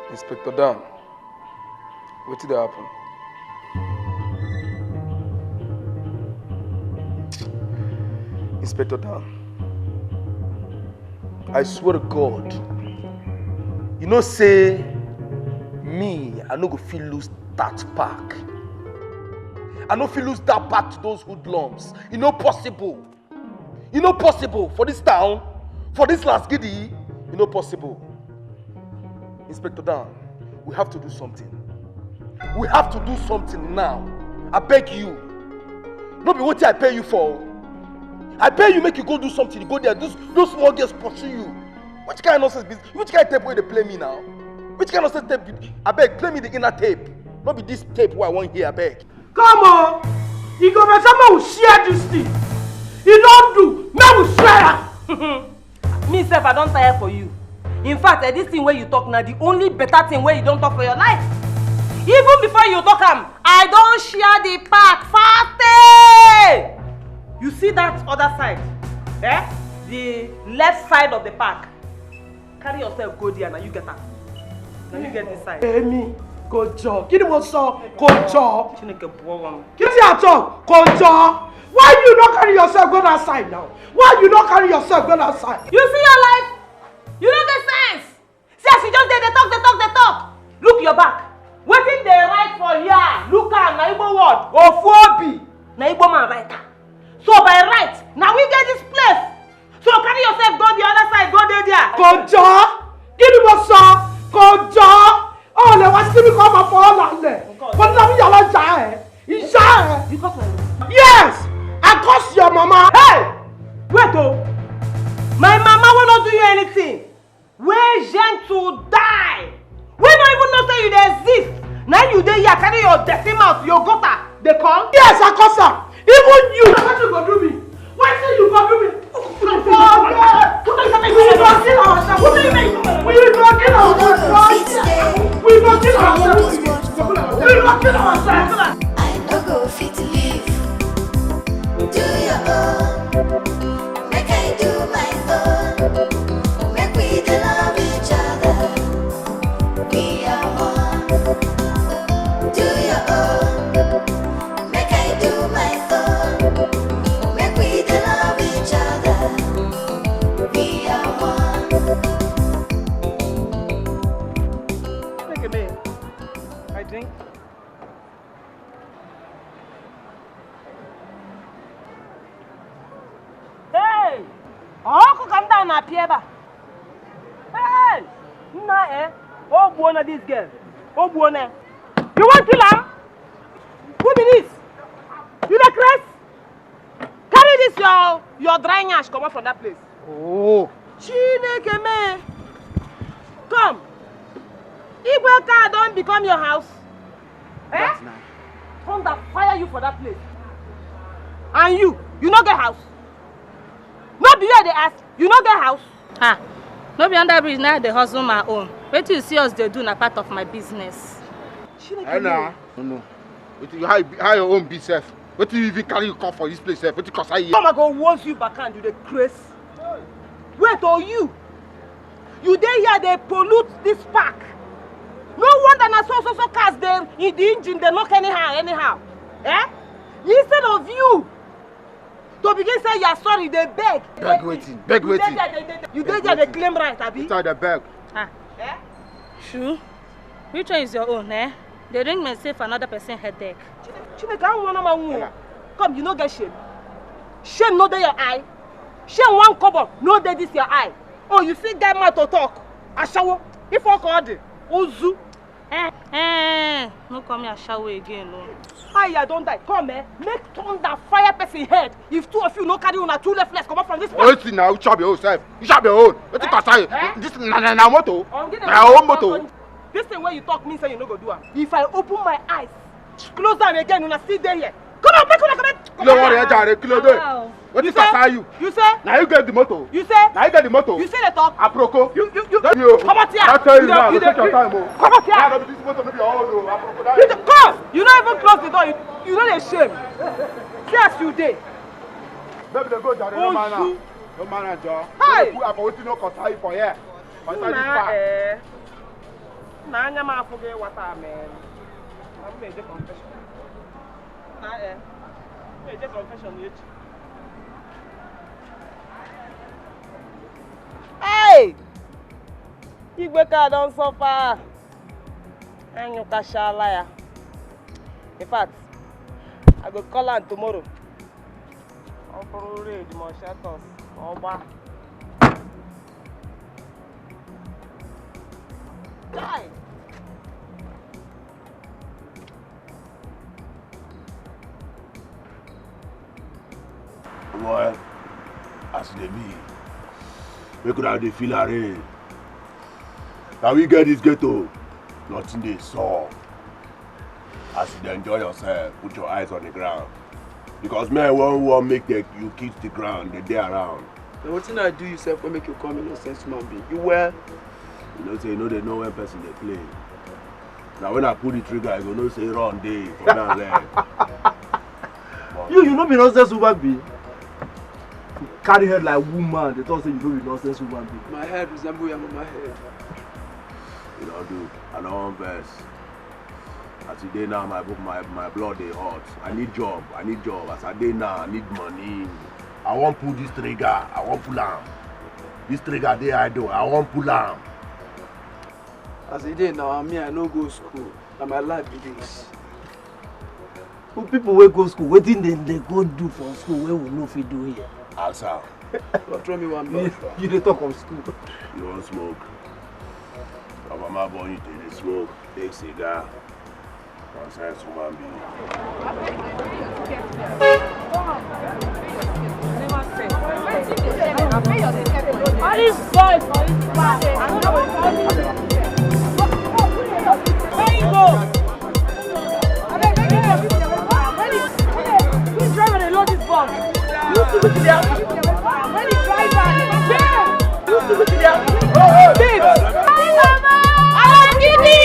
Inspector Dan. Wetin dey happen? Inspector Dan, I swear to God, you know say me, I no go fit lose that pack. I no fit lose that pack to those hoodlums. E no possible. E no possible for this town, for this last gidi. E no possible. Inspector Dan, we have to do something. We have to do something now. I beg you. No be wetin I pay you for. I pay you make you go do something. You go there, those, those small girls pursue you. Which kind of nonsense be this? Which kind of tape wey dey play me now? Which kind of nonsense tape be? Abeg, play me the inner tape. No be this tape wey I wan hear, abeg. Come on, e go better make we share this thing. E don do, make we share am. Me sef, I don tire for you. In fact, eh, this thing wey you talk na the only better thing wey you don talk for your life. Even before you talk am, I don share the pack fast. You see that other side, eh? The left side of the pack. Carry yourself go there, na you get am. Na you get this side. Èmi, kò jọ. Kí ni mo sọ? Kò jọ. Chineke bụọ m. Kí ni a sọ? Kò jọ. Why you no carry yourself go that side now? Why you no carry yourself go that side? You see your life? You no get sense. See as you just dey, dey talk, dey talk, dey talk. Look your back. Wetin dey write for here? Look am, na Igbo word. Ofu obi. Na Igbo man write am. So by right, na we get this place. So carry yourself go the other side, go dey there. Kò jọ. Kí ni mo sọ? Kò jọ. O lè wá sí mi kọ́ ọmọ fọ́ ọ́ lálẹ́. But now So, my mama will not do you anything. Wey gentle die. Wey no even know say you dey exist. Na you dey here carry your dirty mouth, your gutter dey come. Yes, I cause am. Even you. Na wetin you go do me? Wetin you go do me? We go kill ourselves. We go kill ourselves. We go kill ourselves. We go kill ourselves. I no go fit live. Do your own. Make I do my own. Make we dey love each other. We are one. Do your own. Make I do my own. Make we dey love each other. We are one. Make a man. I drink. Hey! Ọkụ ka ndị a na-apịa ebe a. Hey! Nna eh, o gbuona this girl. O gbuona. You wan kill am? Who be this? You dey craze? Carry this your your dry nyash comot from that place. Oh. Chineke me. Come. Igwe car don become your house. Eh? Thunder fire you for that place. And you, you no get house. No be you I dey ask. You no get house. Ah, no be under bridge na I dey hustle my own. Wetin you see us dey do na part of my business. Chineke me. No, no. Wetin you, how, you be- how your own be sef? Wetin you even carry you come for this place sef? Wetin concern you? Come, I go woz you back and you dey craze. Wait, oh you, you dey here dey pollute this park. No wonder na so so so cars dey in the engine dey knock anyhow anyhow. Eh? Instead of you to begin say you are sorry, dey beg. Beg wetin? Beg wetin? You dey there dey claim right, abi? Inside the beg. Ah. Eh? Sure. Which one is your own, eh? Dey ring me say for another person headache. Chineke, I wanna my wound. Come, you no get shame. Shame no dey your eye. Shame one kobo no dey this your eye. Oh, you see get mouth to talk. Ashawo, if I call the Ozu. Eh, eh, no call me Ashawo again, no. Fire don die. Come, eh? Make thunder fire person head. If two of you no carry una two left legs comot from this place. Wetin na, you chop your own sef. You chop your own. Wetin concern you? This na na na motor. Na your own motor. This thing wey you talk mean say you no go do am. If I open my eyes, close am again, una still dey here. Come on, make una come. Kí ló wọ́n rẹ̀ jàre, kí ló dé? Wetin concern you? You say? Na you get the motor. You say? Na you get the motor. You say dey talk. Aproko. You you you. Comot here. I tell you now, take your time o. Comot here. This motor no be your own o. Aproko. You come. You no even close the door. You you no dey shame. See as you dey. Baby, dey go jare, no man am. No man am, Joe. Hi. Who have wetin no concern you for here? Concern this part. Na anya m afụghị wata, man. Na m na-eje confession. Na eh, m na-eje confession echi. Hey! Igwe ka don suffer. Anyụkashala ya. In fact, I go call am tomorrow. Ọ bụrụ raid ma ọ shelters ma ọ gbaa. Chai! Boy, as e dey be, make una dey feel arrange. Na we get this ghetto, nothing dey sup. As you dey enjoy yourself, put your eyes on the ground. Because men wan wan make the, you kiss the ground, dey dey around. Na wetin I do you sef wey make you call me nonsense human being? You well? You know say you no dey know when person dey play. Na when I pull the trigger, you go know say run dey for me and leg. You, you no be nonsense human being. You carry head like woman, dey talk say you no be nonsense human being. My head resemble Yamama head. You don do, I no wan vex. As e dey now, my bo-, my, my blood dey hot. I need job, I need job. As I dey now, I need money. I wan pull this trigger, I wan pull am. This trigger dey idle, I wan pull am. As e dey now, me, I no go school. Na my life be this. But people wey go school, wetin dem dey go do for school wey we no fit do here? Answer. But throw me one ball. You dey talk of school. You wan smoke? Your mama born you to dey smoke, take cigar. Nonsense human being. Never say. Wetin All these boys for this party, I don't know what to do. Where you go? Abeg, make you come. When the, when the, which driver dey load this bus? You see wetin dey happen? When the driver dey, you see wetin dey happen? Babes! Alagidi!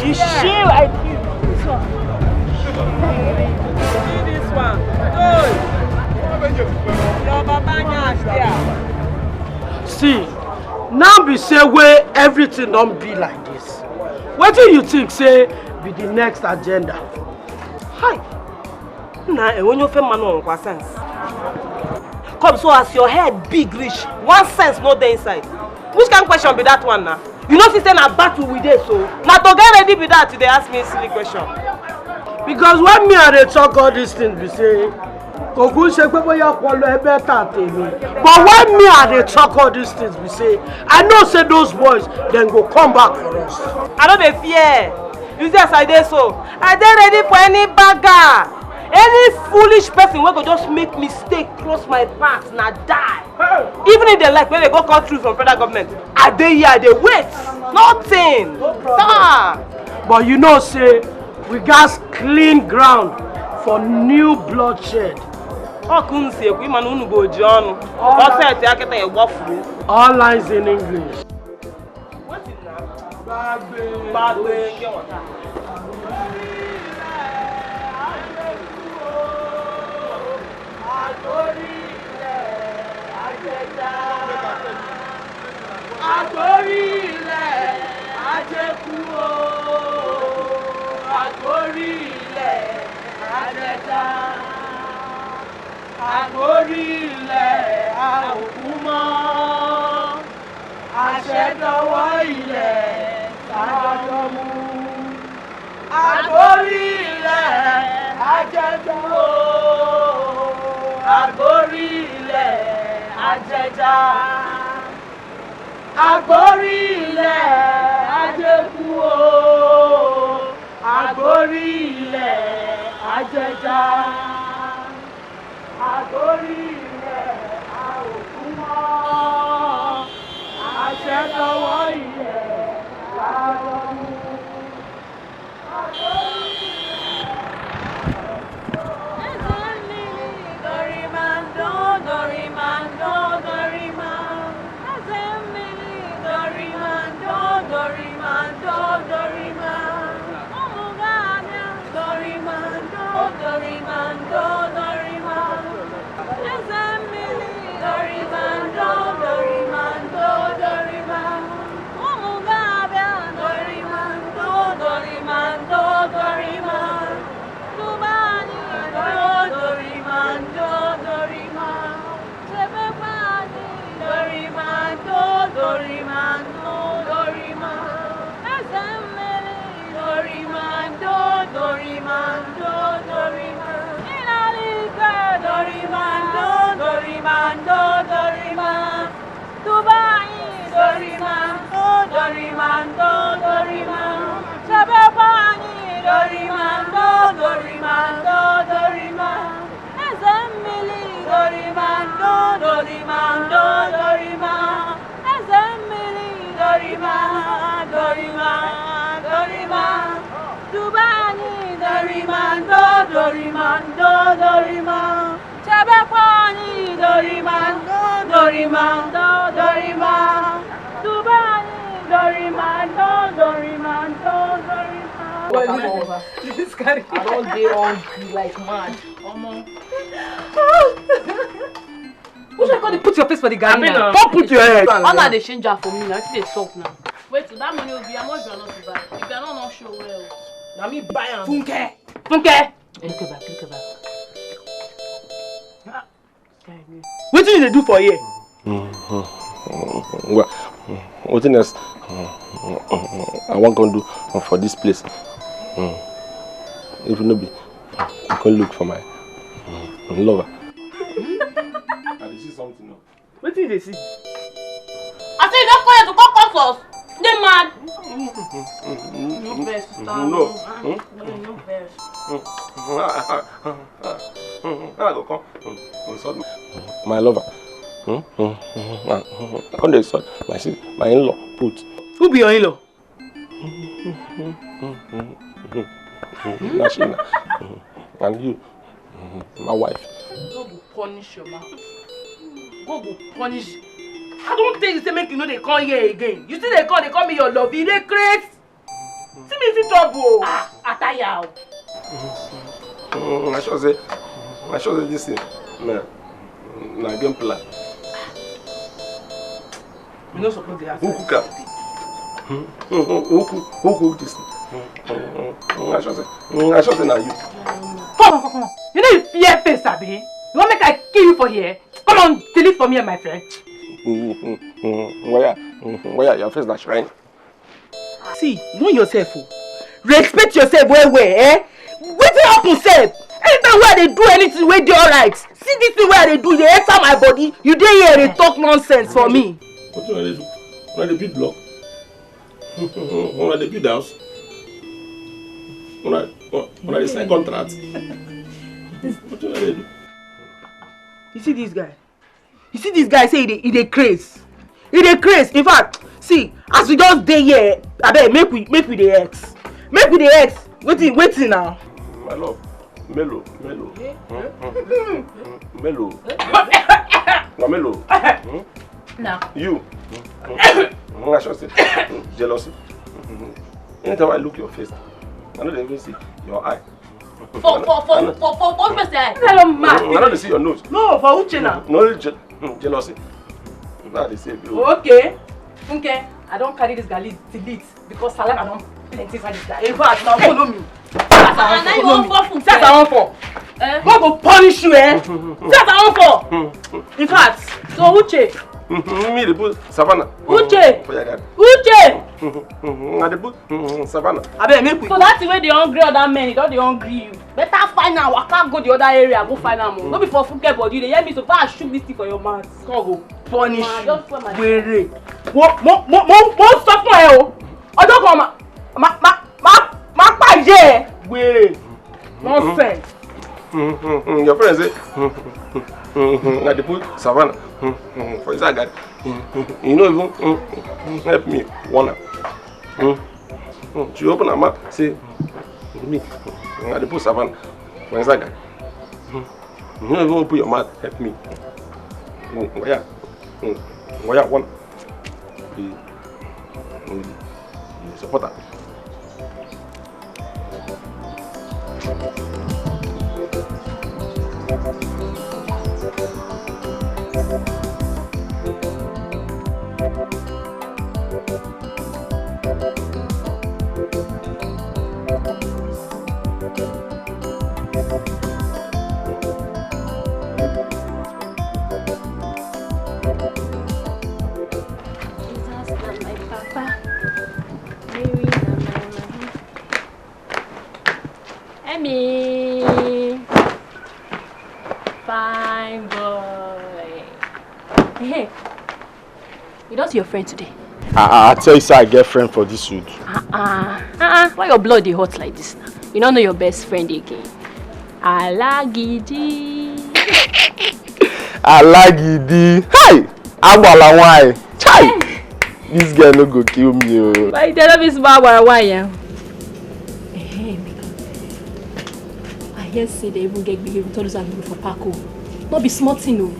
She, she like you. See this one. Joy. Your baba nyash there. See, now be say wey everything don be like this. Wetin you think say be the next agenda? Hi. Na enwenye ofe mmanụ ọnwụkwa sense. Come, so as your head big reach, one sense no dey inside. Which kind question be that one na? You know see say na battle we dey, so na to get ready be that you dey ask me silly question. Because when me I dey talk all these things be say, kò kú ṣe pé bóyá ọpọlọ ẹ better tèmi. But when me I dey talk all these things be say, I know say those boys dem go come back for us. I no dey fear. You see as I dey so, I dey ready for any bagger, any foolish person wey go just make mistake cross my path na die. Even if dem like make dem go cut through from federal government, I dey here, I dey wait. Nothing. Sir. But you know say we gats clean ground for new bloodshed. Ọ ka unu si ekwu, ịma na unu bụ oji ọnụ. Ọ set ya kịta, ị gbafuru. All lines in English. Gbagbe. Gbagbe nke nwata. Àgbórí ilẹ̀ ajẹ́kú o. Àgbórí ilẹ̀ ajẹ́ta. Àgbórí ilẹ̀ a ò kú mọ́. Àṣẹ dọwọ́ ilẹ̀ tá a jọ mú. Àgbórí ilẹ̀ ajẹ́kú o. Àgbórí ilẹ̀ ajẹ́ta. Àgbórí ilẹ̀ ajẹ́kú o. Àgbórí ilẹ̀ ajẹ́ta. Àgbórí ilẹ̀ a ò kú mọ́. Àṣẹ dọwọ́ ilẹ̀ tá a jọ mú. Ụmụ ga-abịa. Dorimando, dorimando, dorima. Tubani, do, dorimando, dorima. Chebekwa anyị. Dorimando, dorimando, dorima. Eze mmiri. Dorimando, dorimando, dorima. Ịnara ike. Dorimando, dorimando, dorima. Tubani, dorimando, dorimando, dorima. Chebekwa anyị. Dorimando, dorimando, dorima. Eze mmiri. Dorimando, dorimando, dorima. Eze mmiri. Dorima, dorima, dorima. Tubani. Dorimando, dorimando, dorima. Chebekwa anyị. Dorimando, dorimando, dorima. Tubani. Dorimando, dorimando, dorima. This guy. I don dey hungry like mad. Omo. Put your face for the garden. Abi now. Come put your head. All na dey change am for me now. Wetin dey talk now? Wait, so that money will be how much? You are not to buy. If you are not, not sure well. Na me buy am. Funke. Funke. Look at back. Look at back. Wetin you dey do for here? Well, wetin else I wan come do for this place? If no be, I come look for my lover. I dey see something now. Wetin you dey see? I say you don call to come come for us. Dey mad. No vex, sister. No. No vex. I go come insult my lover. I come dey insult my sis, my in-law put. Who be your in-law? Na she na. And you, my wife. God go punish your mouth. God go punish. I don tell you say make you no dey come here again. You still dey come, dey call me your love. You dey craze. See me see trouble o. Ah, Ataya o. Mm, I sure say, I sure say this thing na, na game plan. You no suppose dey ask. Who cook am? Who, who, who cook, who cook this thing? Mm, I sure say, mm, I sure say na you. Come on, come on, come on. You know you fear face, abi? You wan make I kill you for here? Come on, delete for me and my friend. Where, where your face na shrine? See, know yourself o. Respect yourself well well, eh? Wetin happen sef? Anytime wey I dey do anything wey dey alright, see this thing wey I dey do, e dey enter my body. You dey here dey talk nonsense for me. Wetin una dey do? Una dey beat block? Una dey build house? Una, una dey sign contract? Wetin una dey do? You see this guy? You see this guy say he dey, he dey craze. He dey craze. In fact, see, as we just dey here, abeg, make we, make we dey ex. Make we dey ex. Wetin, wetin now? My love, Melo, Melo. Melo. Na Melo. Na. You. I sure say jealousy. Anytime I look your face, I no dey even see your eye. For, for, for, for, for, for which person? I don't mad. I don't see your nose. No, for Uche now. No, je-, jealousy. Now they say, bro. Okay. Okay. I don carry this garlic delete because saliva don plenty inside this guy. In fact, now follow me. That's how I want for. That's how I want for. God go punish you, eh? That's how I want for. In fact, so Uche. Me, the bull, Savannah. Uche. For your dad. Uche. Na the bull, Savannah. Abeg, make we. So that thing wey dey hungry other men, e don dey hungry you. Better find am, waka go the other area, go find am o. No be for Funke body, you dey hear me? So far, I shook this thing for your mouth. God go punish you. Wèrè. Mo, mo, mo, mo, mo sọ fún ẹ o. Ọjọ́ kan ma, ma, ma, ma, ma pàjẹ́ ẹ. Wèrè. Nonsense. Your friend say, I dey put Savannah for inside garden. You no even help me warn am. She open her mouth, say, me, I dey put Savannah for inside garden. You no even open your mouth, help me. Waya, waya, one. You, you support am. Jesus na my papa, Mary na my mama. Emmy, fine boy. Hey, you don see your friend today? I, I, I tell you, say I get friend for this wood. Uh-uh. Uh-uh. Why your blood dey hot like this now? You no know your best friend again. Alagidi. Alagidi. Hey! Agbala wine. Chai! This girl no go kill me o. Why you tell me small agbala wine, yeah? Hey, I hear say they even get gbege with all those people for park o. No be small thing o.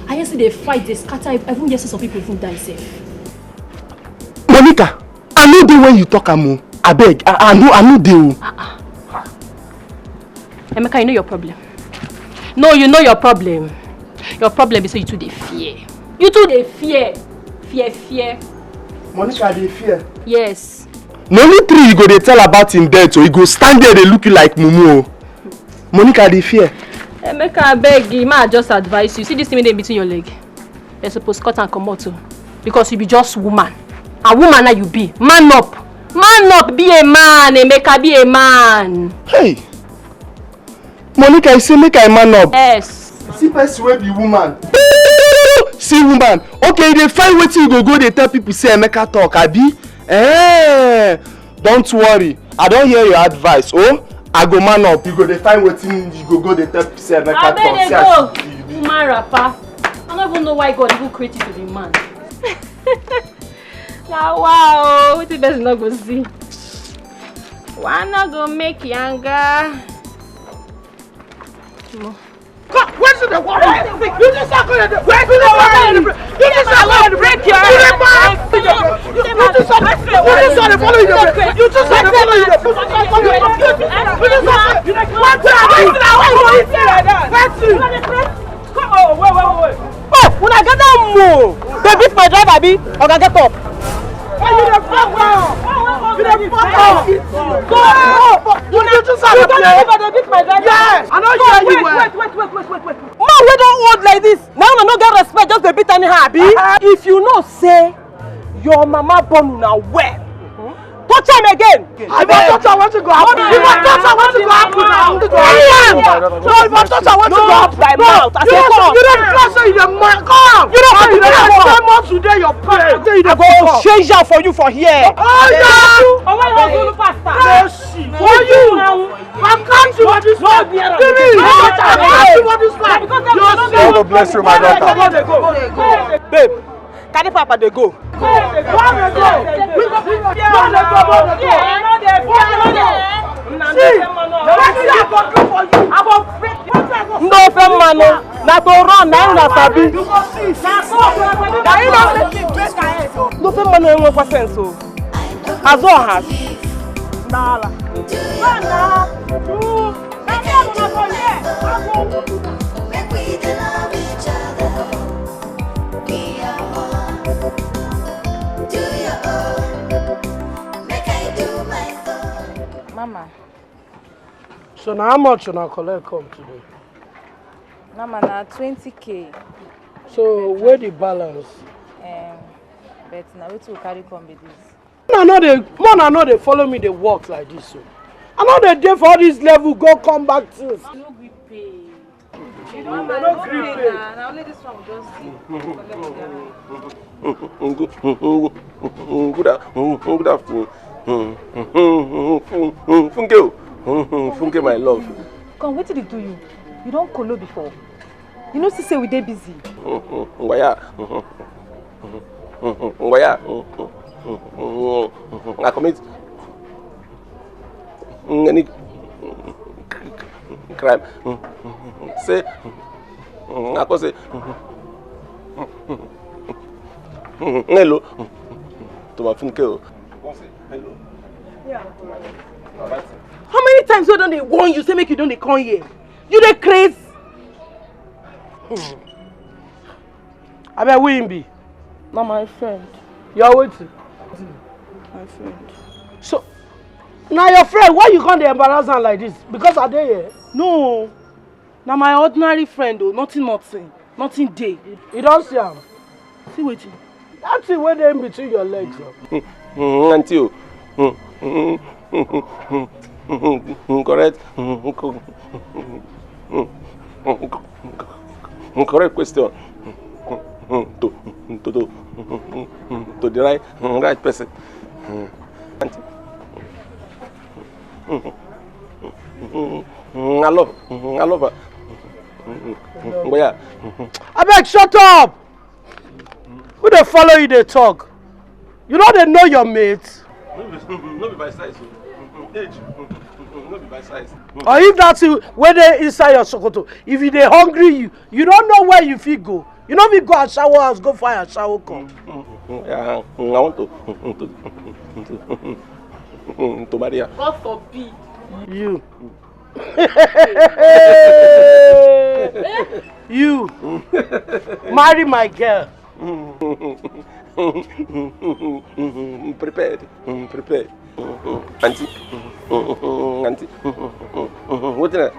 I hear say they fight, they scatter, I even hear say some people even die sef. Monica, I no dey when you talk am o. Abeg, I, I no, I no dey o. Ah, ah. Emeka, you know your problem. No, you know your problem. Your problem is say you too dey fear. You too dey fear. Fear, fear. Monica dey fear. Yes. Na only tree you go dey tell about im death o, e go stand there dey look you like mumu o. Monica dey fear. Emeka, abeg, ma just advise you. See this thing wey dey between your leg? Dem suppose cut am comot o, because you be just woman. And woman na you be. Man up. Man up, be a man, Emeka, be a man. Hey! Monica, you say make I man up. Yes. See person wey be woman. See woman. Okay, you dey find wetin you go go dey tell people say Emeka talk, abi? Eh, don't worry. I don hear your advice. Oh, I go man up. You go dey find wetin you go go dey tell people say Emeka talk. Abeg dey go. Woman wrapper. I no even know why God even create you to be man. Na wow, wetin person no go see. Why no go make yanga? Come, where should the water? You just not gonna do. Where should the water? You just not gonna break your heart. You just not. You just not follow you. You just not follow you. You just not. What the hell? Where to? Oh, wait, wait, wait. Oh, una gather more. They beat my driver, abi? Oga, get up. Why you dey fuck up? You dey fuck up. Go. You dey do something. You don't even dey beat my driver. Yes, I know you well. Wait, wait, wait, wait, wait, wait. Man wey don old like this, now una no get respect, just dey beat anyhow, abi? If you know say your mama born una well, touch am again. If I touch am, wetin go happen? If I touch am, wetin go happen now? Carry am. No, if I touch am, wetin go happen? No, my mouth. I say come. You don't feel say you dey mad. Come. You don't feel you dey mad. Come today, your parents. I go change am for you for here. Oh yeah. Owe na Zulu pastor. Mercy. For you. I catch you for this one. Finish. I catch you for this one. God bless you, my daughter. Babe, carry papa dey go. See, wetin I go do for you? Ndị ofe mmanụ na to run na una sabi. Na ị na ndị ofe mmanụ enwekwa sense o. Azụ ọha. N'ala. Make we dey love each other. Be your own. Do your own. Make I do my own. Mama. So na how much una collect come today? Mama, na twenty K. So where the balance? Um, but na wetin we carry come be this. Una no dey, una no dey follow me dey work like this o. I no dey dey for all this level go come back things. I no gree pay. You don, I no gree pay. Na only this one we just see. Good a-, good afternoon. Funke o. Funke, my love. Come, wetin dey do you? You don kolo before? You know, see say we dey busy. Ngwaya. Ngwaya. I commit any crime. Say, I come say, hello to my Funke o. How many times wey I don dey warn you say make you no dey come here? You dey craze? Abeg, who him be? Na my friend. Your wetin? My friend. So, na your friend, why you come dey embarrass am like this? Because I dey here? No, na my ordinary friend o, nothing, nothing, nothing dey. You don see am? See wetin? That thing wey dey in between your legs o. Aunty o. Correct. Correct question. To, to, to, to the right, right person. Aunty. I love, I love her. But yeah. Abeg, shut up! Who dey follow you dey talk? You no dey know your mate? No be, no be by size o. Age. No be by size. Or if that thing wey dey inside your sokoto, if e dey hungry you, you no know where you fit go. You no fit go ashawo house go find ashawo come. Yeah, I want to, to, to marry her. God forbid. You. You marry my girl. Prepared. Prepared. Auntie. Auntie. What did I?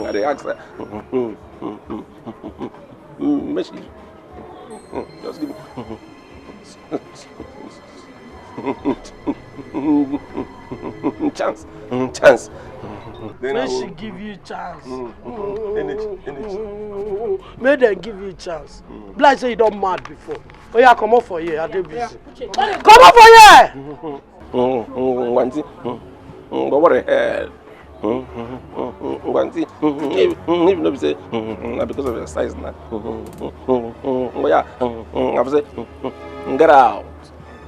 I dey ask her. Make she just give me chance. Chance. Then I Make will- she give you chance. Mm, mm, mm. Energy, energy. Make dem give you chance. Be like say you don mad before. Oya, comot for here. I dey busy. Comot for here. Mm, mm, auntie. Mm, mm, go worry. Eh. Mm, mm, mm, mm, mm, auntie. Mm, mm, if, mm, if no be say, mm, mm, na because of your size na. Mm, mm, mm, mm, mm, oya. Mm, mm, I say, mm, mm, mm, get out.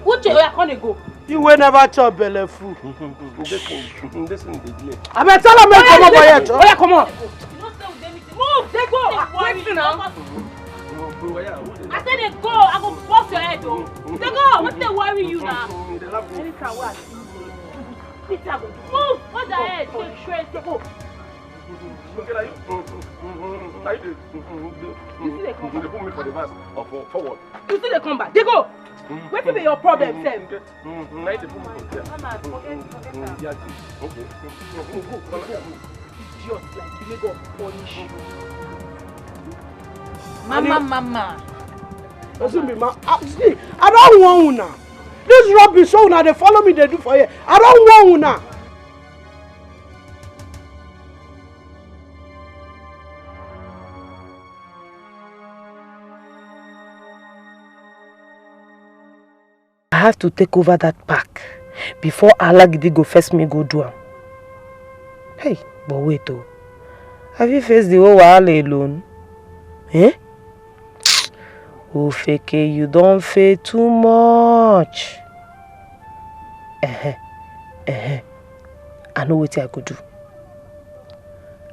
Uche, oya, come dey go. You wey never chop belle full. Mm, mm, mm, this thing, mm, this thing dey delay. Abeg tell am make comot for here, Joe. Oya, comot. You no stay with anything. Move, dey go. Wetin now? Mm, mm, oya, who dey I say dey go. I go bust your head o. Dey go. Wetin dey worry you na? Mm, dey laugh. Anytime wey I see you, wetin I go do? Move. Hold your head. Dey straight. Dey go. Okay, na you. Mm, mm, mm, mm, na you dey, mm, mm, dey, You see dey come mm, dey put me for the verse of, uh, forward. You still dey come back. Dey go. Wetin be your problem sef? Mm, na you dey put me for there. Mama, forget, forget am. Mm, yeah, okay. Idiot like you, make God punish you. Mama, mama. Wetin be ma? Ah, see, I don warn una. This rubbish wey una dey follow me dey do for here. I don warn una. I have to take over that park before Alagidi go first me go do am. Hey, but wait o. I fit face the whole wahala alone? Eh? Ofeke, you don fail too much. Uh-huh. Uh-huh. I know wetin I go do.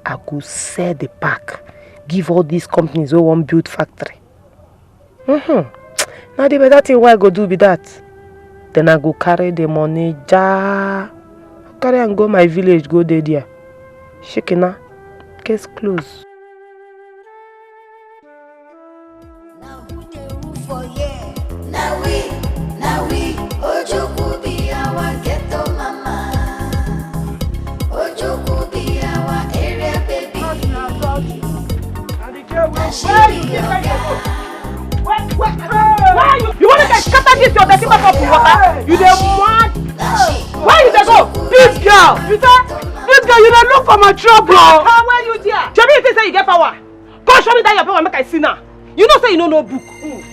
I go sell the park, give all these companies wey wan build factory. Mm-hmm. Na the better thing wey I go do be that. Then I go carry the money ja. Carry am go my village, go dey there. Shikina, case close. Now who dey rule for here? Now we, now we. Ojukwu be our ghetto mama. Ojukwu be our area baby. Now she be your girl. Why you? You want make I scatter this your dirty mouth up with water? You dey mad? Where you dey go? This girl. You say this girl. You dey look for my trouble. How where you there? Shebi you think say you get power? Come show me that your power make I see now. You know say you no know book.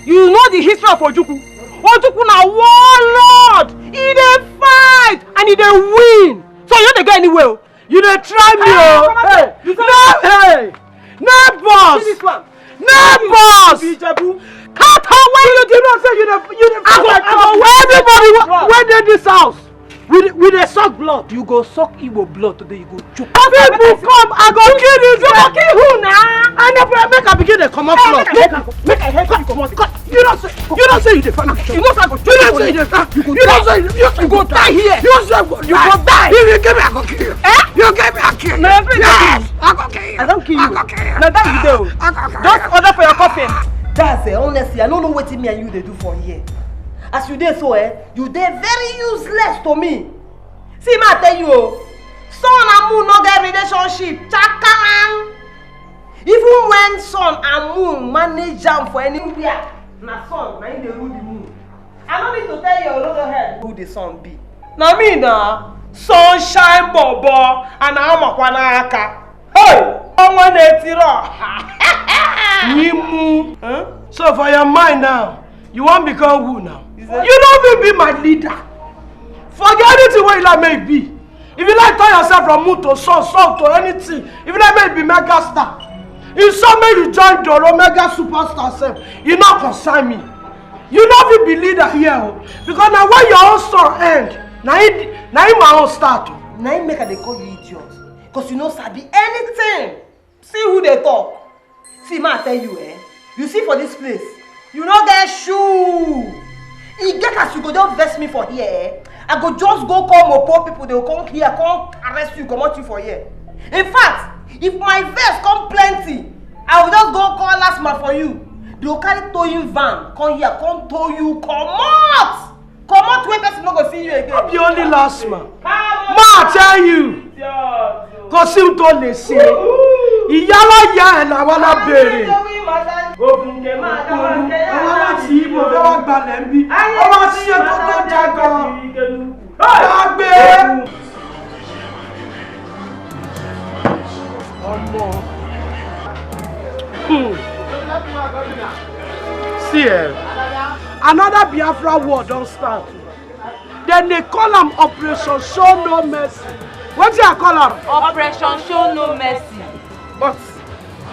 You know the history of Ojukwu. Ojukwu na warlord. He dey fight and he dey win. So you no dey go anywhere o. You dey try me o. Hey, you no, hey, no boss. See this one. No boss. Be Ijebu. Cut her when you dey. You know say you dey, you dey. I go, I go wear everybody wey, wey dey this house. We dey, we dey suck blood. You go suck Igbo blood today. You go choke. People come, I go kill this. You go kill who na? I never make I begin dey comot blood. Make I, make I help you comot. You know say, you know say you dey find. You know say I go. You know say you dey find. You go die. You know say you, you go die here. You know say you go die. You go die. If you give me, I go kill you. Eh? You give me, I kill you. No, everything. Yes, I go kill you. I don kill you. I go kill you. Na that you dey o. I go kill you. Just order for your coffin. That's it. Honestly, I no know wetin me and you dey do for here. As you dey so, eh, you dey very useless to me. See, ma tell you o, sun and moon no get relationship. Chakaman. Even when sun and moon manage am for anywhere, na sun na im dey rule the moon. I no need to tell your olodo head who the sun be. Na me na sunshine bobo and amakwa n'aka. Hey, ọnwa na-etiri ọha. Nyimu. Huh? So for your mind now, you wan become who now? You no fit be my leader. Forget anything wey you like make e be. If you like turn yourself from moon to sun, sun to anything, if you like make you be mega star, if so make you join Doro mega superstar sef, e no concern me. You no fit be leader here o, because na when your own sun end, na im, na im my own start o. Na im make I dey call you idiot, cause you no sabi anything. See who dey talk. See, ma tell you, eh? You see for this place, you no get shoe. E get as you go just vex me for here, eh? I go just go call mopo people, they go come here, come arrest you, comot you for here. In fact, if my vex come plenty, I go just go call last man for you. They go carry towing van come here, come tow you comot. Comot where person no go see you again. No be only last man. Ma tell you, kò sí ohun tó lè ṣe. Ìyálà ìyá ẹ̀ làwọn alábẹ̀rẹ̀. Àwọn láti ibo fẹ́ wá gbalẹ̀ ń bí. Wọ́n wá ṣe tó tó jágọ̀. Gbàgbé. Ọmọ. Hmm. See, eh, another Biafra war don start. Dem dey call am Operation Show No Mercy. Wetin I call am? Operation Show No Mercy. But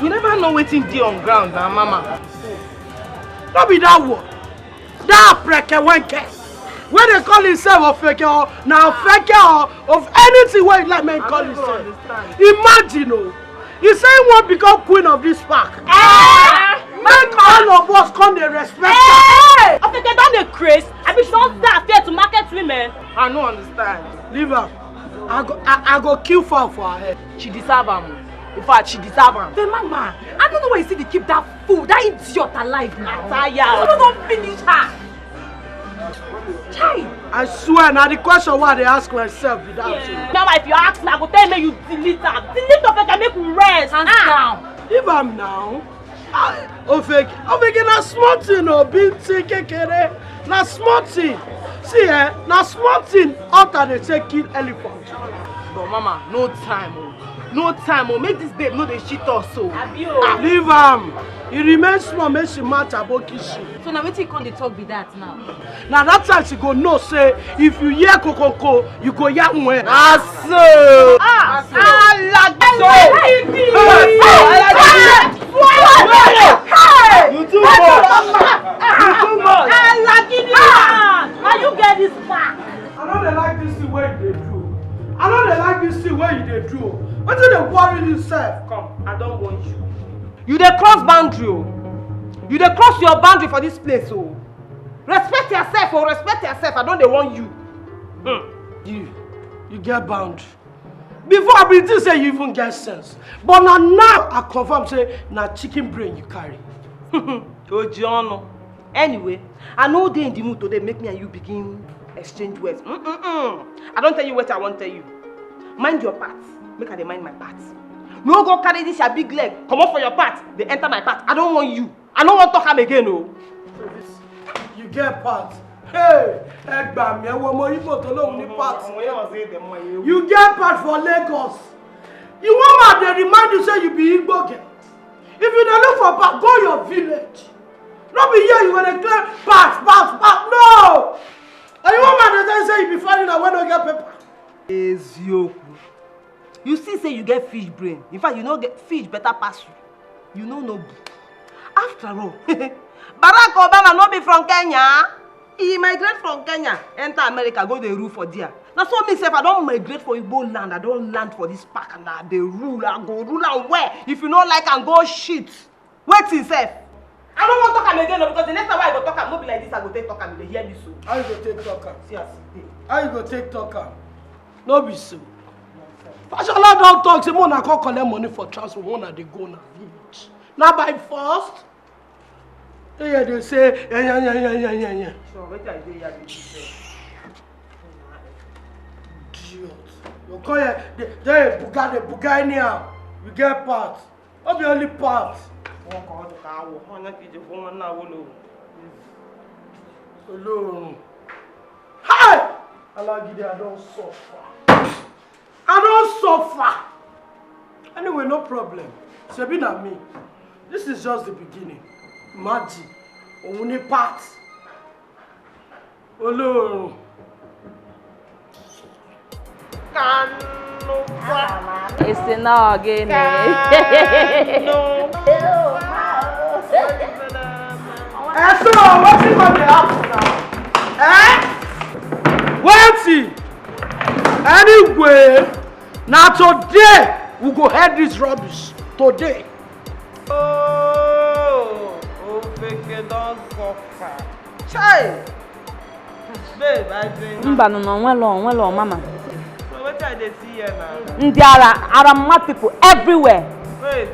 we never know wetin dey on ground na, Mama. No be that war. That Preke Wenke wey dey call himself Ofeke, or na Ofeke, or of anything wey you like make him call himself. Imagine o, he say he wan become queen of this park. Eh? Make all of us come dey respect am. Ofeke don dey craze. Abi she don start fear to market women? I no understand. Leave am. I go, I, I go kill fowl for her head. She deserve am. In fact, she deserve am. The mama, I don't know why you still dey keep that fool, that idiot alive now. I tire. You don finish her. Chai! I swear, na the question wey I dey ask myself be that. Yeah. Now, if you ask me, I go tell you make you delete am. Delete Ofeke, make we rest. Hands down. Leave am now. Ah, Ofeke, Ofeke na small thing o, big thing kekere. Na small thing. See, eh, na small thing hunter dey take kill elephant. But Mama, no time o. No time o. Make this babe no dey shit us o. Abi o. Ah, leave am. E remain small make she match aboki shoe. So na wetin you come dey talk be that now? Na that time she go know say if you hear kokonko, you go hear nwe. Na so. Ah, alagidi. You too much. You too much. Alagidi man. Na you get this back. I no dey like this thing wey you dey do. I no dey like this thing wey you dey do. Wetin dey worry you sef? Come, I don warn you. You dey cross boundary o. You dey cross your boundary for this place o. Respect yourself o, respect yourself. I don dey warn you. Hmm. You, you get boundary. Before I bin think say you even get sense. But na now I confirm say na chicken brain you carry. Oji ọnụ. Anyway, I no dey in the mood today make me and you begin exchange words. Mm-mm-mm. I don tell you wetin I wan tell you. Mind your part, make I dey mind my part. No go carry this your big leg comot for your part dey enter my part. I don warn you. I no wan talk am again o. You get part. Hey, ẹ gbà mí, ẹ wo ọmọ Igbo tó lóun ní part. You get part for Lagos. You wan ma dey remind you say you be Igbo girl. If you dey look for part, go your village. No be here you go dey claim part, part, part. No! And you wan ma dey tell you say you be foreigner wey no get paper. Eziokwu. You see say you get fish brain. In fact, you no get fish better pass you. You no know book. After all, Barack Obama no be from Kenya. He migrate from Kenya, enter America, go dey rule for there. Na so me sef, I don migrate for Igbo land. I don land for this park and I dey rule. I go rule am well. If you no like am, go shit. Wetin sef? I no wan talk am again o, because the next time wey I go talk am, no be like this I go take talk am. You dey hear me so? How you go take talk am? See as e dey. How you go take talk am? No be so. Fashola don talk say make una come collect money for transport, make una dey go una village. Na by force? Dey here dey say, yeah, yeah, yeah, yeah, yeah, yeah, yeah. So wetin I dey here dey do sef? Idiot. You come here, dey, dey buga, dey buga anyhow. You get part. No be only part. Wọn kọ ọdún ká wọ, wọn náà kì í jẹ fún wọn náà wó lóhùn. Olóòrùn. Hi! Alagidi, I don suffer. I don suffer. Anyway, no problem. Shebi na me. This is just the beginning. Imagine, òun ní part. Olóòrùn. Kanu. Esi na ogene. Kanu. Eh, so wetin go dey happen now? Eh? Wetin? Anyway, na today we go head this rubbish. Today. Oh, Ofeke don suffer. Chai! Babe, I drink. Mba, no, no, onwelo, onwelo, mama. So wetin I dey see here now? Ndị ara, ara mma people everywhere. Wait.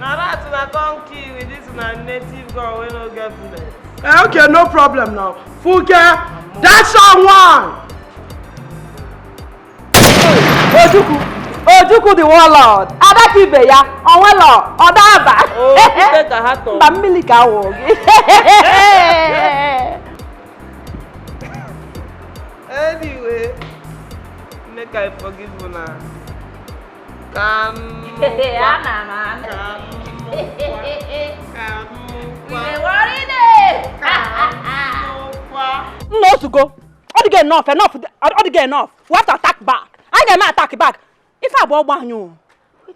Na that una come kill with this una native gun wey no get bullet. Eh, okay, no problem now. Funke, dash am one. Ojukwu, Ojukwu the warlord. Ada ka ibe ya, Onwelo, Odaba. Oh, Peter Kahato. Mba mmiri ka awụ gị. Anyway, make I forgive una. Ka m Ana m anụ. Ka m nụkwa. Ka m nụkwa. Nna otugo, ọ dịgo enough, enough, ọ dịgo enough. We have to attack back. Anyị ga-eme attack back. Ife a bụ ọgbọ anyị o.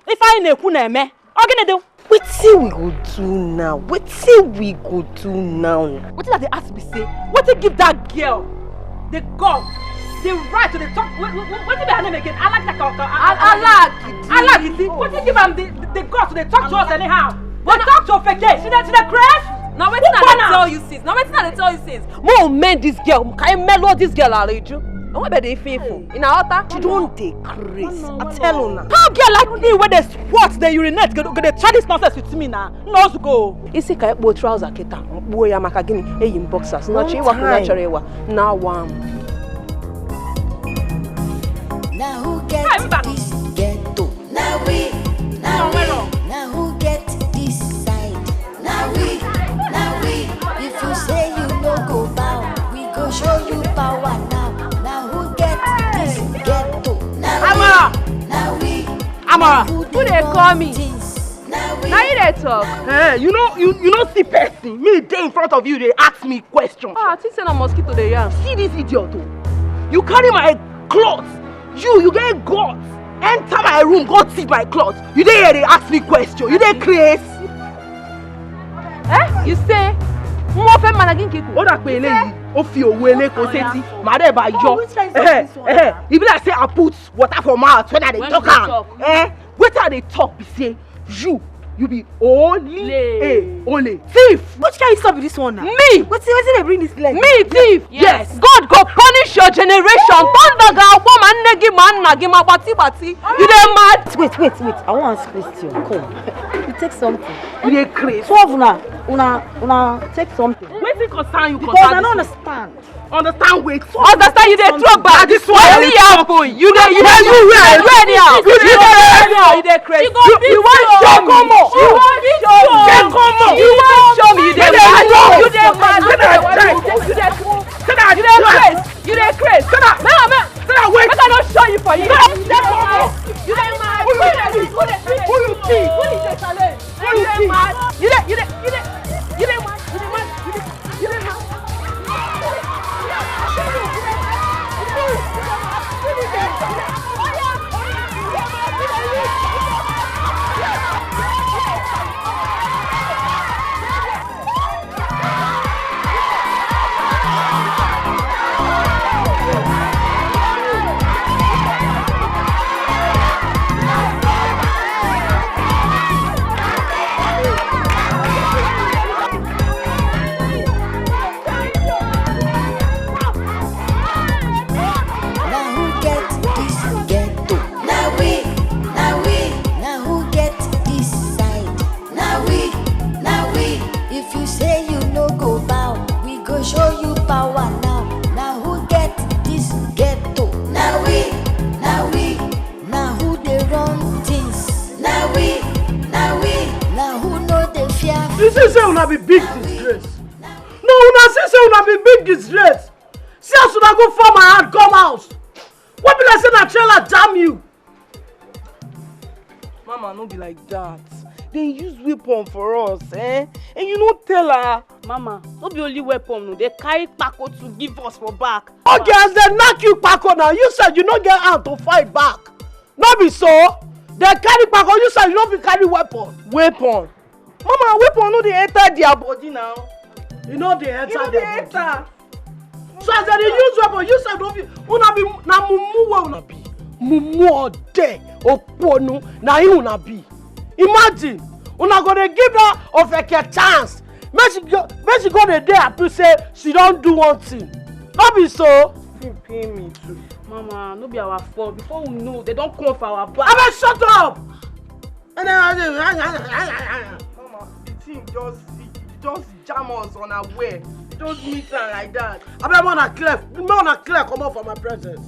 Ife anyị na-ekwu na-eme. Ọ gịnị dị? Wetin we go do now? Wetin we go do now? Wetin I dey ask be say, wetin give that girl the guts, the right to dey talk? Wait, wait, wait, wetin be her name again? Alagita. Alagita. Wetin give am the the guts to dey talk to us anyhow? Dey talk to Ofeke. She dey she dey craze. Na wetin I dey tell you since. Na wetin I dey tell you since. Mo men this girl. Can you mellow this girl, Aleju? No one be dey faithful. In a utter. She don dey craze. I tell una. How girl like me wey dey squat, dey urinate, go go dey try this nonsense with me na? No go. Isi ka ekpo trouser kita. Kpuo ya maka gịnị? Eyi m boxers. No chi ịwa kwụ na chọrọ ịwa. Na wa m. Now who get this ghetto? Now we, now we, now who get this side? Now we, now we, if you say you no go bow, we go show you power now. Now who get this ghetto? Now we, now we, Amara, who dey call me? Now you dey talk. Eh, you know, you you know see person. Me dey in front of you, dey ask me question. Ah, I think say na mosquito dey yarn. See this idiot o. You carry my cloth. You, you get guts. Enter my room, go thief my cloth. You dey here, dey ask me question. You dey craze. Eh? You say, mo fẹ́ mana gị nke ikwu. Ó dà pé eléyìí, ó fi òwe eléko sétí. Màá dẹ̀ bá yọ. Oh, which kind of Eh, this one eh, na? E be like say I put water for mouth when I dey When talk you dey am. talk. Eh? Wetin I dey talk be say you, you be ole, eh, ole, thief. Which kind of stuff be this one now? Me? Wetin wetin dey bring this leg? Me thief? Yes. God go punish your generation. Thunder ga-agwọ ma nne gị ma nna gị ma gbati gbati. You dey mad? Wait, wait, wait. I wan ask question. Come. You take something. You dey craze. Two of una, una, una take something. Wetin concern you? Because I no understand. Understand wetin? Understand you dey throw back. This one wetin happen? You dey you dey you dey do anyhow. You dey do anyhow. You dey craze. You you wan show me? You wan show me? You wan show me? You dey mad. You dey mad. You dey craze. You dey craze. Now, man. Make I no show you for here. You dey mad. Who you be? Who you be? Who you dey challenge? Who you be? You dey you dey you dey you dey mad. You dey mad. You dey mad. Now who get this ghetto? Now we, now we. Now who get this side? Now we, now we. If you say you no go bow, we go show you power now. Now who get this ghetto? Now we, now we. Now who dey run things? Now we, now we. Now who no dey fear? You see say una be big disgrace. No, una see say una be big disgrace. See as una go fall my hand come house. What be like say na trailer jam you? Mama, no be like that. They use weapon for us, eh? And you no tell her. Mama, no be only weapon, no. They carry kpako to give us for back. Okay, as they knock you kpako now, you said you no get hand to fight back. No be so? They carry kpako, you said you no fit carry weapon. Weapon? Mama, weapon no dey enter their body now. You know they enter You know their they body. Enter. So as they dey use weapon, you said no fit. Una be na mumu wey una be. Mumu ode oponu na him una be. Imagine, una go dey give that Ofeke chance. Make she go, make she go dey dey happy say she don do one thing. No be so? She pay me too. Mama, no be our fault. Before we know, they don come for our back. Abeg shut up! Mama, the thing just, it just jam us unaware. Just meet am like that. Abeg, make una clear, make una clear comot for my presence.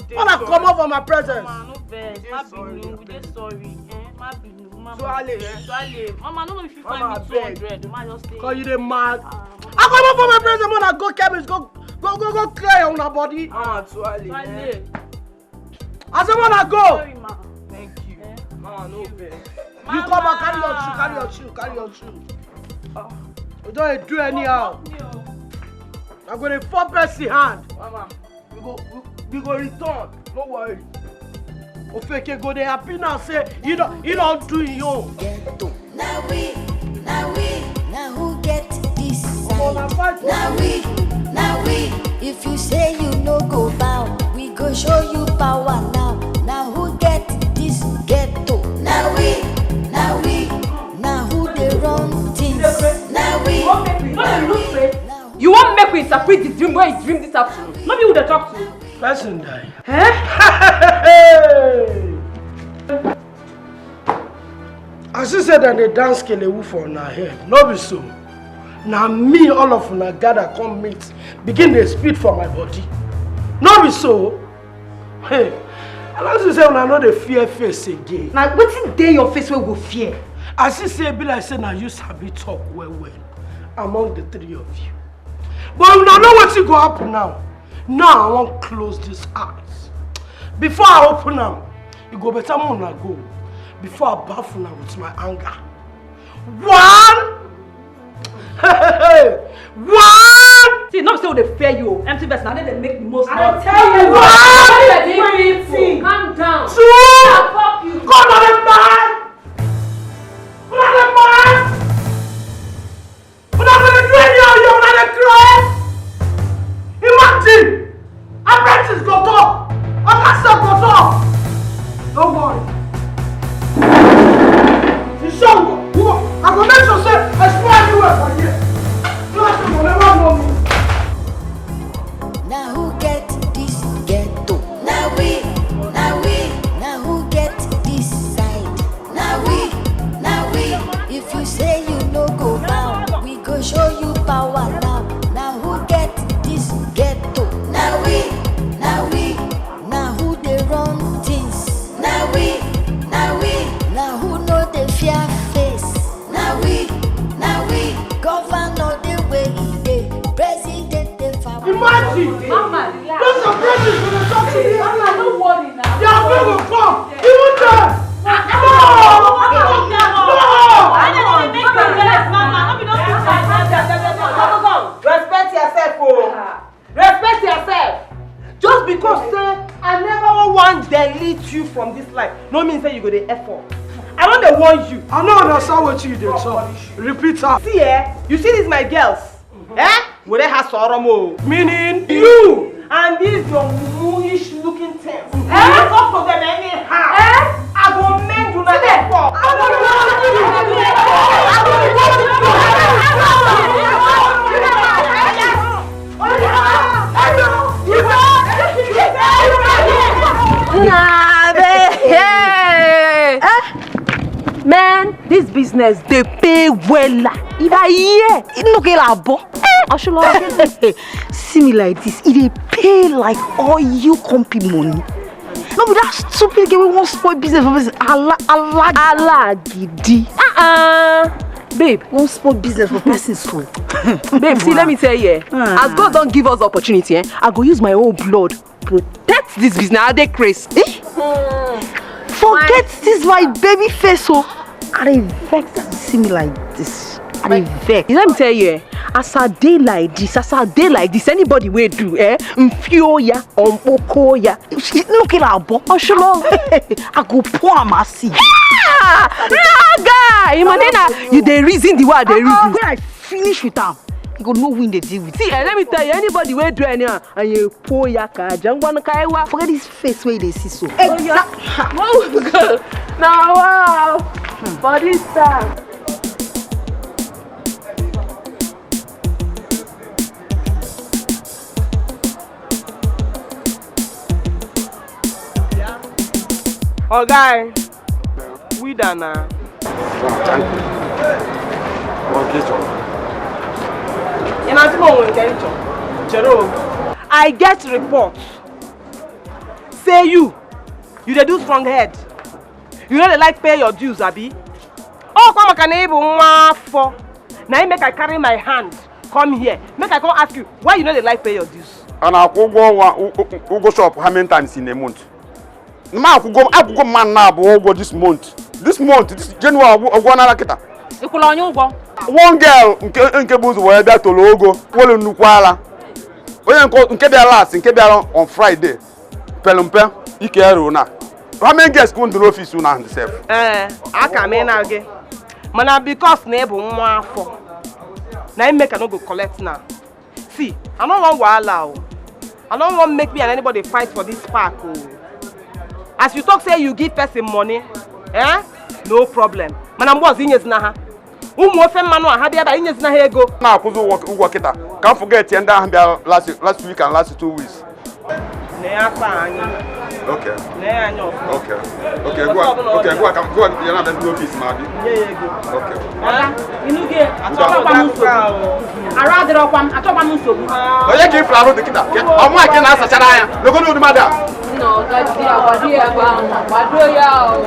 Make una comot for my presence. Mama, no vex. Má bínú, we dey sorry. Eh, má bínú, Mama. Tuale, eh? Tuale. Mama, no know if you find me two hundred. Mama, just stay. Cause you dey mad. Ah, Mama. I comot for my presence, make una go chemist, go, go, go, go clear una body. Mama, Tuale, eh? Tuale. I say, make una go. Sorry, ma. Thank you. Eh? Mama, no vex. You come back, carry your shoe, carry your shoe, carry your shoe. Ah. You don dey do anyhow. Help me o. I go dey fall person hand. Mama. We go, we, we go return. No worry. Ofeke go dey happy now, say he don, he don do him own. Ghetto. Now we, now we, now who get this side? Now we, now we, if you say you no go bow, we go show you power now. Now who get this ghetto? Now we, now we, now who dey run things? Now we, now we, now who. You wan make we interpret the dream wey you dream this afternoon? No be who dey talk to. Person die. Eh? As you said, dem dey dance kelewu for una head. No be so. Na me, all of una gather come meet, begin dey spit for my body. No be so. Hey, I like to say una no dey fear face again. Na wetin dey your face wey go fear? As you say, e be like say na you sabi talk well well among the three of you. But una know wetin go happen now. Now I wan close this eyes. Before I open am, e go better make una go. Before I baff una with my anger. One! One! See, no be say we dey fear you o. Empty vest, na dem dey make the most noise. I tell you, what? Calm down. Two! Fuck you. Come on, man! Come on, man! Una go dey do anyhow, you una dey cry. Imagine, apprentice go talk, oga sef go talk. No worry. You sure we go, we go, I go make sure say I spoil anywhere for here. So that you go never know me. Now who get this ghetto? Now we, now we, now who get this side? Now we, now we, if you say you no go bow, we go show you power now. Now who get this ghetto? Now we, now we, now who dey run things? Now we, now we, now who no dey fear face? Now we, now we, governor dey where e dey, president dey for. Imagine! Mama, relax. Those are brothers when they talk to me. Mama, no worry now. Their friend will come. Even them. No! No! No! Respect yourself, oh. Respect yourself. Just because say I never wan delete you from this life, no mean say you go dey effort. I don dey warn you. I no understand wetin you dey talk. Repeat am. See, eh, you see these my girls? Eh? Were ha sọrọ m o. Meaning? You and these your muish looking things. Eh? You talk to them anyhow. Eh? I go mend una effort. Nah, babe. Hey. Eh? Man, this business dey pay wella. If I hear, e no get labo. Eh, Oshulo. See me like this, e dey pay like all you company money. No be that stupid girl wey wan spoil business for person. Ala, ala, ala gidi. Uh-uh. Babe, wan spoil business for person so. Babe, see, let me tell you, eh, as God don give us opportunity, eh, I go use my own blood protect this business. I dey craze. Eh? Forget this my baby face, oh. I dey vex as you see me like this. I dey vex. Let me tell you, eh, as I dey like this, as I dey like this, anybody wey do, eh, mfio ya, ompoko ya, look at our bo, Oshulo. I go pour am as see. Ah, guy, Imonena, you dey reason the way I dey reason. When I finish with am, you go know who dey deal with. See, eh, let me tell you, anybody wey do anyhow, and you pour ya ka jangwan kaiwa. Forget this face wey you dey see so. Exactly. Now wow, for this time. Oga, we Dana. Ị na-ajụ m onwe nke ịchọ? Chere o. I get report say you, you dey do strong head. You no dey like pay your dues, abi? Ọkwa maka na ị bụ nwa afọ na ị make I carry my hand come here, make I come ask you why you no dey like pay your dues. A na-akwụ ụgwọ ọnwa, ụ-, ụ-, ụgwọ shop how many times in a month? Ma akwụgo, akwụgo m man na abụọ ụgwọ this month. This month, this January, ọgwụ, ọgwụ na kịta. Ị kwụrụ onye ụgwọ? One girl nke, nke bụ ụzọ wee bịa toro ogo, were nnukwu ala. Onye nke, nke bịara last, nke bịara on Friday, pere mpe, ike eru na. How many girls ka unu dị n'office unu ahụ sef? Ee, aka m ị na gị. Mana because na ị bụ nwa afọ, na ị make I no go collect now. See, I no wan wahala o. I no wan make me and anybody fight for this park o. As you talk say you give person money, eh? No problem. Mana mgbe ọzọ inyezina ha. Ụmụ ofe mmanụ a ha bịa ebe a inyezina ha ego. Na-akwụzi ụgwọ, ụgwọ kịta. Ka m forget ya ndị ahụ bịa last, last week and last two weeks. Lee aka anya. Okay. Lee anya ọfụma. Okay. Okay, gwa, okay, gwa ka, gwa ya na-abịa n'office ma abịa. Nye ya ego. Okay. Ada, ị nụghị? Achọkwa m nsogbu. Arụ adịrọkwa m, achọkwa m nsogbu. Onye ka ị fụrụ arụ dị kịta? Ọ mụ a ka ị na-asachara anya. Legodu ụdị mmadụ a. Nna, ọ gaji ya, gbado ya ebe ahụ, gbado ya o.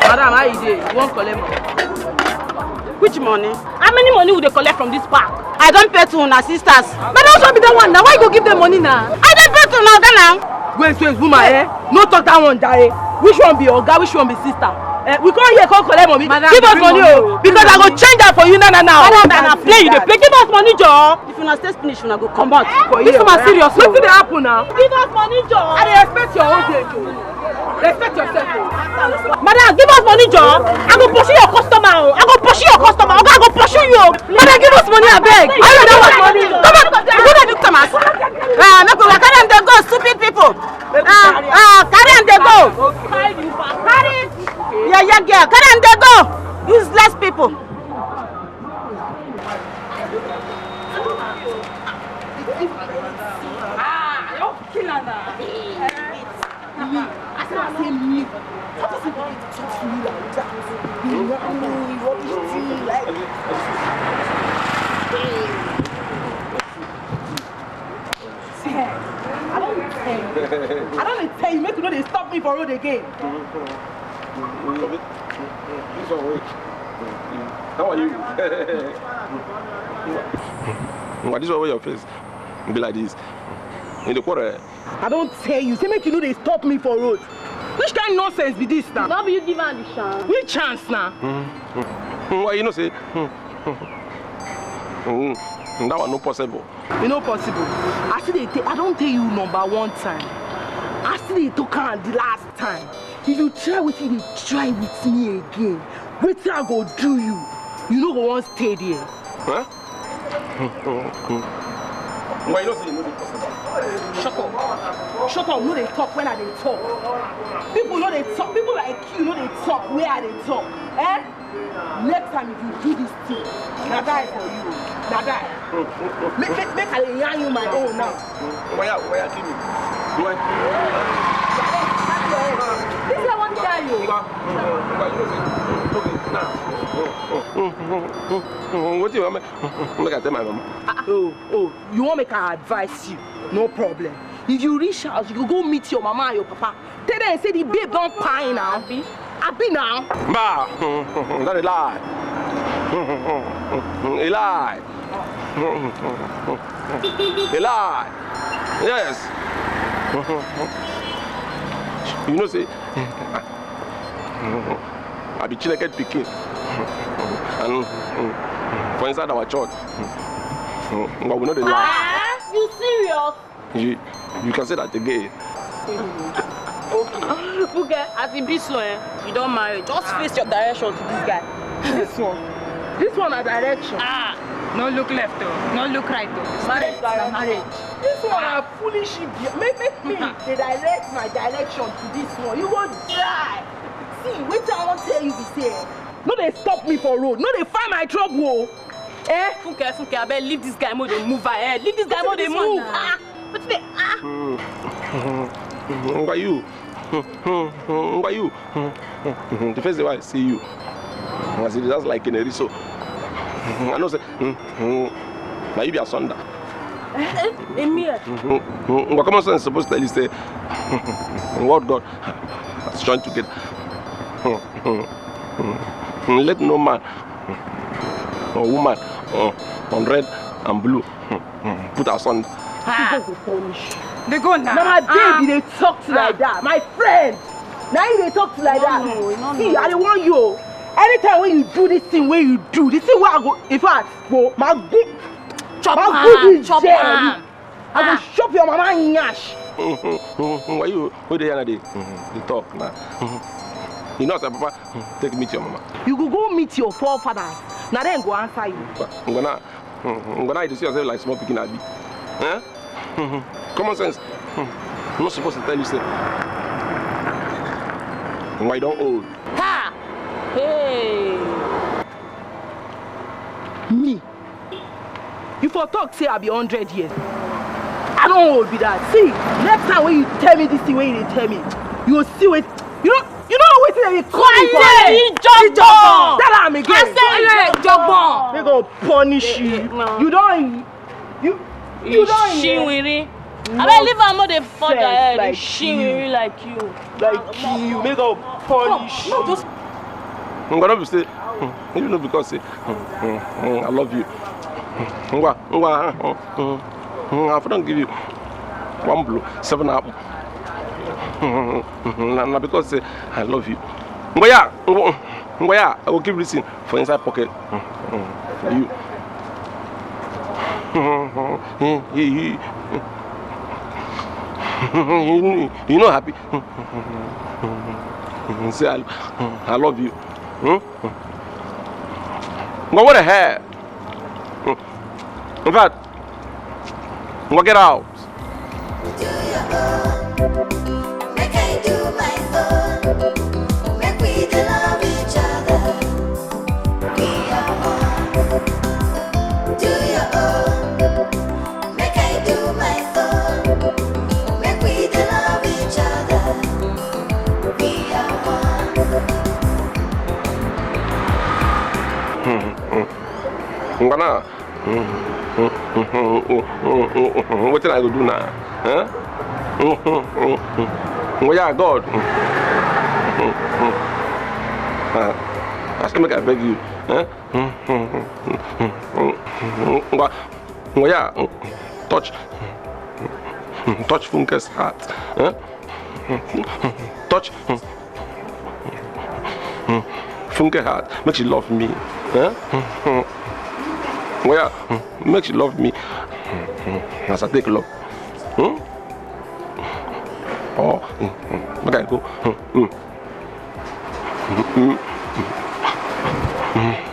Madam, how you dey? You wan collect money? Which money? How many money we dey collect from this park? I don pay to una sisters. Madam, which one be that one now? Why you go give them money now? I don pay to una oga now. Wait, wait, woman, eh? No talk that one, jare. Which one be oga? Which one be sister? Eh, we come here, come collect money. Madam, give us money o, because I go change that for you now, now, now. Madam, na play you dey play. Give us money, joor. If una stay finish, una go comot for here. This woman serious o. Wetin dey happen now? Give us money, joor. I dey expect your own day o. Respect yourself o. Madam, give us money, joor. I go pursue your customer o. I go pursue your customer. Oga, I go pursue you o. Madam, give us money, abeg. Give us money. Come on, go there, look Thomas. Ah, make una carry am dey go, stupid people. Ah, ah, carry am dey go. Carry. Yeah, yeah, girl. Carry am dey go. Useless people. Ah, I don kill am na. Me, I say, I say me. How does it be talk to me like that? You want me, rubbish thing, like. See, I don tell you. I don dey tell you, make you no dey stop me for road again. This one wey, how are you? But this one wey your face be like this. You dey quarrel? I don tell you, say make you no dey stop me for road. Which kind nonsense be this now? No be you give am the chance. Which chance now? Why you know say that one no possible? E no possible. I still dey tell, I don tell you number one time. I still dey talk am the last time. If you try wetin you dey try with me again, wetin I go do you? You no go wan stay there. Huh? Why you no say you no dey possible? Shut up. Shut up, no dey talk when I dey talk. People no dey talk. People like you no dey talk where I dey talk. Eh? Next time if you do this thing, na die for you. Na die. Make, make, make I dey yarn you my own now. Oya, oya, kill me. Oya. This guy wan die you. Ngwa, ngwa, you know say, okay, now. Wetin you want make, make I tell my mama? Oh, oh, you wan make I advise you? No problem. If you reach house, you go go meet your mama and your papa. Tell them say the babe don kpai now. Abi? Abi now. Bah, that a lie. A lie. A lie. Yes. You know say I be Chineke pikin. And for inside our church, but we no dey lie. Ah, you serious? You, you can say that again. Okay. Funke, as e be so, eh, you don marry. Just face your direction to this guy. This one. This one na direction. Ah, no look left o, no look right o. Marriage na marriage. This one na foolish idiot. Make, make me dey direct my direction to this one. You go die. See, wetin I wan tell you be say, eh, no dey stop me for road. No dey find my trouble o. Eh? Funke, Funke, abeg leave this guy, make we dey move ahead. Leave this guy, make we dey move. Ah. What's the ah? Ngwa you. Ngwa you. The first day I see you, as it is just like in a so. I know say now you be asunder. Emir. But common sense supposed to tell you say what God has joined together. Let no man or woman on red and blue put asunder. Ah. They go now. Now my baby, they talk to like that. My friend, now you they talk to like that. No, no, no, see, no. I don't want you. Anytime when you do this thing, when you do this thing, where I go, in fact, go, my good, chop my good is chop there. I go chop your mama nyash. Why you? Who they are they? They talk now. You know, sir, Papa, take me to your mama. You go go meet your forefathers. Now then go answer you. Ngwana, ngwana, you see yourself like small picking abi. Eh? Common sense. I'm not supposed to tell you, sir. Why don't old? Ha! Hey! Me? You for talk say I be hundred years. I don't old be that. See, next time when you tell me this thing, when you tell me, you will see it. You know, you know what they call me for? Quiet! Ijogbon! Tell am again. I say ijogbon. They go punish you. You don't. You. You don't. Shiwiri. Abeg leave am, no dey further head. Shiwiri like you. Like you, make God punish you. No, just. Ngwa, no be say, hmm, you know because say, hmm, hmm, hmm, I love you. Ngwa, ngwa, hmm, hmm, hmm, I for don give you one blow, seven apple. Hmm, hmm, hmm, na, na because say I love you. Ngwa ya, ngwa, ngwa ya, I go keep listen for inside pocket. Hmm, hmm, you. Hmm, hmm, hmm, hmm, hmm. You, you know happy. Say I, I love you. Hmm? But what the hell? In fact, go get out. Do your own. Make I do my own. Make we dey love each other. We are one. Do your own. Make I do my own. Make we dey love each other. We are one. Ngwana. Wetin I go do now? Huh? Ngwa ya God. Ah, I say make I beg you. Huh? Ngwa, ngwa ya, touch, touch Funke's heart. Eh? Touch Funke heart. Make she love me. Eh? Ngwa ya, make she love me. As I take love. Hmm? Oh, make I go. Hmm.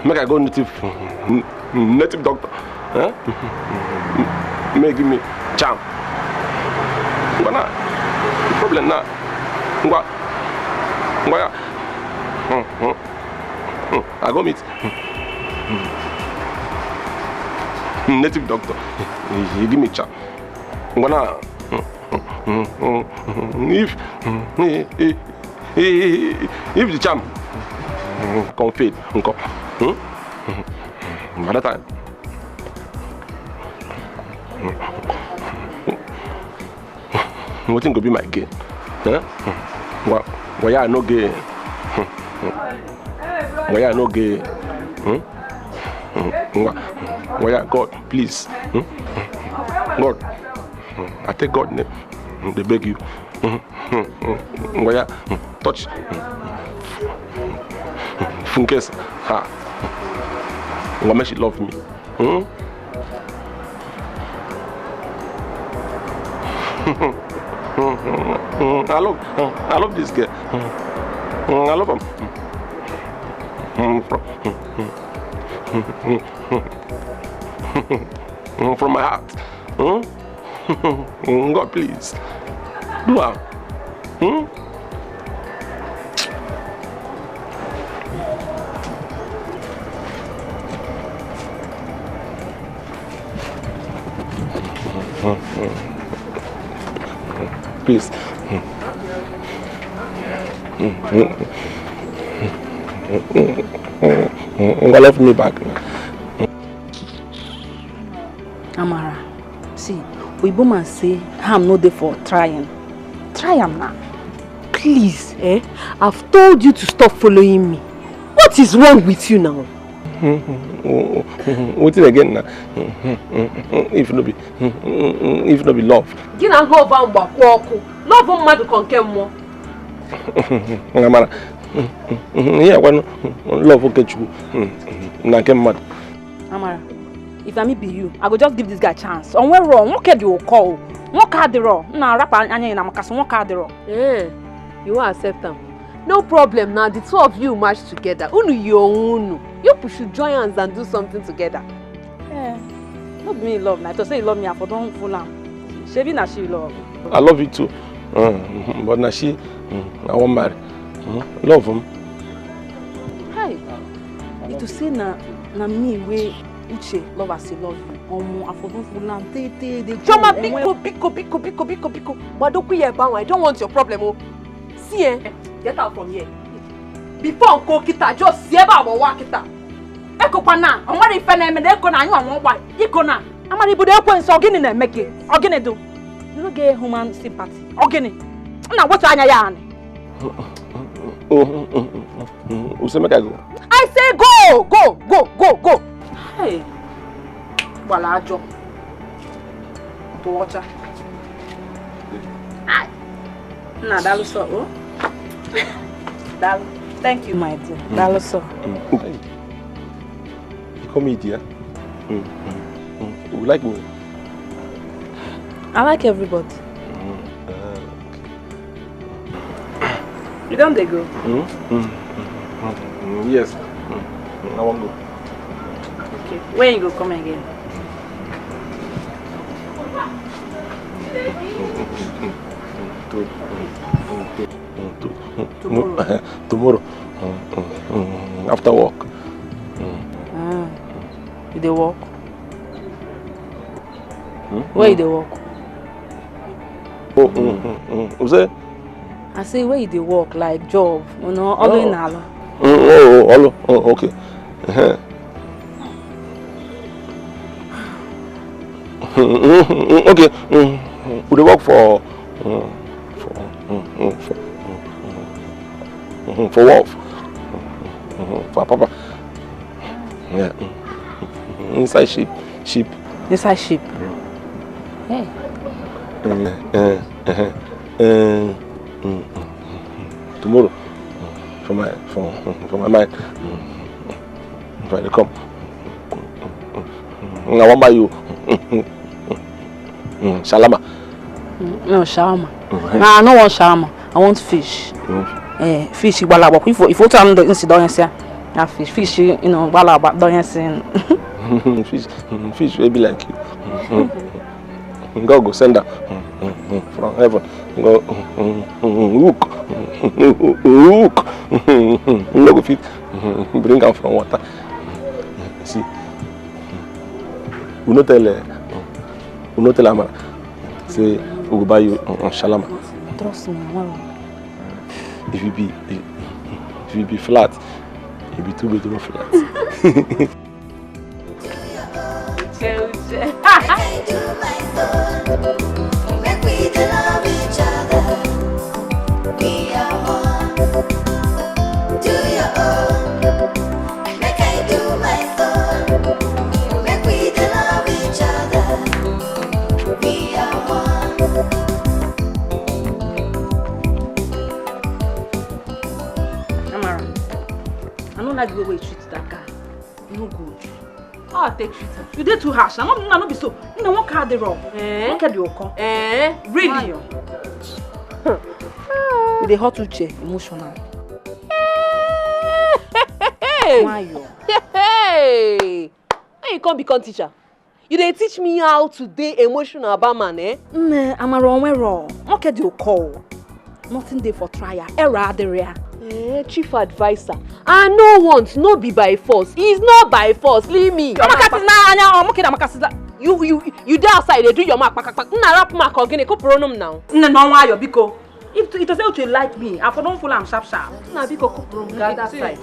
Make I go native, native doctor. Eh? Make give me charm. Ngwa na, the problem na, ngwa, ngwa ya. Hmm, hmm, hmm. I go meet native doctor. He give me charm. Ngwa na, if, if the charm come fade, nko. Hmm? By that time, wetin go be my gain? Eh? Ngwa, ngwa ya no gain. Ngwa ya no gain. Hmm? Ngwa, ngwa ya, God, please. Hmm? God, I take God name, dey beg you. Hmm? Hmm, hmm, ngwa ya, hmm, touch, hmm, Funke's heart. Ngwa, make she love me. Hmm? Hmm, hmm, hmm, I love, hmm, I love this girl. Hmm, hmm, I love him. Hmm, from, hmm, hmm, hmm, from my heart. Hmm? God, please. Do am. Hmm? Please. Ngwa, love me back. Amara, see, Oyibo man say harm no dey for trying. Try am now. Please, eh? I've told you to stop following me. What is wrong with you now? Wetin again na? If no be, if no be love. Gị na love ahụ gbakwa ọkụ. Love mmadụ kọ nke mmụọ. Amara, ihe akwanụ love nke Chukwu na nke mmadụ. Amara, if na me be you, I go just give this guy chance. Ọ nwere wrong, nwoke dị ụkọ o. Nwoke adịrọ, na arapa anya ya na makasị nwoke adịrọ. Eh, you wan accept am? No problem na, the two of you match together. Unu yi onwe unu. You should join hands and do something together. Eh, no be me love na. I thought say you love me, I for don fool am. Shebi na she love. I love you too. Mm, but na she mm, I wan marry. Mm, love him. Hi. It to say na na me wey Uche love as he love you. Omo, I for don fool am tey tey dey go. Chioma, biko, biko, biko, biko, biko, biko. Gbadokwu ya ebe ahụ. I don't want your problem o. See eh, get out from here. Before nke okita, just si ebe a gbawa kịta. Ekokwa na, ọ nwere ife na-eme na eko na anyị ọnwa ụgba. Iko na. Amara, ibodo ekwensu, ọ gịnị na-eme gị? Ọ gịnị do? You no get human sympathy. Ọ gịnị? Nna, wetu anya ya anị. Oh, mm, mm, mm, mm. You say make I go? I say go, go, go, go, go. Hey. Gbala ajọ. Ntụ ọcha. Ai. Nna, daalụ sọ, oh. Daalụ. Thank you, my dear. Daalụ sọ. Mm. You call me dear? Mm, mm, mm. You like me? I like everybody. You don dey go? Mm, mm, mm, mm, mm, yes. Mm, mm, I wan go. Okay. When you go come again? To- mm, to- mm, to- mm, to- mm, Tomorrow. Tomorrow. Mm, mm, mm, after work. Mm. Ah, you dey work? Hmm? Where you dey work? Oh, mm, mm, mm. You say? I say where you dey work, like job, you know, all in all. Mm, oh, oh, all, oh, okay. Uh-huh. Mm, mm, mm, okay. Mm, we dey work for, mm, for, mm, mm, for, mm, mm, mm, for what? Mm, mm, for papa. Yeah. Mm, mm, mm, inside ship, ship. Inside ship. Hey. Mm, eh, eh, eh, mm, mm, mm, mm. Tomorrow, mm, for my, for, mm, for my mind, mm, mm, if I dey come, mm, mm, mm, mm, I wan buy you, mm, mm, mm, mm, mm, shalama. Mm, no, shawarma. Mm-hmm. Nah, I no want shawarma. I want fish. Mm. Eh, fish, igbalagba. If if you tell me the incident, say, ah, fish, fish, you know, igbalagba, don't you say? Fish, mm, fish wey be like you. Mm, mm. God go send am, mm, mm, mm, from heaven. Go, mm, mm, mm, mm, hook, mm, mm, mm, hook. Mm, mm, mm, no go fit, mm, bring am from water. Mm, see, mm, we no tell, eh, mm, we no tell Amara say we go buy you, mm, mm, shalama. Trust me, I won't. If you be, if you be flat, you be two bedroom flat. Amara, I no like the way you treat that guy. No good. How I take treat am? You dey too harsh. I no, I no be so. You know what car dey wrong? Eh? What car dey occur? Eh? Really? You dey hurt Uche emotional. Hey! Why you? Hey! When you come become teacher, you dey teach me how to dey emotional about man, eh? Nne, Amara onwero. What car dey occur? Nothing dey for trial. Error adịrị ya. Eh, chief adviser. I no want, no be by force. It's not by force. Leave me. Amakasị na anya, ọ mụ kịda amakasị na. You you you dey outside dey do your mouth kpakakpak. Nna rap mark or gịnị kụpụrụ m now. Nne na ọnwa ayọ biko. If to, if to say you like me, I for don full am sharp sharp. Nna biko kụpụrụ m gaa that side.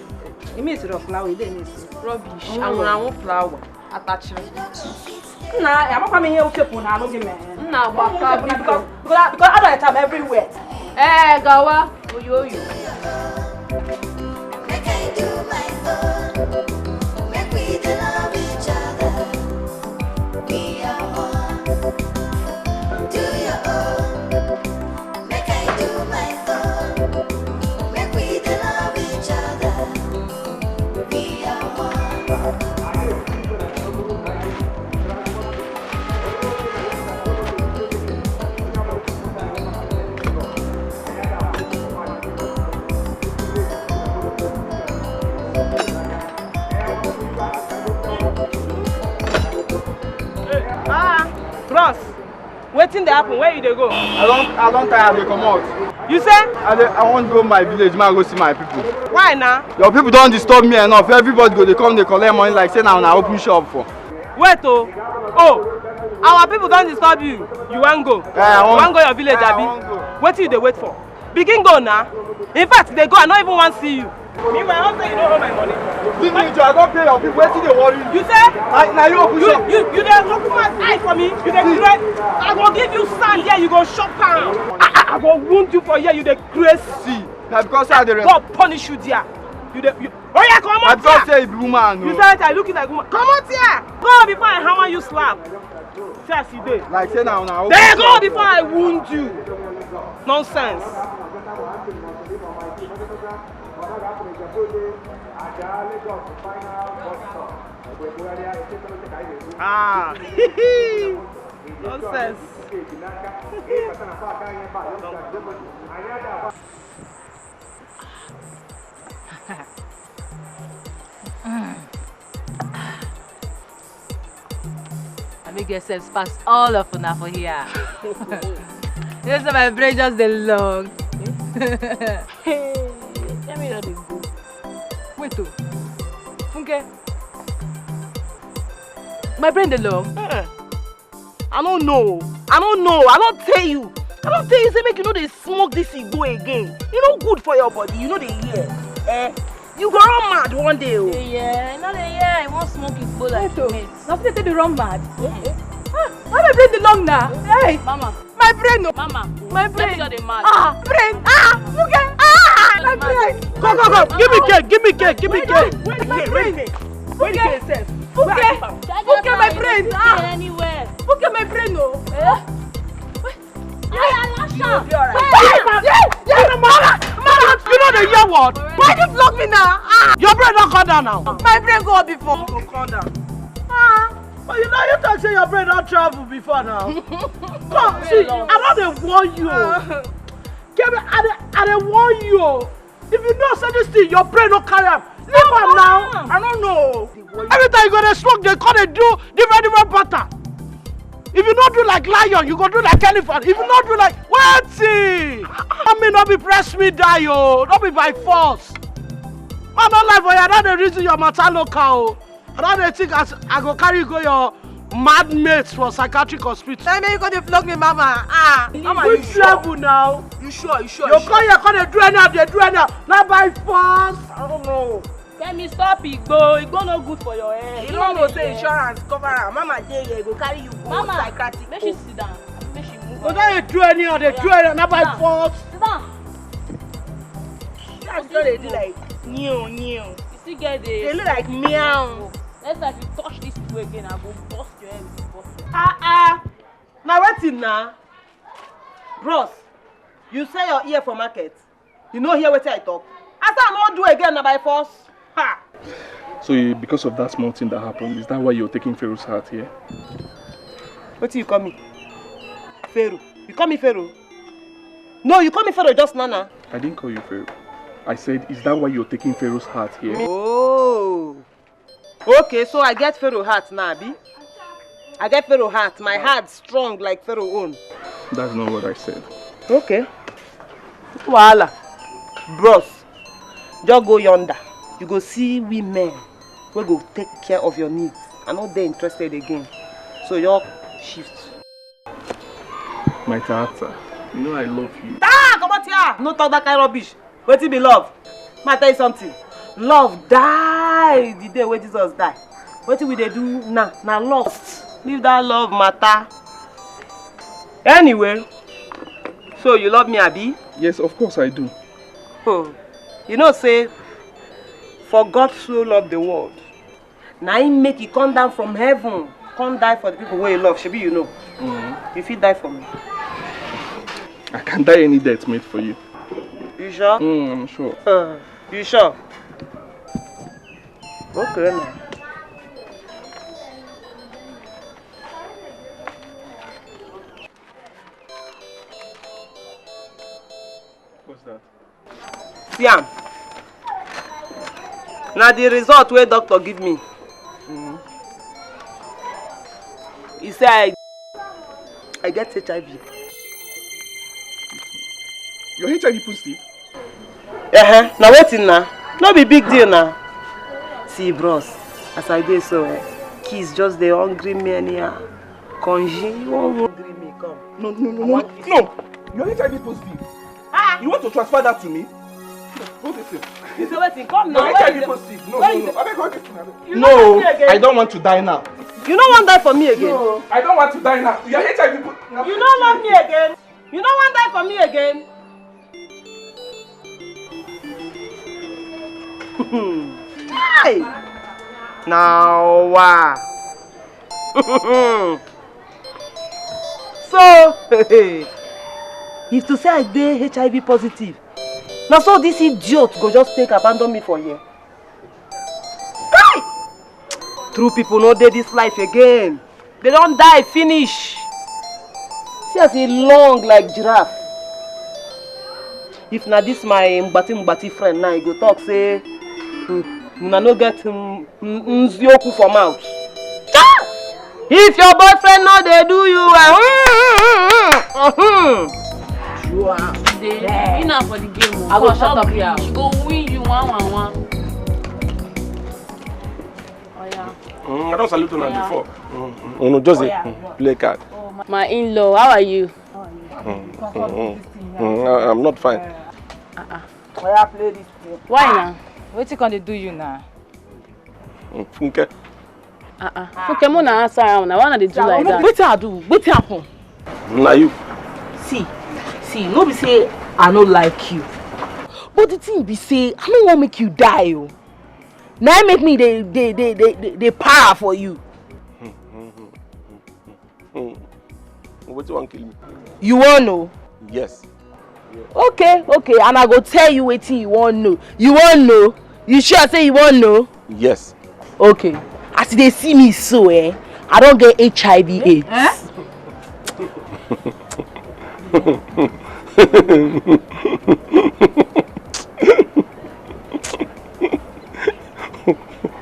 Ime isiri flower, ide ime isiri. Rubbish. Anwụrụ anwụ flower. Atachiri. Nna, amakwa m ihe uche pụ na anụ gị mee. Nna gbaka biko. Because because because adult am everywhere. Eh, gawa. Oyo oyo. Make I do my own. Make we dey love each other. We are one. Do your own. Make I do my own. Make we dey love each other. We are one. Ah, bros, wetin dey happen? Where you dey go? I don I don tire, I dey comot. You say? I dey I wan go my village, make I go see my people. Why na? Your people don disturb me enough. Everybody go dey come dey collect money like say na una open shop for. Wait o. Oh, our people don disturb you. You wan go? Eh, I wan You wan go your village, Eh, I abi? wan go. Wetin you dey wait for? Begin go na. In fact, dey go, I no even wan see you. Meanwhile, I say you no owe my money. Leave me, Joe. I don pay your people. Wetin dey worry you? You say? I, na you open You shop. you you dey open my eye for me. You dey See. craze. I go give you sand here. You go chop am. I, I, I go wound you for here. You dey craze. See, na because I dey rest. God punish you there. You dey. You, oh yeah, come Na out because here. say you be woman. You No. say I look you like woman. Come out here. Go before I hammer you slap. See as you dey. Like say na una. Dey go before I wound you. Nonsense. Ah. Nonsense. I make yourself pass all of una for here. You know, so my brain just dey long. Hey, tell me how they go. Wait, oh, Funke, my brain dey long. Eh. I don't know. I don't know. I don't tell you. I don't tell you say make you no dey smoke this igbo again. E no good for your body. You no dey hear. Eh? You go run mad one day o. Yeah, no dey hear. I wan smoke igbo like Wait o. Mate. Na so dey take dey run mad. Ah, why my brain dey long na? Hey. Mama. My brain o. Mama. My brain. Just dey mad. Ah, brain. Ah, Funke. Ah, my brain. Go, go, go. Give me cake. Give me cake. Give me cake. Wait, my brain. Where the cake sef? Funke. Funke, my brain. Ah. Anywhere. Funke, my brain o. Eh? Mama, mama, you know the year what? Why you block me now? Ah. Your brain don come down now. My brain go up before. Go come down. Ah. But you know you talk say your brain don travel before now. Come, see, I don dey warn you. Ah. Kemi, I dey, I dey warn you. If you know say this thing, your brain no carry am. Leave am now. I don't know. Every time you go dey smoke, dey come dey do different different pattern. If you no do like lion, you go do like elephant. If you no do like wetin? I mean, no be press me die o, no be by force. I no lie for you, I don dey reason your matter local o. I don dey think as I go carry you go your mad mates for psychiatric hospital. Tell me you go dey flog me, mama. Ah, mama, you Which sure? level now? You sure? You sure? You You sure? come here, come dey do anyhow, dey do anyhow. Na by force. I don't know. Kemi, stop igbo. Igbo no good for your head. You don't know say insurance cover am. Mama dey here, go carry you go Mama, psychiatric make she home. sit down. Make she move Go on. don dey do anyhow, dey Oya, do anyhow. Na by sit down. force. Sit down. That's what they do like new, new. You still get the They look like meow. Next time if you touch this igbo again, I go bust your head with the bottle. Ah ah. Na wetin na? Bros, you sell your ear for market. You no hear wetin I talk. As I no do again, na by force. Ha! So you, because of that small thing that happened, is that why you're taking Pharaoh's heart here? Wetin you call me? Pharaoh. You call me Pharaoh? No, you call me Pharaoh just now, now. I didn't call you Pharaoh. I said, is that why you're taking Pharaoh's heart here? Oh. Okay, so I get Pharaoh heart now, abi? I get Pharaoh heart. My heart strong like Pharaoh own. That's not what I said. Okay. Wahala. Bros, just go yonder. You go see women wey go take care of your needs. I no dey interested again. So your shift. My Tata, you know I love you. Ah, come out here! No talk that kind of rubbish. Wetin be love? Ma tell you something. Love die the day wey Jesus die. Wetin we dey do now na lust. Leave that love matter. Anyway, so you love me, abi? Yes, of course I do. Oh, you know say, for God so love the world, na him make he come down from heaven, come die for the people wey he love. Shebi you know. Mm. You fit die for me. I can die any death made for you. You sure? Mm, I'm sure. Uh, you sure? Okay now. What's that? See am. Na the result wey doctor give me. Mm. He say I, I get H I V. You're H I V positive? Uh-huh. Na wetin na? No be big deal na. See, bros, as I dey so, eh, kids just dey hungry me anyhow. Konji, you wan hungry me come? No, no, no, no, no. You're H I V positive. Ah. You want to transfer that to me? Hold this thing. You say wetin? Come now. You're H I V positive. No, no, no. Abeg, hold this thing, abeg. No, I don't want to die now. You no wan die for me again? No, I don't want to die now. You're H I V positive. You no love me again? You no wan die for me again? Hey! Now, wow. So, if to say I dey H I V positive, na so this idiot go just take abandon me for here. Kai! True people no dey this life again. They don die finish. See as e long like giraffe. If na this my mgbati mgbati friend now, he go talk say, "Hmm, una no get, hmm, n-, nziokwu for mouth." Cha! If your boyfriend no dey do you well, hmm, hmm, hmm, hmm, hmm. Today, you na for the game o. I go shut up here. She go win you one one one. Oh, yeah. Mm, I don salute una before. Mm, mm. Unu just dey, mm, play card. My in-law, how are you? Mm, mm, mm. Mm, I, I'm not fine. Uh-uh. Oya, play this game. Why now? Wetin come dey do you now? Mm, Funke. Uh-uh. Funke, mo na answer am now. Why una dey do like that? Wetin I do? Wetin happen? Na you. See, see, no be say I no like you. But the thing be say, I no wan make you die o. Na im make me dey, dey, dey, dey, dey, dey para for you. Hmm. Wetin wan kill me? You wan know? Yes. Okay, okay, and I go tell you wetin you wan know. You wan know? You sure say you wan know? Yes. Okay. As you dey see me so, eh, I don get H I V AIDS. Eh?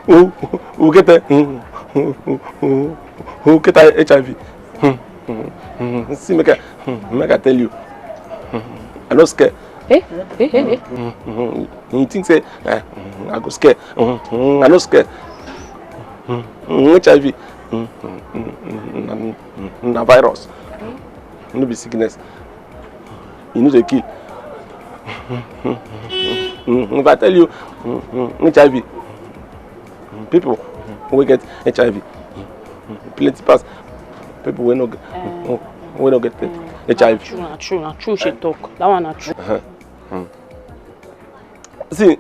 Who, who get a, who, who, who, who get a H I V? Hmm, hmm, hmm. See, make I, hmm, make I tell you. Hmm, I no scare. Eh? Eh, eh, eh. Hmm, hmm. You think say, eh, hmm, I go scare? Hmm, hmm, I no scare. Hmm, hmm, H I V. Hmm, hmm, hmm, hmm, na, hmm, na virus. No be sickness. E no dey kill. Hmm, if I tell you, hmm, hmm, H I V, people wey get H I V plenty pass people wey no get, eh, wey no get, eh, H I V. Na true, na true, na true she talk. That one na true. Uh-huh. Hmm. See,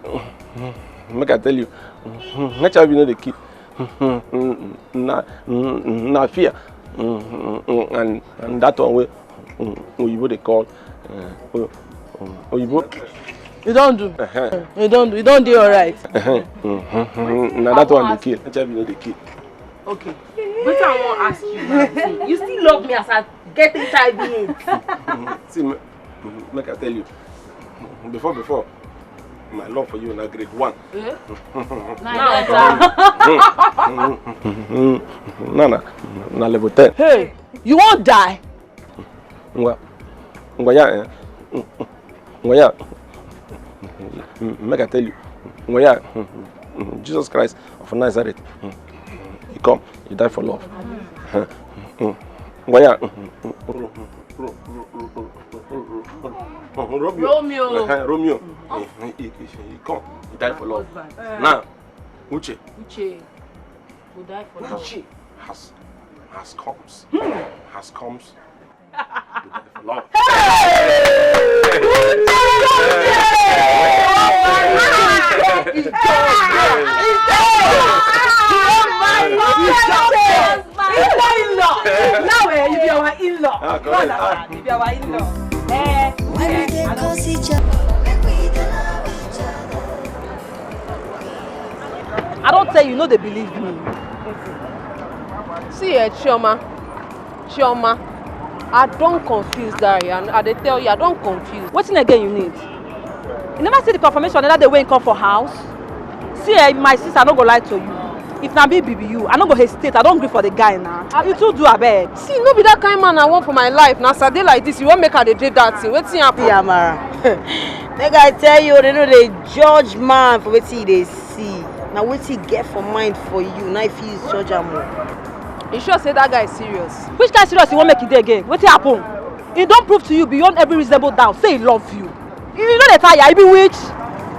make I tell you, H I V no dey kill. Na, na fear. And, and that one wey oyibo dey call, uh, oyibo. You don do. Uh-huh. You don do. You don dey alright. Uh-huh. Mm-hmm. Na that one dey kill. H I V no dey kill. Okay. Wetin I wan ask you now be say, you still love me as I get H I V AIDS? See, ma-, make I tell you, before, before, my love for you na grade one. Eh? Na grade one. No, no, na level ten. Hey, you wan die? Ngwa, ngwa ya, eh? Ngwa ya, make I tell you. Ngwa ya, Jesus Christ of Nazareth, he come, he die for love. Mm. Why? Mm. Romeo. Romeo. Uh-huh. Romeo. Mm. He, he, he, he come. He died for love. Now, Uche. Uche. Go die for love. Uche. Has, has comes. Hmm. Has comes. Go die for love. Hey! In-law, in-law. Now, eh, you be our in-law. Ah, correct. You be our in-law. Eh, when we dey consider, make we dey love each other. I don tell you, no dey believe me. See, eh, Chioma, Chioma, I don confuse that, and I dey tell you, I don confuse. Wetin again you need? You never see the confirmation the other day wey he come for house? See, eh, my sister, I no go lie to you. If na me be you, I no go hesitate. I don gree for the guy now. Ah, you too do, abeg. See, no be that kind man I want for my life. Na as I dey like this, you wan make I dey do that thing. Wetin happen? See, Amara, make I tell you, dem no dey judge man for wetin e dey see. Na wetin e get for mind for you, na e fit use judge am o. You sure say that guy is serious? Which kind serious you wan make e dey again? Wetin happen? He don prove to you beyond every reasonable doubt say he love you. You no dey tire, you be witch.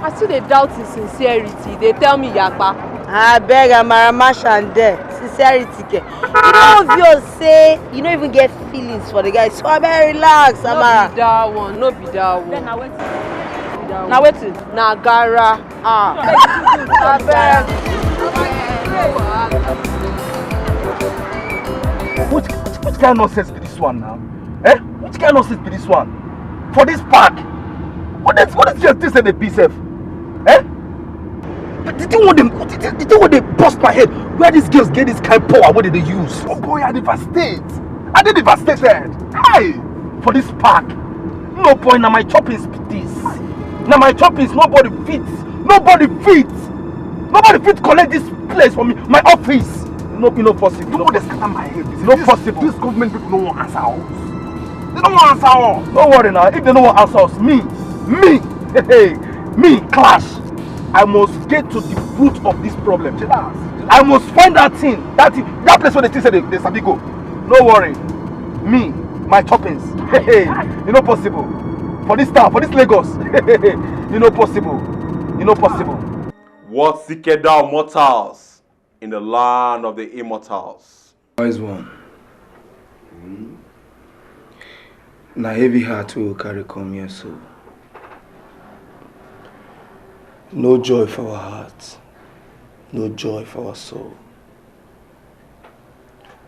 I still dey doubt his sincerity. Dey tell me yapa. Abeg, Amara, mash am there. Sincerity ke? You no obvious say you no even get feelings for the guy. So abeg, relax, Amara. No be that one, no be that one. Then na wetin? Na wetin? Na gara. Ah. Abeg. Which, which, which kind of nonsense be this one now? Eh? Which kind of nonsense be this one? For this park? What is, what is your thing say dey be sef? Eh? But the thing wey dey, the thing, the thing wey dey burst my head, where these girls get this kind power wey dem dey use? Oh boy, I devastate. I dey devastated. Hi! For this park. No boy, na my choppings be this. Na my choppings, nobody fit. Nobody fit. Nobody fit collect this place for me. My office. No, e no possible. No, dey scatter my head. E no possible. This government people no wan answer us. Dem no wan answer us. No worry now. If dem no wan answer us, me, me, hey, hey, me, Clash, I must get to the root of this problem. Chillax. I must find that thing, that thing, that place where dem think say dem, dem sabi go. No worry. Me, my choppings. Hey, hey, e no possible. For this town, for this Lagos. E no possible. E no possible. What seeketh thou mortals in the land of the immortals? Wise one. Na heavy heart we go carry come here so. No joy for our heart, no joy for our soul.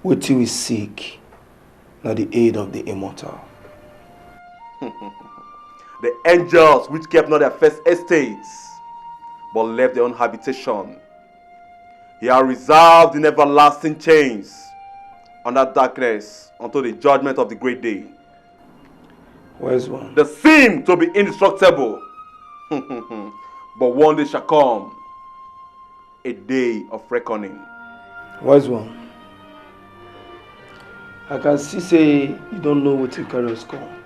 Wetin we seek na the aid of the immortal. The angels which kept not their first estates, but left their own habitation. He are reserved in everlasting chains under darkness until the judgment of the great day. Wise one. They seem to be indestructible, but one day shall come, a day of reckoning. Wise one, I can see say you don't know wetin carry us come.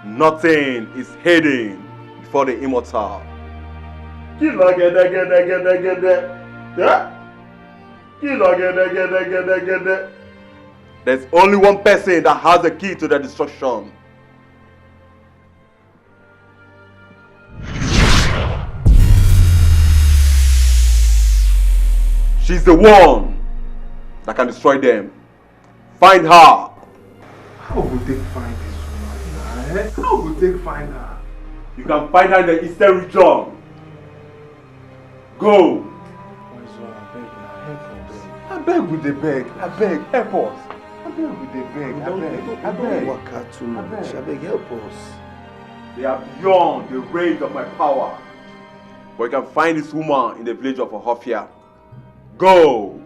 Nothing is hidden before the immortal. Kí ló gẹ́dẹ́gẹ́dẹ́gẹ́dẹ́? Yeah? Kí ló gẹ́dẹ́gẹ́dẹ́gẹ́dẹ́? There's only one person that has the key to the destruction. She's the one that can destroy them. Find her. How we go take find this woman now, eh? How we go take find her? You can find her in the eastern region. Go. Wise one, abeg na, help us. Abeg we dey beg, abeg, help us. Abeg we dey beg, abeg, abeg. Waka too much, abeg, help us. They are beyond the range of my power. But you can find this woman in the village of Ohofia. Go!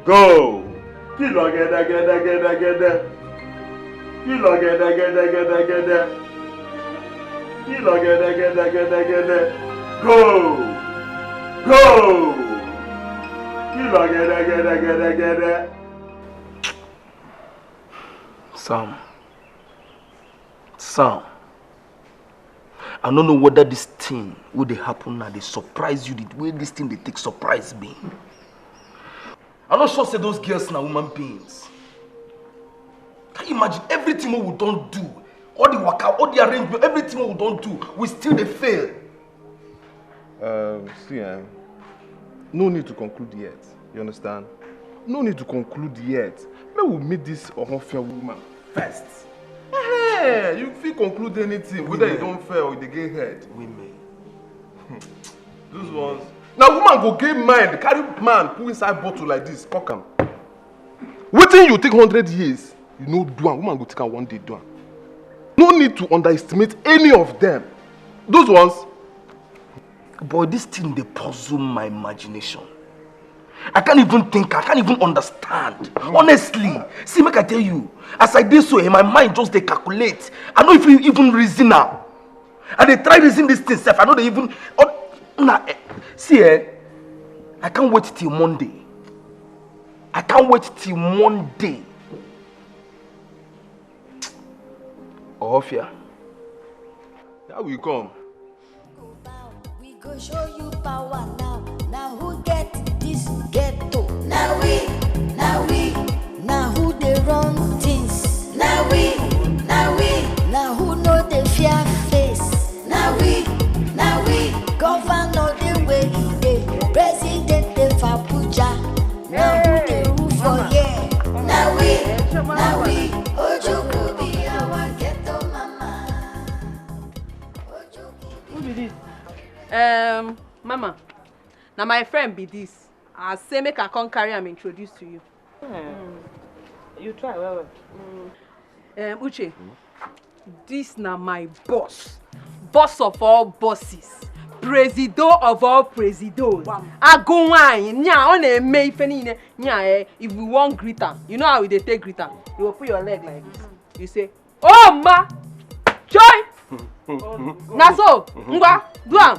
Go! Kí ló gẹ́dẹ́gẹ́dẹ́gẹ́dẹ́? Kí ló gẹ́dẹ́gẹ́dẹ́gẹ́dẹ́? Kí ló gẹ́dẹ́gẹ́dẹ́gẹ́dẹ́? Go! Go! Kí ló gẹ́dẹ́gẹ́dẹ́gẹ́dẹ́? Sam. Sam. I no know whether this thing wey dey happen now dey surprise you the way this thing dey take surprise me. I no sure say those girls na human beings. Can you imagine everything wey we don do? All the waka, all the arrangement, everything wey we don do, we still dey fail. Um, see, eh, no need to conclude yet. You understand? No need to conclude yet. Make we meet this Ohofia woman first. Hey, you fit conclude anything, whether you don fail or you dey get head. Women. Those ones. Now woman go get mind, carry man put inside bottle like this, cock am. Wetin you take hundred years, you no do am, woman go take am one day do am. No need to underestimate any of them. Those ones. Boy, this thing dey puzzle my imagination. I can't even think, I can't even understand. Honestly, see, make I tell you, as I dey so, eh, my mind just dey calculate. I no even even reason am. I dey try reason this thing sef. I no dey even. Oh, na, eh, see, eh, I can't wait till Monday. I can't wait till Monday. Ohofia. How we come? We go show you power now. Now who get this ghetto? Now we, now we. Now who dey run things? Now we, now we. Now who no dey fear face? Now we, now we. Governor dey where he dey. President dey for Abuja. Now who dey rule for here? Now we, now we. Ojukwu be our ghetto mama. Who be this? Um, Mama, na my friend be this. I say make I come carry am introduce to you. You try well well. Um, Uche, this na my boss. Boss of all bosses. Presido of all presidos. Agụ nwanyị, nya ọ na-eme ife niile. Nya, eh, if we wan greet am, you know how we dey take greet am? You go put your leg like this. You say, "Oh, ma! Joy!" Na so, ngwa, do am.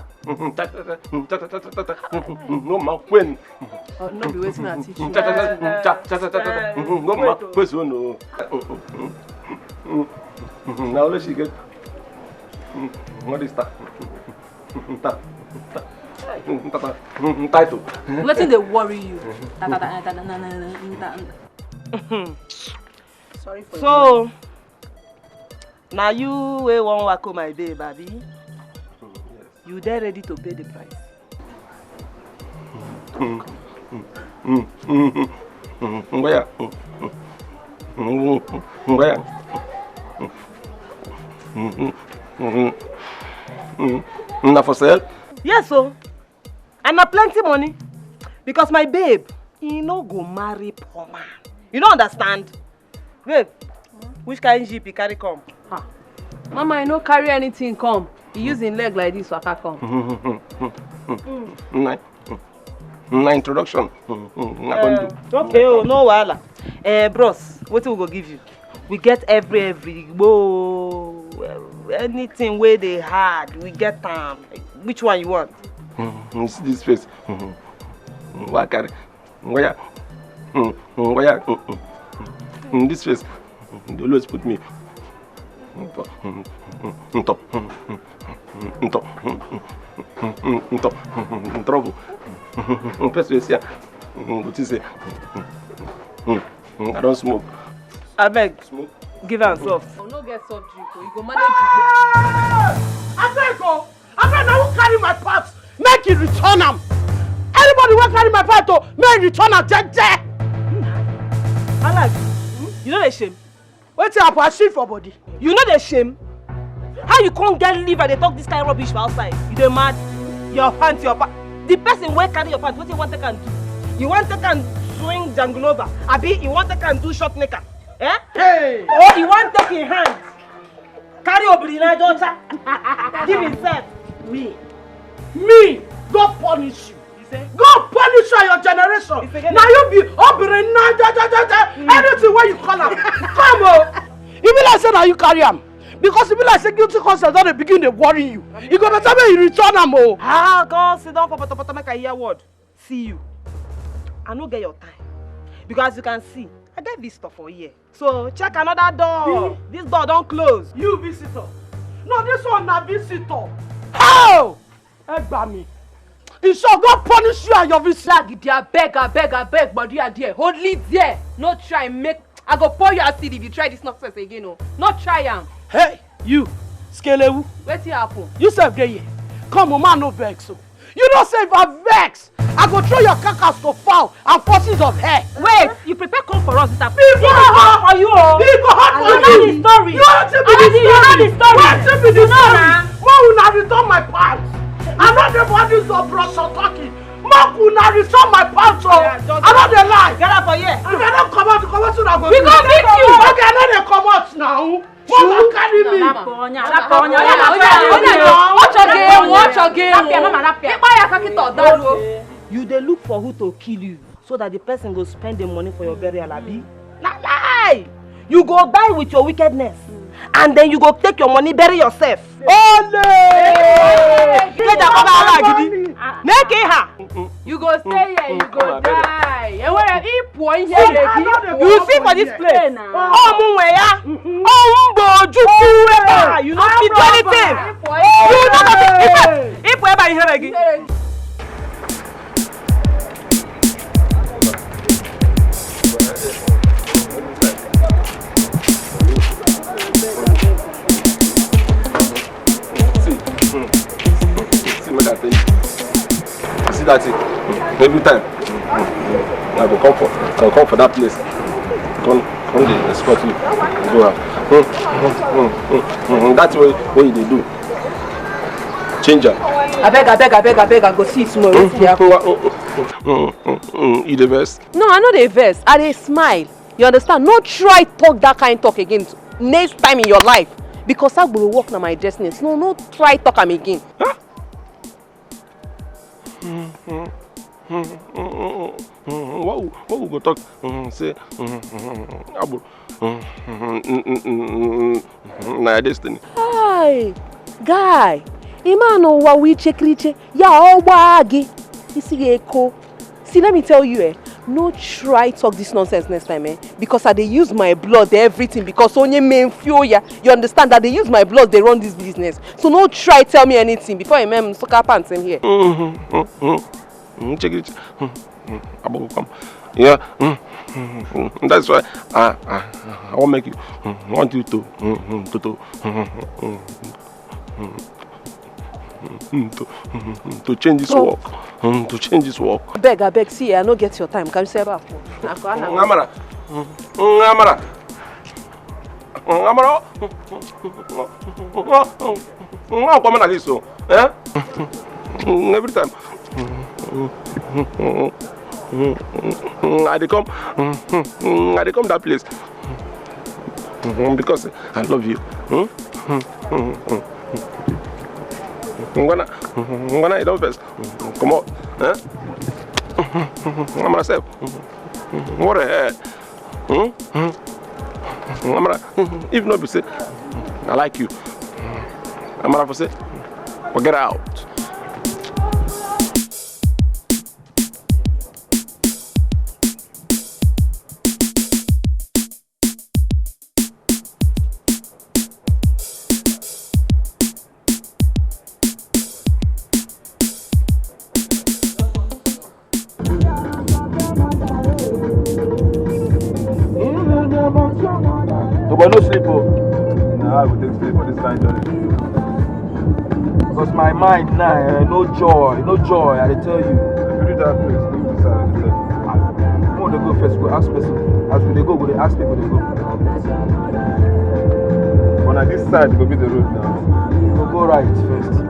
No ma when. Oh, no be wetin I teach you. No ma kwezo no. Now let's get. What is that? Title. Wetin dey worry you? Ta, ta, ta, ta, ta, na, na, na, na, na. So, na you wey wan wako my babe, abi? You dey ready to pay the price? Ngwaya. Ngwaya. Na for sale? Yes o. And na plenty money. Because my babe, he no go marry poor man. You no understand? Babe, which kind jeep you carry come? Mama, I no carry anything come. He use him leg like this waka come. Na, na introduction. Na go do. Okay o, no wahala. Eh, bros, wetin we go give you? We get every, every, whoa, anything wey dey hard, we get am. Which one you want? You see this face? Wa carry. Ngwaya. Ngwaya. This face, they always put me. Nto. Nto. Nto. Trouble. First face here. What is it? I don't smoke. Abeg, give am soft. No get soft drink o, you go manage. Abeg o, abeg, na who carry my pot? Make you return am. Anybody wey carry my pot o, make you return am jeje. Alex, you no dey shame? Wetin happen? I shit for body. You no dey shame? How you come get liver dey talk this kind rubbish for outside? You dey mad? Your pant, your pant. The person wey carry your pant, wetin you wan take am do? You wan take am swing janglova? Abi you wan take am do short knicker? Eh? Hey! Or you wan take him hand, carry obiri na jocha, give himself? Me? Me? God punish you. God punish you and your generation. Na you be obiri na jocha jocha. Anything wey you call am, come o. E be like say na you carry am, because e be like say guilty conscience don dey begin dey worry you. E go better make you return am o. Ah, God, sit down for potopoto make I hear word. See you. I no get your time, because as you can see, I get visitor for here. So check another door. This door don close. You visitor? No, this one na visitor. How? Ẹ gbà mí. He shall God punish you and your village. Lag there, abeg, abeg, abeg, but you are there. Hold it there. No try make I go pour you acid if you try this nonsense again. Oh. No try am. Hey, you, Skelewu. Wetin happen? You sef dey here. Come, woman, no vex. So. You know, say if I vex, I go throw your carcass to fowl and forces of hell. Wait, you prepare come for us this afternoon. He go hot for you. Oh. He go hot for you. You know the story. You know the story. You know the story. Wetin be the story? Why una return my pants? I no dey for this your brush talking. Make una return my pants o. I no dey lie. Get up for here. If I no comot, comot una go. We go beat you. Okay, I no dey comot now. Mama carry me. You dey look for who to kill you so that the person go spend the money for your burial, abi? Na lie! You go die with your wickedness, and then you go take your money, bury yourself. Ole! Get that cover, ala gidi. Make it ha. You go stay here, you go die. Enwere ipo ihe You see for this place. Oh, mu nwe ya. Oh, mbo oju kuwe ba. You no fit do anything. You no fit. Ipo eba ihere gị. See, hmm. See what I tell you. You see that thing? Hmm. Every time, hmm, hmm, hmm, I go come for, I go come for that place. Come, come dey escort you. Go out. Hmm, hmm, hmm, hmm, hmm, hmm. That's what, what you dey do. Change am. Abeg, abeg, abeg, abeg, I go see you tomorrow. Wetin dey happen? Hmm, hmm, hmm, hmm, hmm. You dey vex? No, I no dey vex. I dey smile. You understand? No try talk that kind talk again next time in your life. Because agboro work na my destiny. No, no try talk am again. Huh? What we, what we go talk? Say, agboro. Na your destiny. Hi, guy. Ị ma na ụwa wụ iche kiriche, ya ọ gbaa gị, isi gị eko. See, let me tell you, eh, no try talk this nonsense next time, eh, because I dey use my blood, everything, because onye men feel ya. You understand that they use my blood, they run this business. So no try tell me anything before I mem sucker pants in here. Mm-hmm. Mm-hmm. Mm, check it. Mm, mm, mm. Abogo come. Yeah. Mm, mm, mm, mm. That's why I, I, I want make you, mm, want you to, mm, mm, to, to, mm, mm, mm, mm, mm, to, mm, mm, to change this work. Mm, to change this work. Beg, I beg, see, I no get your time. Can you say about? Ngamara. Mm, Ngamara. Ngamara. Ngamara, come like this, so. Eh? Every time. I dey come. I dey come that place. Because I love you. Hmm? Ngwana, ngwana, you don vex. Come on. Eh? I'm myself. What the hell? Hmm? Hmm? Amara, if not be say, I like you. Amara for say, forget out. But no sleep, oh. Nah, I go take sleep for this kind journey. Because my mind now, eh, no joy, no joy, I dey tell you. If you reach that place, leave this side, leave this side. Come on, dey go first, go ask person. As we dey go, we dey ask people, dey go. But na this side go be the road now. We go right first.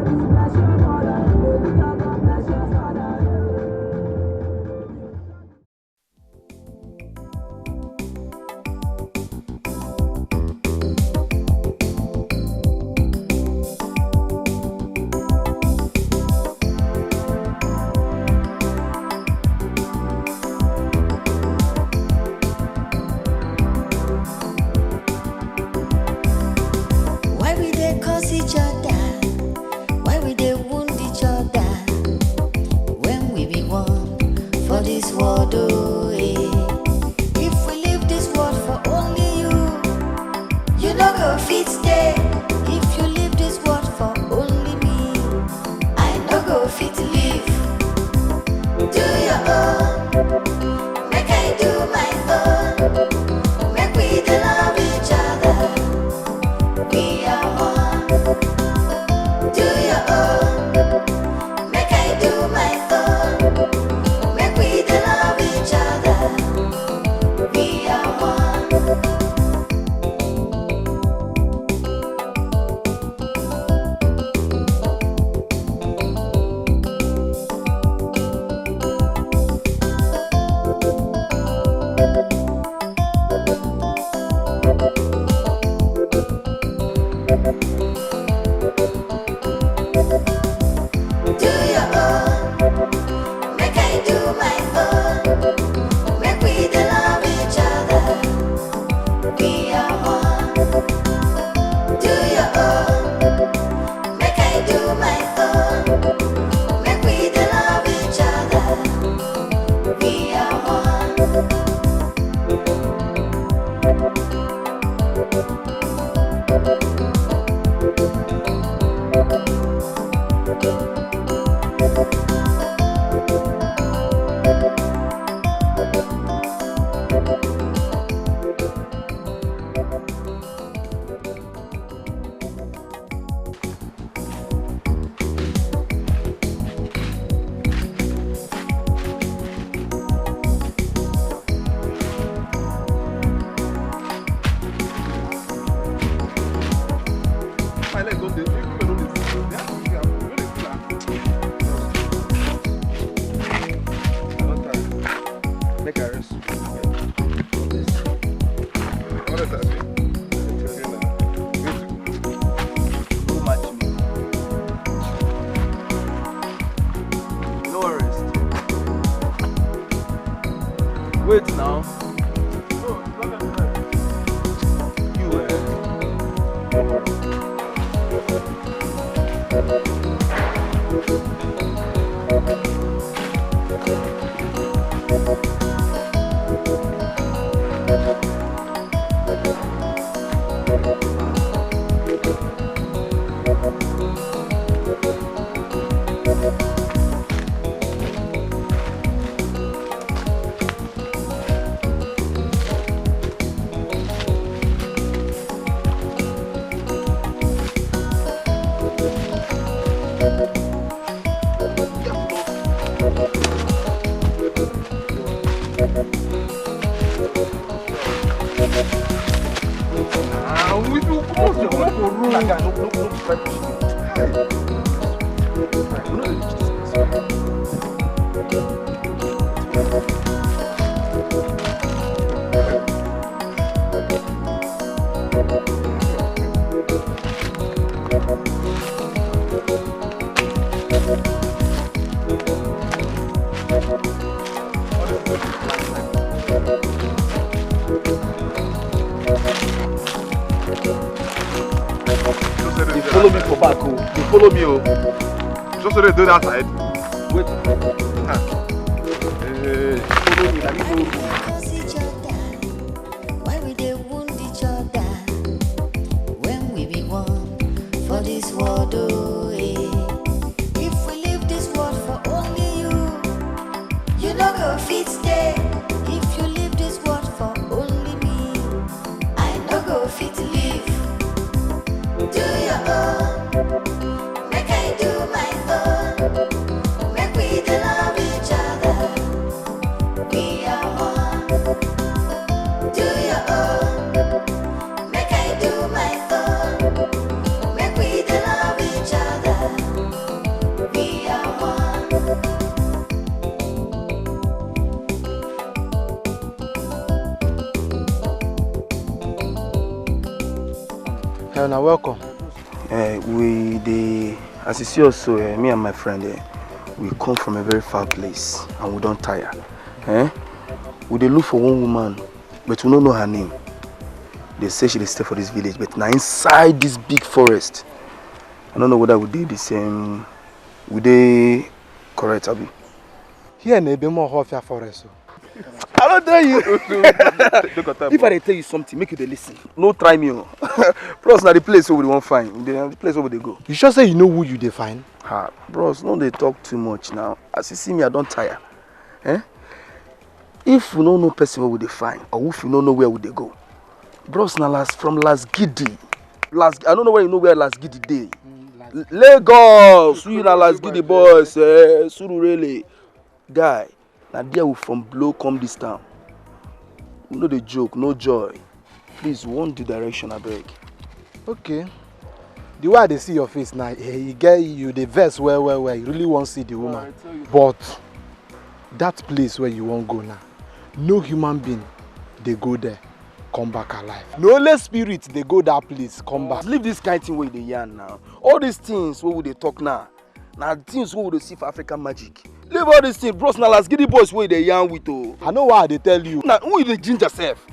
Why we dey curse each other? Why we dey wound each other? When we be one for this world, oh, eh. If we leave this world for only you, you no go fit stay. If you leave this world for only me, I no go fit leave. Do your own, make I do my own. Make we dey love each other. We are one. Do your own, make I do my own. Make we dey love each other. We are one. Do your own, make I do my own. Make we dey love each other. We are one. My leg don dey, people no dey see. They have to see am. No dey see am. I don tire. Make I rest. What else I do? I dey tell you now. Wait. No match me. No rest. Wait now. No, it's not gonna rest. You, eh? Don't worry. Ah, we do come out, we comot for road. That guy no, no, no try push me. Hey. We no dey reach this place. They follow me for back, oh. They follow me, oh. Just so they do that side. Wait. Huh. Hey. Follow me, let me go. Why we dey wound each other when we be one for this world, oh, eh? If we leave this world for only you, you no go fit stay. If you leave this world for only me, I no go fit live. Do your own, make I do my own. Make we dey love each other. We are one. Do your own, make I do my own. Make we dey love each other. We are one. Hey, na welcome. Eh, we dey, as you see us so, eh, me and my friend, eh, we come from a very far place and we don tire. Eh? We dey look for one woman, but we no know her name. They say she dey stay for this village, but na inside this big forest. I no know whether we dey the same, we dey correct, abi? Here na ebe more Ohafia forest o. I don tell you. If I dey tell you something, make you dey listen. No try me o. Bros, na the place wey we wan find. Na the place wey we dey go. You sure say you know who you dey find? Ha, bros, no dey talk too much now. As you see me, I don tire. Eh? If we no know person wey we dey find, or if we no know where we dey go, bros, na last, from last gidi, Last, I don't know where you know where Last Gidi dey. Lagos, we na Last Gidi boys, eh, Surulere. Guy, na there we from blow come this town. We no dey joke, no joy. Please, one the direction, abeg. Okay. The way I dey see your face now, eh, you get, you dey vex well, well, well. You really wan see the woman. But that place where you wan go now, no human being dey go there come back alive. No only spirit dey go that place come back. Leave this kind thing wey you dey yarn now. All these things wey we dey talk now, na things wey we dey see for African Magic. Leave all these things, bros. Na Last Gidi boys wey you dey yarn with o. I know why I dey tell you. Na who you dey ginger sef?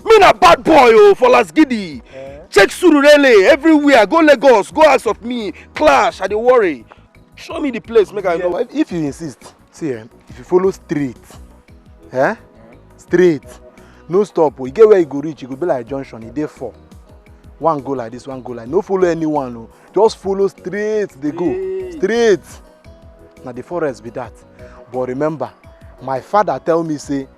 Me na bad boy o for Last Gidi. Eh? Check Surulere everywhere. Go Lagos, go house of me, clash. I dey worry. Show me the place, make I know. If, if you insist, see, eh, if you follow straight, eh, straight, no stop o. You get where you go reach, you go be like junction. E dey four. One go like this, one go like. No follow anyone o. Just follow straight. Dey go straight. Na the forest be that. But remember, my father tell me say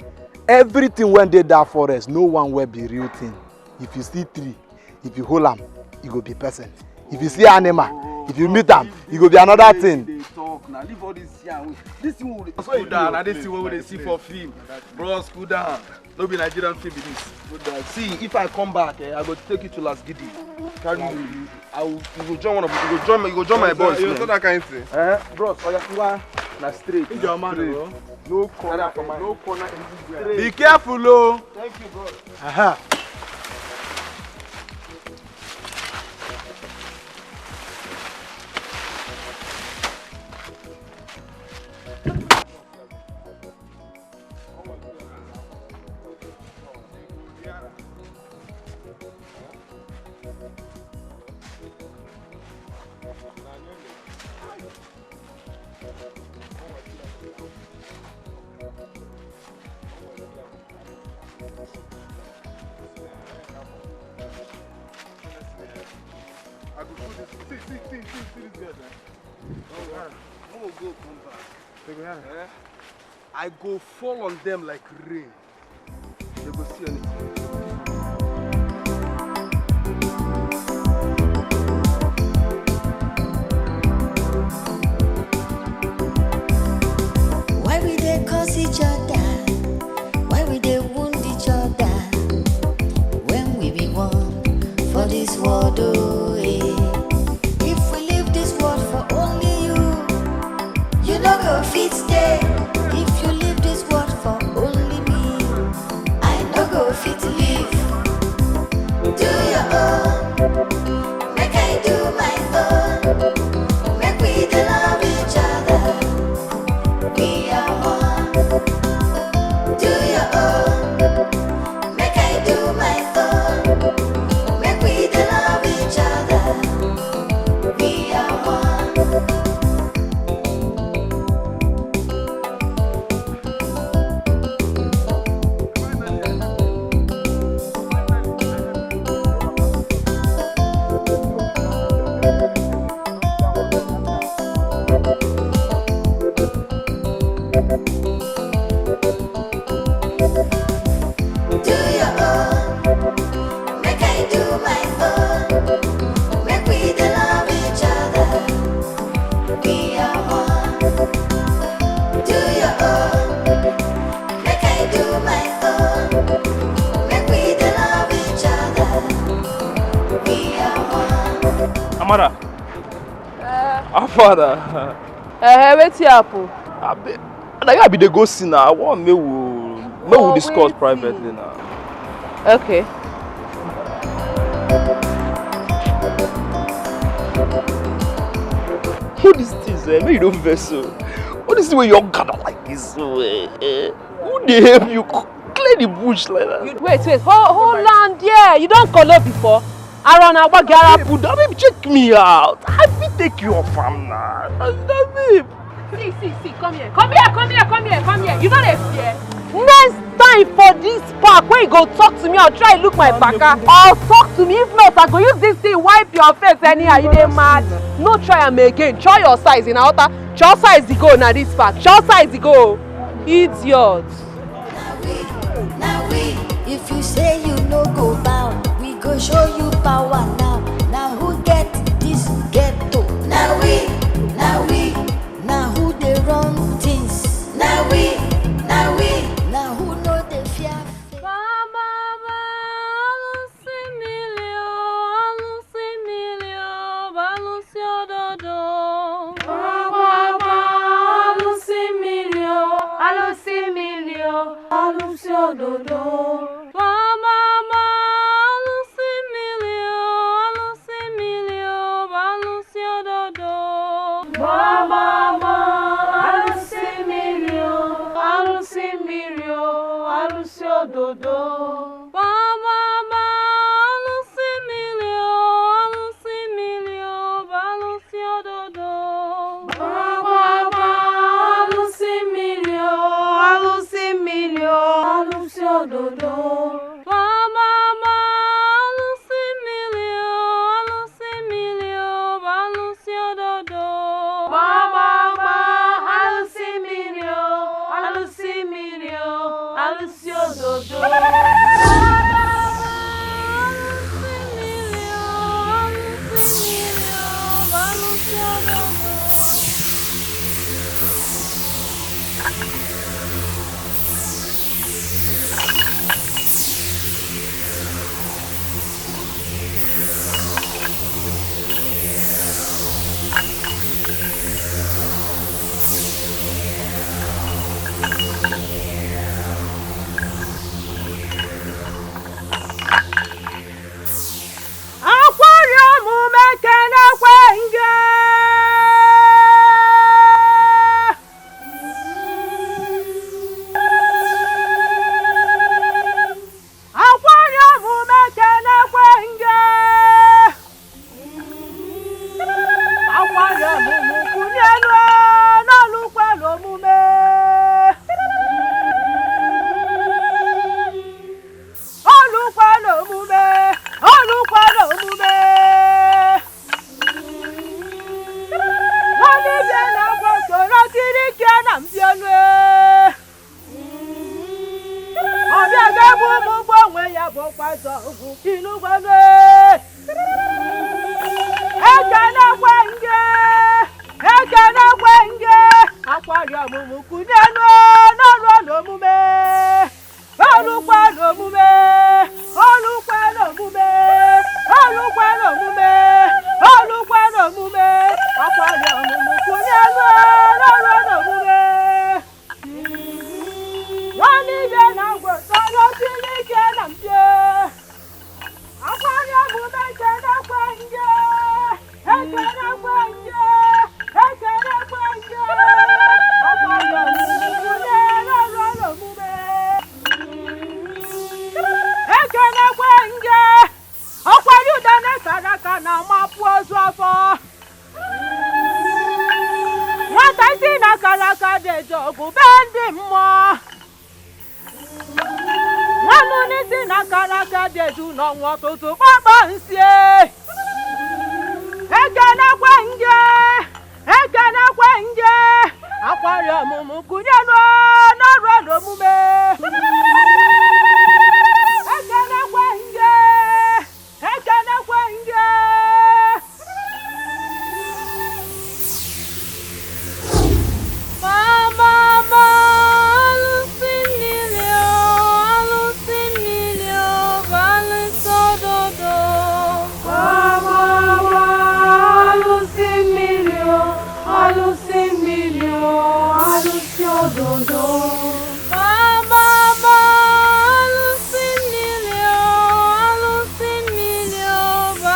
everything wey dey that forest, no one wey be real thing. If you see tree, if you hold am, e go be person. If you see animal, if you meet am, e go be another thing. Dey talk now. Leave all this yarn. This thing wey we dey, cool down. Na this thing wey we dey see for film. Bros, cool down. No be Nigerian film be this. See, if I come back, eh, I go take you to Last Gidi. Carry you. I will, you go join one of, you go join, you go join my boys. You know that kind thing. Eh, bros, oya, ngwa, na straight. Your man, straight. No corner, no corner. Be careful o. Thank you, bro. Aha. I go show this. See, see, see, see, see this girl, eh? Oh, yeah. Who will go come back? They go, yeah. Eh? I go fall on them like rain. They go see anything. Why we dey curse each other? Why we dey wound each other? When we be one for this world, oh, eh. If we leave this world for only you, you no go fit stay. If you leave this world for only me, I no go fit leave. Do your own, make I do my own. Make we dey love each other. We are one. Do your own, make I do my own. Make we dey love each other. We are one. Do your own, make I do my own. Make we dey love each other. We are one. Do your own, make I do my own. Make we dey love each other. We are one. Amara. Eh. How far na? Eh, wetin happen? Abi, na you I be dey go see na. I wan make we, make we discuss privately na. Okay. Who this things, eh? Make you no vex o. What is the way you gather like this so, eh? Eh? Who dey help you clear the bush like that? Wait, wait, hold, hold on there. You don kolo before? Aro na gbagi ara. Babe, babe, check me out. I fit take you off am na. Na, na, babe. See, see, see, come here. Come here, come here, come here, come here. You no dey fear? Next time for this park, when you go talk to me or try look my baka, or talk to me. If not, I go use this thing wipe your face anyhow. You dey mad? No try am again. Try your size in water. Try size e go na this park. Try size e go. Idiot. Now we, if you say you no go bow, we go show you power now. Mama, ma, alụsị mmiri o, alụsị mmiri o, alụsị ododo. Mama, ma, alụsị mmiri o, alụsị mmiri o, alụsị ododo. Mama, ma, alụsị mmiri o, alụsị mmiri o, alụsị ododo. Mama, ma, alụsị mmiri o, alụsị mmiri o, alụsị ododo. Mama, ma, alụsị mmiri o, alụsị mmiri o, alụsị ododo. Mama, ma, alụsị mmiri o, alụsị mmiri o, alụsị ododo. Mama, ma, alụsị mmiri o, alụsị mmiri o, alụsị ododo. Akwari omume kenekwe nge. Akwari omume kenekwe nge. Akwari omume kunienu n'olukwala omume. Olukwala omume, olukwala omume. Nwanne bịa na agwa soro kiri ike na mbiolue. Ọbịa ga-egbu ụmụ ụgwọ onwe ya bụ kwazọ ugwu inugwanue. Ekenekwe nge, ekenekwe nge. Akwari omume kunienu n'olukwala omume. Olukwala omume, olukwala omume, olukwala omume, olukwala omume. Akwari omume kunienu n'olukwala omume. Nwanne bịa na agwa soro kiri ike na mpio. Akwari omume kenekwe nge, ekenekwe nge, ekenekwe nge. Akwari omume n'olukwala omume. Ekenekwe nge. Akwari udene kara aka na-amapụ ozu afọ. Nwata isi na kara aka dị eje ọgụ be ndị mmụọ. Nwanne n'isi na kara aka dị eju n'ọnwa ọtụtụ kpakpa nsie. Ekenekwe nge, ekenekwe nge. Akwari omume kunienu n'olukwala omume. Ekenekwe nge, ekenekwe nge. Mama, ma, alụsị mmiri o, alụsị mmiri o, alụsị ododo. Mama, ma, alụsị mmiri o, alụsị mmiri o, alụsị ododo. Mama, ma, alụsị mmiri o, alụsị mmiri o,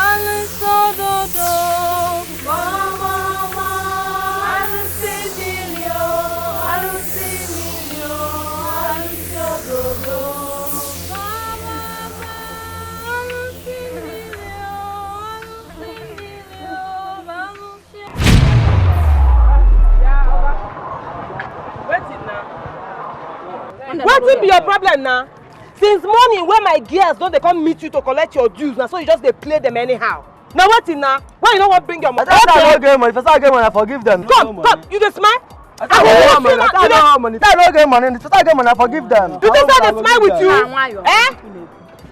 alụsị ododo. Mama, ma, alụsị mmiri o, alụsị mmiri o, alụsị ododo. Mama, ma, alụsị mmiri o, alụsị mmiri o, alụsị Wetin na? Wetin be your problem na? Since morning wey my girls don dey come meet you to collect your dues, na so you just dey play them anyhow. Na wetin na? Why you no wan bring your money? I tell you I no get money. If I say I get money, I forgive them. Come, come, you dey smile? I tell you I no get money. I tell you I no get money. If I say I get money, I forgive them. You think say I dey smile with you? Eh?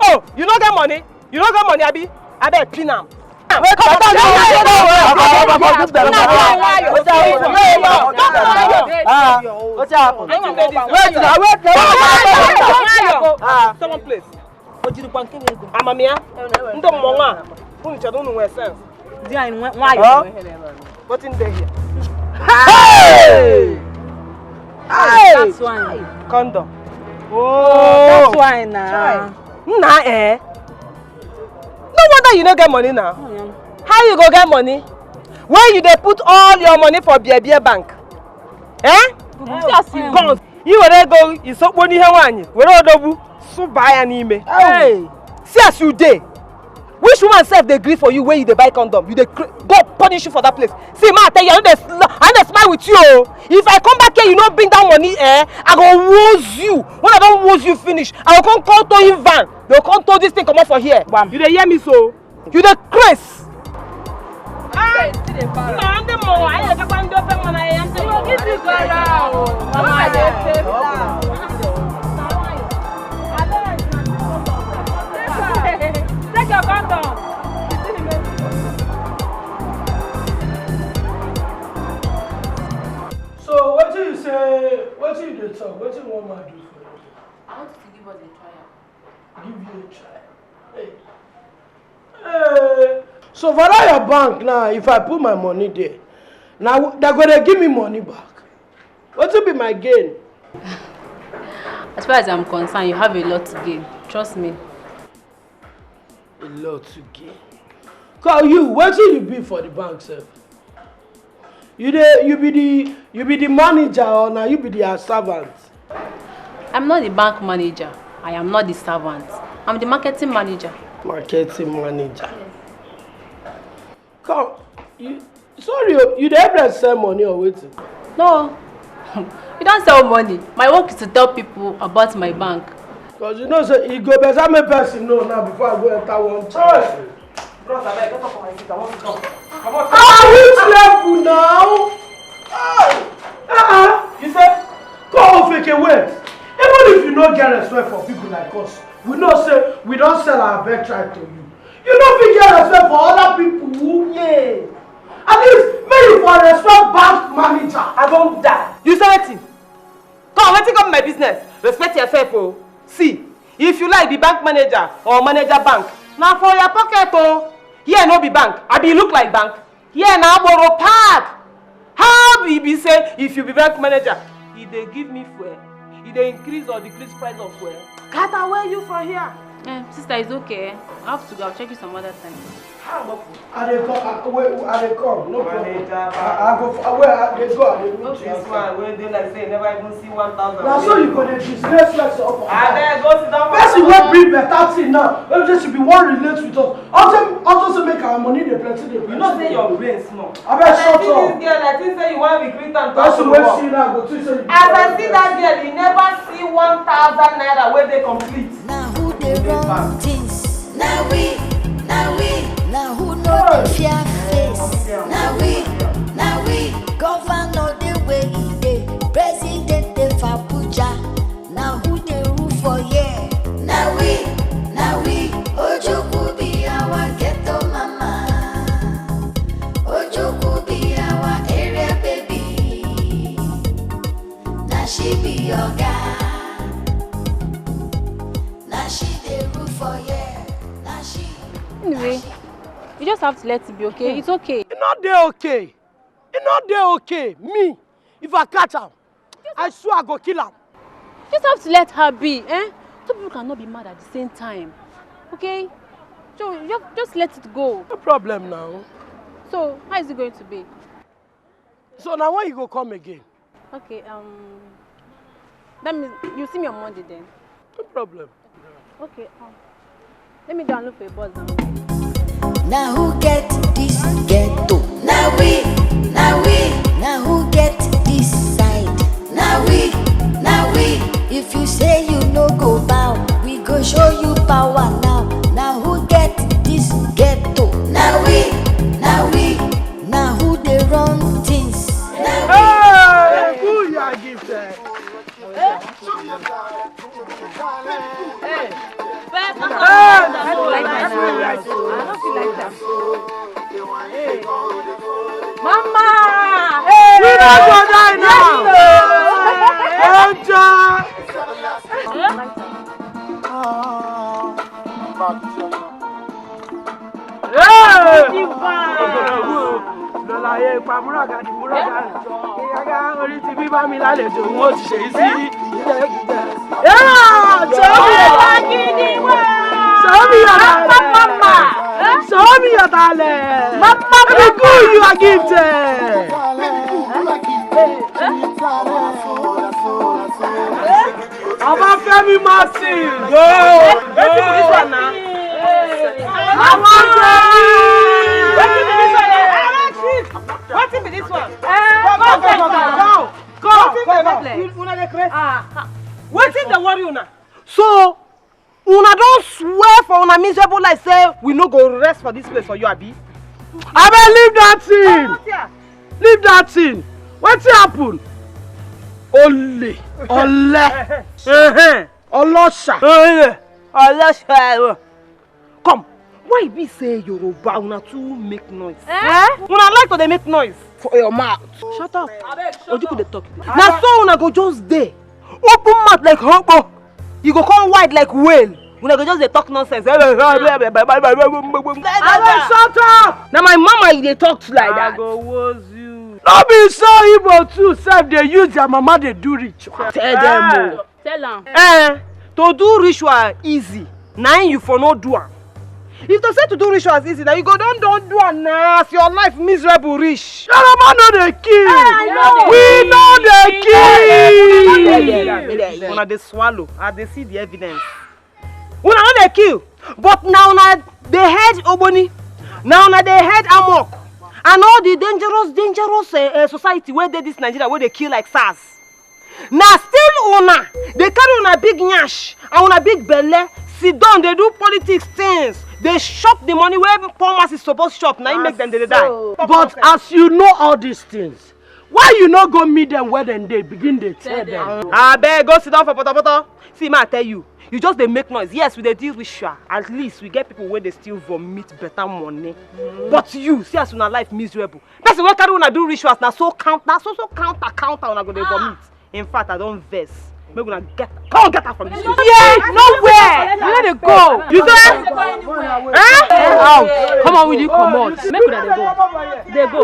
Oh, you no get money? You no get money, abi? Abeg, pin am. Wait, I tell you I no get money. I forgive them. Ah, wetin happen? Wait, na wait, na wait. Ah, someone please. Amamiya, ndị mmọnwụ a, unu chere unu nwere sense. Di anyị nwe- nwayọọ. Wetin dey here? Hey! Hey! That's why. Condom. Oh, that's why na. Nna, eh? No wonder you no get money now. How you go get money when you dey put all your money for beer beer bank? Eh? See as you come. You were go isokpo n'ihe nwaanyị were odogwu sụba ya n'ime. Hey. See as you dey. Which woman sef dey gree for you when you dey buy condom? You dey cr- God punish you for that place. See, ma, I tell you, I no dey sl- I no dey smile with you. Oh. If I come back here, you no bring down money, eh? I go woz you. When I don woz you finish, I go come call towing van. They go come tow this thing comot for here. Bam. You dey hear me so? You dey craze. Ah, na ndị mmụọ anyị na-etakwa ndị ofe mmanụ ahịhịa ndị mmụọ. Take your condom. So wetin you say, wetin you dey talk, wetin you wan ma do for you? I want you to give us a trial. Give you a trial. Hey. Hey. So for that your bank now, if I put my money there, now they go dey give me money back. Wetin be my gain? As far as I'm concerned, you have a lot to gain. Trust me. A lot to gain. Call you, wetin you be for the bank sef? You dey, you be the, you be the manager or na you be their servant? I'm not the bank manager. I am not the servant. I'm the marketing manager. Marketing manager. Come, you, sorry, oh, you dey help them sell money or wetin? No. You don't sell money. My work is to tell people about my bank. Cause you know say e go better make person know now before I go enter one church. Bros, abeg, get up for my seat. I want to talk. Come on. Ah, which level now? Ah, ah, ah. You say, come off again, wait. Even if you no get respect for people like us, we know say we don sell our birthright to you. You no fit get respect for other people. Yeah. At least make you for respect bank manager. I don die. You say wetin? Come, wetin come my business? Respect yourself, oh. See, if you like be bank manager or manager bank, na for your pocket, oh. Here no be bank. Abi e look like bank? Here na Agboro Park. How e be say if you be bank manager, e dey give me fuel, e dey increase or decrease price of fuel? Cut away you from here. Eh, sister, it's okay. I have to go. I'll check you some other time. I dey come. I, wait, I dey come. No problem. Manager, I, I go. Wait, I dey go. I dey meet you. This one wey dey like say you never even see one thousand. Na so you go dey disgrace yourself. Abeg, go sit down. Person wey bring better thing now, wey just be wan relate with us. Also, also say make our money dey plenty dey plenty. You know say your brain small. Abeg, shut up. As I see this girl, I think say you wan recruit am to work. Person wey see now go think say you. As I see that girl, you never see one thousand naira wey dey complete. Na who dey run things? Na we, na we. Na who no dey fear face? Na we, na we. Governor dey where e dey, president dey for Abuja. Na who dey rule for here? Na we, na we. Ojukwu be our ghetto mama. Ojukwu be our area baby. Na she be oga. Na she dey rule for here. Na she. Anyway, you just have to let it be, okay? It's okay. E no dey okay. E no dey okay. Me, if I catch am, I swear I go kill am. You just have to let her be, eh? Two people cannot be mad at the same time, okay? So you just, just let it go. No problem now. So how is it going to be? So now when you go come again? Okay, um, that means you see me on Monday then. No problem. Okay, um, let me download for a bus now. Now who get this ghetto? Now we, now we. Now who get this side? Now we, now we. If you say you no go bow, we go show you power now. Now who get this ghetto? Now we, now we. Na who dey run things? Hey, who you are gifted? Mama! Hey! We no go die now! Enjoy! Hey! Lọ́láyé pa múràgà ní múràgà. Ìyága orí ti bí bá mi lálejò, wọ́n ti ṣe é sí. Yóò jọ mí ọ̀tá. Show me your talent. Show me your talent. Let me cool you a gift. Ọbáfẹ́mi Martin. Go. Wetin be this one now? Ọbáfẹ́mi. Wetin be this one now? Wetin be this one? Come, come, come, come, come. Come, come, come. Una dey craze. Ah, ah. Wetin dey worry una? So, una don swear for una miserable life say we no go rest for this place for you, abi? Abeg, leave that thing. Leave that thing. Wetin happen? Ole, ole, ehe, olosha, ole, olosha. Come, why e be say Yoruba una too make noise? Eh? Una like to dey make noise. For your mouth. Shut up. Ojuku dey talk. Na so una go just dey open mouth like hobo. You go come wide like whale. Una go just dey talk nonsense. Abeg, shut up. Na my mama you dey talk to like that. I go woz you. No be so Igbo too sef dey use their mama dey do ritual. Tell them o. Tell am. Eh, to do ritual easy, na im you for no do am. If to say to do rituals easy, na you go don don do am na as your life miserable reach. Yoruba no dey kill. Eh, I know. We no dey kill. Una dey swallow, I dey see the evidence. Una no dey kill, but na una dey head ogboni, na una dey head amok, and all the dangerous, dangerous eh, eh, society wey dey this Nigeria wey dey kill like SARS. Na still una dey carry una big nyash and una big belle sit down dey do politics things, dey chop the money wey poor masses suppose chop, na im make dem dey die. But as you know all these things, why you no go meet them where dem dey begin dey tell them? Abeg, go sit down for potopoto. See, ma tell you, you just dey make noise. Yes, we dey deal with sha. At least we get people wey dey still vomit better money. But you, see as una life miserable. Person wey carry una do rituals na so count, na so so counter counter una go dey vomit. In fact, I don vex. Make una get, come get out from this place. Yeah, nowhere. You no dey go. You say? Eh? Out. Come on, will you come out? Make una dey go. Dey go.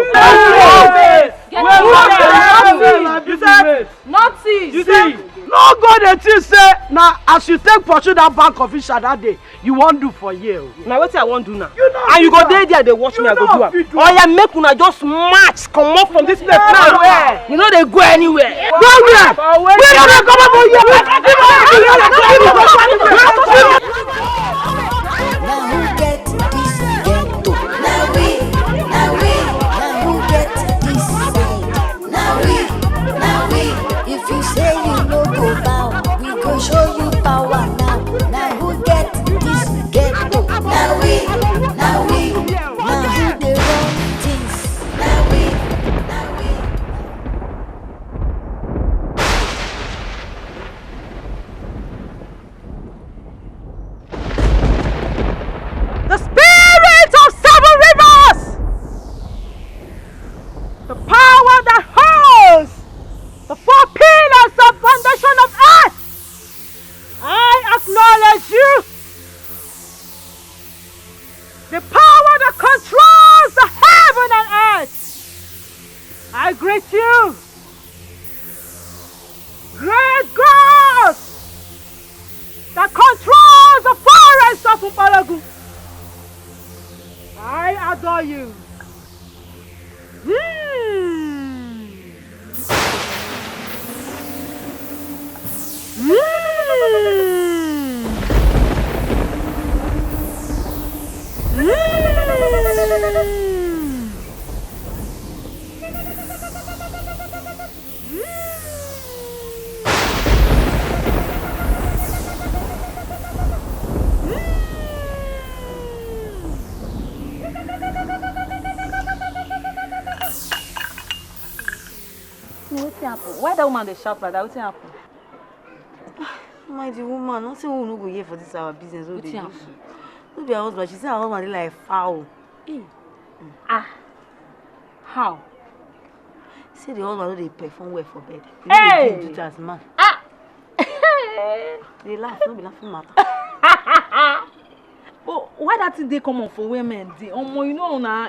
You say? Nothing. You see, no go dey think say na as you take pursue that bank official that day, you wan do for here o. Na wetin I wan do now. You know, and you go dey there dey watch me, I go do am. Oya, make una just march comot from this place now. We no dey go anywhere. Go where? We no dey comot for here. Na who get this ghetto? Na we, na we, na who get this side? Na we, na we. If you say you no go bow, we go show you power now. Na who get this ghetto? Na we, na we, na who dey run things? Na we, na we. The spirit of seven rivers, the power that holds the four pillars of foundation of earth, I acknowledge you. The power that controls the heaven and earth, I greet you. Great God that controls the forest of Upalagu, I adore you. Mm. Mm. Mm. Wetin happen? Why that woman dey shout like that? Wetin happen? Mind the woman, nothing we no go hear for this our business wey we dey do. Wetin happen? No be her husband, she say her husband dey like fowl. Eh. Ah. How? Say the husband no dey perform well for bed. He no dey do him duty as man. Ah. Dey laugh, no be laughing matter. But why that thing dey common for where men dey? Omo, you know na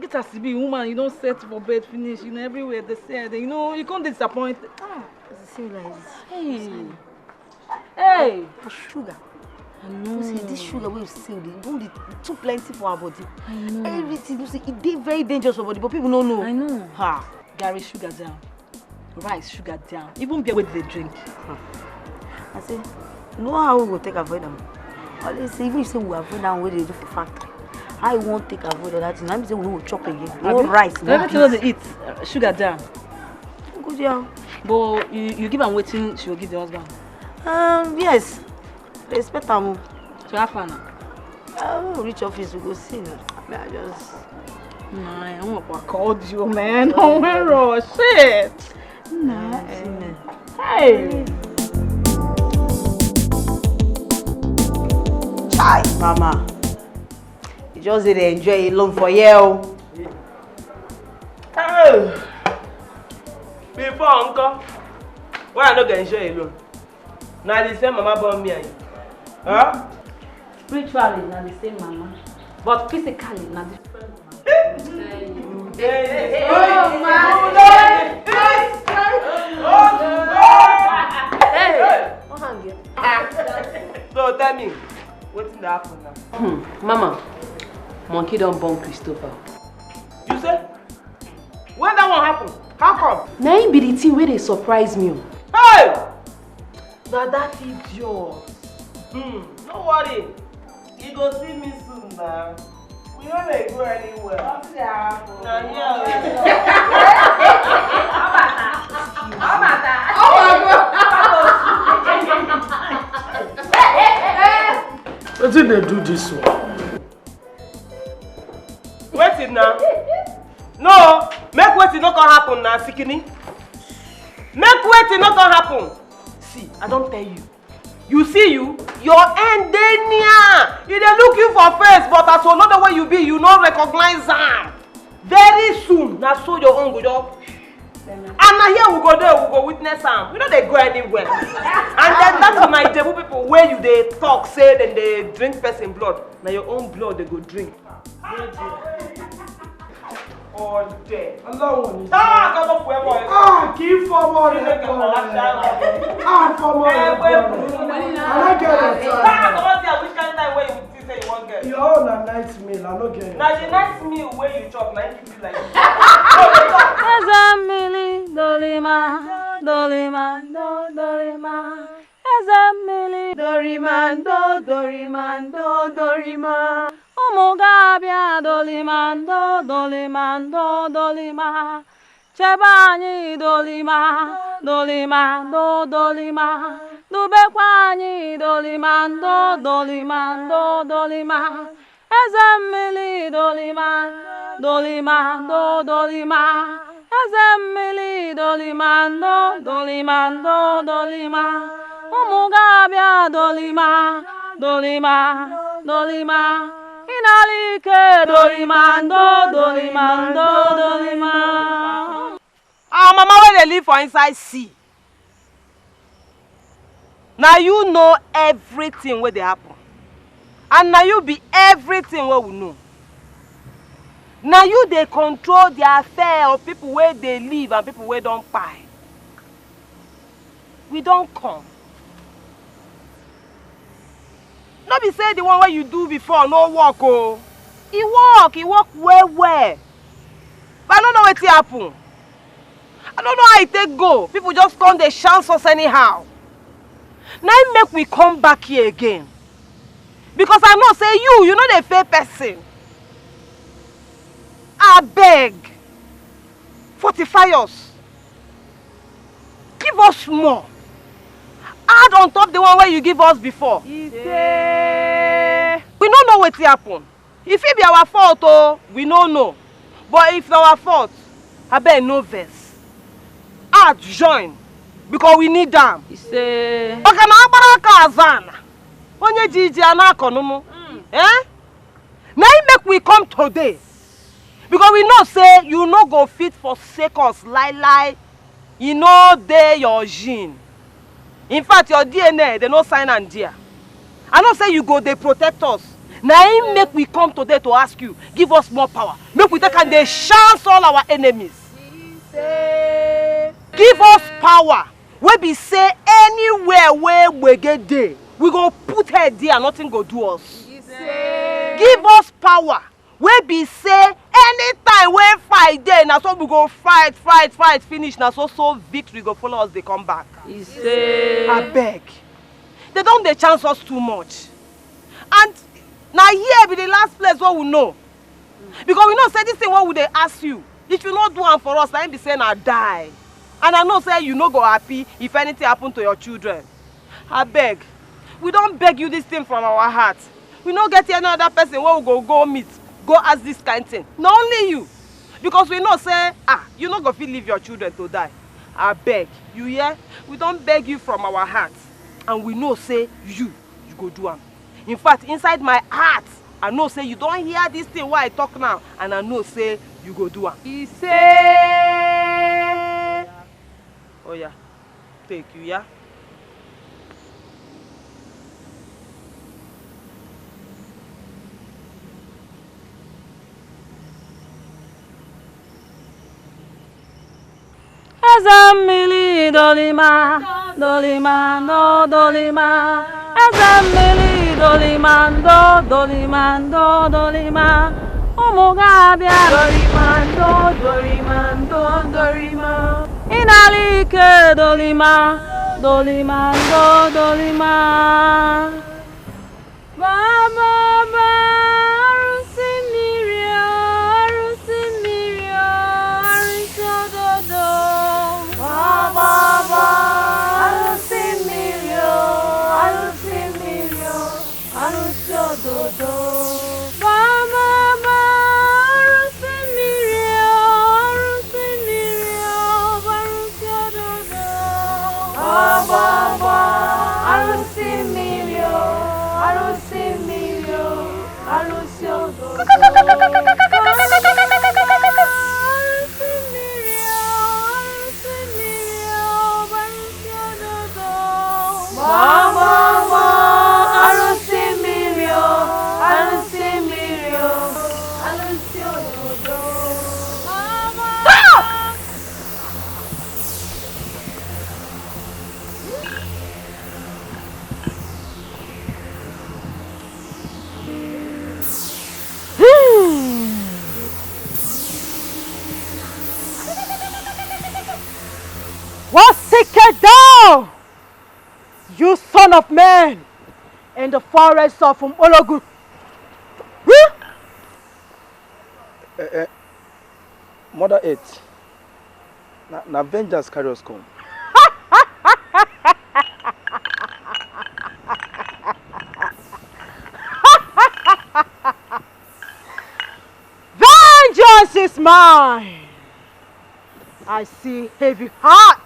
Get as e be, woman, you don set for bed finish, you know, everywhere dey sell, you know, you come dey disappointed. Ah, as you see me like this. Hey. Hey. Na sugar. I know. You see, this sugar wey you see, e don dey too plenty for our body. I know. Everything you see, e dey very dangerous for body, but people no know. I know. Ha. Garri, sugar down. Rice, sugar down. Even beer wey dey drink. I say, you know how we go take avoid am? Always say, even if say we avoid am, wey dey do for factory, how you wan take avoid all that thing? Na be say we no go chop again. No rice, no beans. Everything wey dey eat, uh, sugar down. Go there. But you, you give am wetin she go give the husband? Um, yes. Respect am o. So how far now? I will reach office, we go see now. I mean, I just. Nah, I won't call you, man. Don't worry, shit. Nah, eh. Hey. Chai, mama. You just dey enjoy alone for here o. Oh. Before, uncle, why I no go enjoy alone? Na the same mama born me and you. Huh? Spiritually na the same mama, but physically na different mama. So tell me, wetin dey happen now? Hmm, mama, monkey don born Christopher. You say? When that one happen? How come? Na him be the thing wey dey surprise me o. Hey! Na that idiot. Hmm. No worry. You go see me soon na. We no dey go anywhere. Nothing dey happen. Na here o. Wetin dey do this one? Wetin na? No, make wetin no come happen na, sikini. Make wetin no come happen. See, I don tell you. You see you, your end dey near. E dey look you for face, but as another way you be, you no recognize am. Very soon, na so your own go just. And na here we go dey, we go witness am. We no dey go anywhere. And then that my Ijebu people wey you dey talk say dem dey drink person blood, na your own blood dem go drink. Ọdẹ. Ọlọ́run ò ní jẹ́. Táà kọ́ bọ̀ fún ẹ bọ̀ ẹ. Ah, kì í fọmọ rẹ bọ̀ ẹ. Ah, fọmọ rẹ bọ̀ ẹ. Alágẹ̀rẹ̀ tí a. Táà kọ́ bọ̀ tí a, which kind time wey you think say you wan get? Your own na night meal, I no get your. Na the night meal wey you chop na him keep you like this. Eze mmiri dolima, dolima, do, dolima. Eze mmiri dorimando, dorimando, dorima. Ụmụ ga-abịa dolimando, dolimando, dolima. Chebe anyị dolima, dolimando, dolima. Dubekwa anyị dolimando, dolimando, dolima. Eze mmiri dolima, dolima, do, dolima. Eze mmiri dolima, ndo, dolima, ndo, dolima. Ụmụ ga-abịa dolima, dolima, dolima. Ịnara ike dolima, ndo, dolima, ndo, dolima. Our mama wey dey live for inside sea. Na you know everything wey dey happen, and na you be everything wey we know. Na you dey control the affair of people wey dey live and people wey don kpai. We don come. No be say the one wey you do before no work o. E work, e work well well. But I no know wetin happen. I no know how e take go. People just come dey chance us anyhow. Na im make we come back here again. Because I know say you, you no dey fail person. Abeg, fortify us. Give us more. Add on top the one wey you give us before. Ise. We no know wetin happen. E fit be our fault o, we no know. But if na our fault, abeg no vex. Add join because we need am. Ise. Maka na agbara aka azụ ana, onye ji iji a na-akọ nụnụ. Eh? Na im make we come today. Because we know say you no go fit forsake us lie lie. E no dey your gene. In fact, your D N A, they no sign am there. I know say you go dey protect us. Na im make we come today to ask you, give us more power. Make we take and dey chance all our enemies. Give us power wey be say anywhere wey gbege dey, we go put head there, nothing go do us. Give us power wey be say anytime wey fight dey, na so we go fight, fight, fight finish, na so so victory go follow us dey come back. Abeg, they don dey chance us too much, and na here be the last place wey we know, because we know say this thing wey we dey ask you, if you no do am for us, na im be say na die, and I know say you no go happy if anything happen to your children. Abeg, we don beg you this thing from our heart. We no get any other person wey we go go meet, go ask this kind thing. Na only you. Because we know say, ah, you no go fit leave your children to die. Abeg, you hear? We don beg you from our heart. And we know say you, you go do am. In fact, inside my heart, I know say you don hear this thing wey I talk now, and I know say you go do am. He say, oh yeah, take you, yeah. Eze mmiri dolima, dolima, no dolima. Eze mmiri dolima, ndo dolima, ndo dolima. Ụmụ ga-abịa. Dolima, ndo dolima, ndo dolima. Ị na-ala ike dolima, dolima, ndo dolima. Baba, ba, arụsị mmiri o, arụsị mmiri o, arụsị ododo. Baba, ba, arụsị mmiri o, arụsị mmiri o, arụsị ododo. Baba, ba, arụsị mmiri o, arụsị mmiri o, arụsị ododo. Baba, ba, arụsị mmiri o, arụsị mmiri o, arụsị ododo. Baba, ba, arụsị mmiri o, arụsị mmiri o, arụsị ododo. Baba, ba, arụsị mmiri o, arụsị mmiri o, arụsị ododo. Baba, ba, What seekest thou, you son of man, in the forest of Umologu? Huh? Eh, eh, Mother Earth, na, na vengeance carry us come. Vengeance is mine. I see heavy heart.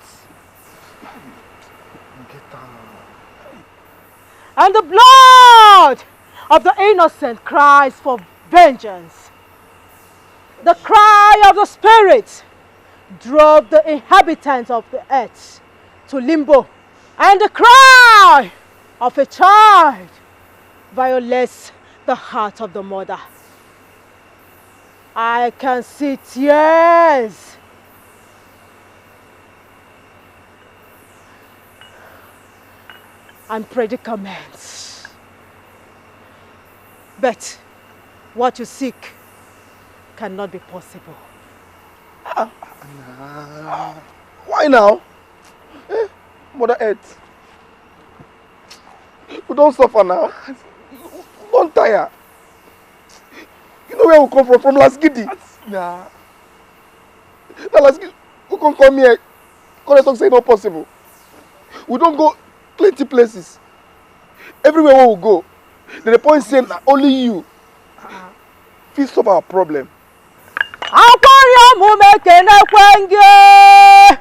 And the blood of the innocent cries for vengeance. The cry of the spirit drove the inhabitants of the earth to limbo, and the cry of a child violates the heart of the mother. I can see tears and predicaments. But what you seek cannot be possible. Ah, nah. Why now? Eh? Mother Earth. We don suffer now. We don tire. You know where we come from? From Las Gidi. Nah. Na Las Gidi we come come here. Come dey talk say e no possible. We don go plenty places. Everywhere wey we go, dem dey point say na only you fit solve our problem. Akwari ọmụ m ekenekwe gị.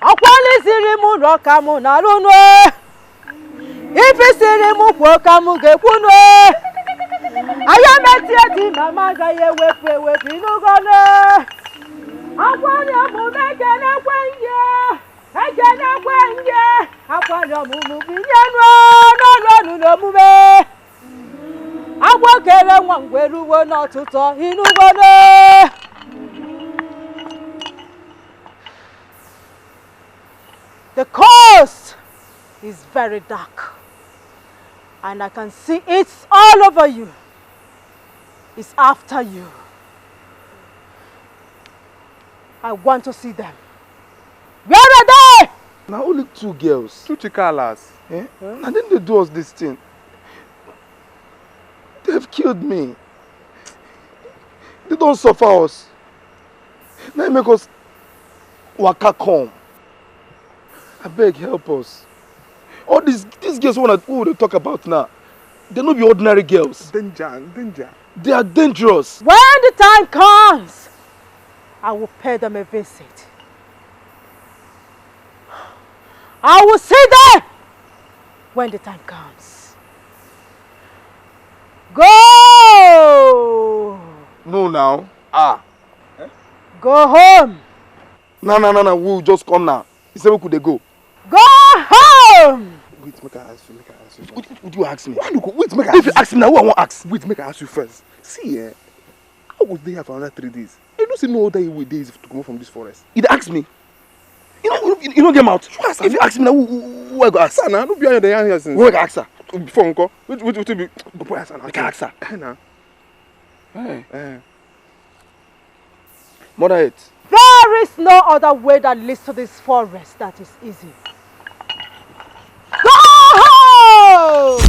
Akwali siri m rọ ka mụ na-alụ nụ. Ife siri m kwuo ka mụ ga-ekwu nụ. Aya metie dị na m agaghị ewepụ ewepụ ịnụgo nụ. Akwari ọmụ m ekenekwe gị. Ekenekwe gị. Akwari ọmụmụ bilie n'ọnụ n'omume. Agwọ kere nwa ngwere uwe n'ọtụtụ inugwere. The coast is very dark, and I can see it all over you. It's after you. I want to see them. Where are they? Na only two girls. Two chikalas. Eh? Na dem dey do us this thing. They've killed me. They don suffer us. Na im make us waka come. Abeg help us. All these these girls wey una wey we dey talk about now, they no be ordinary girls. Danger, danger. They are dangerous. When the time comes, I will pay them a visit. I will see them when the time comes. Go! No now. Ah. Go home. Na na na na, we just come now. He say make we dey go. Go home. Wait, make I ask you, make I ask you. What, what do you ask me? Why you go? Wait, make I If you ask me now, who I wan ask? Wait, make I ask you first. See, eh, how go dey here for another three days? You know say no other way dey easy to comot from this forest. You dey ask me? You no, you, you no get mouth. If you ask me now, who, who, who I go ask? Sir, na no be you dey yarn here since. Who I go ask, sir? Before nko, which which which be? Go put answer now. Make I ask, sir. Eh, na. Eh. Eh. Mother earth. There is no other way that leads to this forest that is easy. Go home!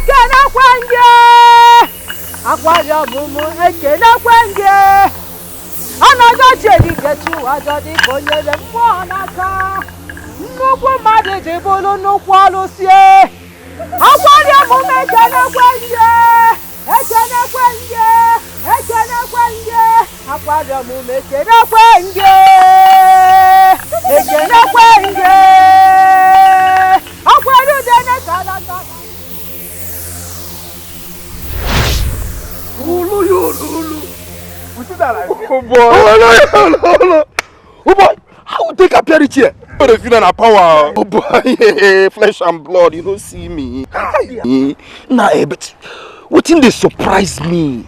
Kenekwe nge! Akwari ọmụmụ ekenekwe nge! Anaghị ọchị erike chi ụwa ajọ dịka onye le mmụọ n'aka. Nnukwu mmadụ ji bụrụ nnukwu ọlụsie. Akwari ọmụmụ ekenekwe nge! Ekenekwe nge! Ekenekwe nge! Akwari ọmụmụ ekenekwe nge! Ekenekwe nge! Akwari udene kalaka. Ulu, ulu, ulu. We see that like, oh boy. Oh, no, no, no, no. Oh boy, how we take appear it here? But if you na power. Oh boy, flesh and blood, you don't see me. Hi. Nah, eh, but wetin dey surprise me?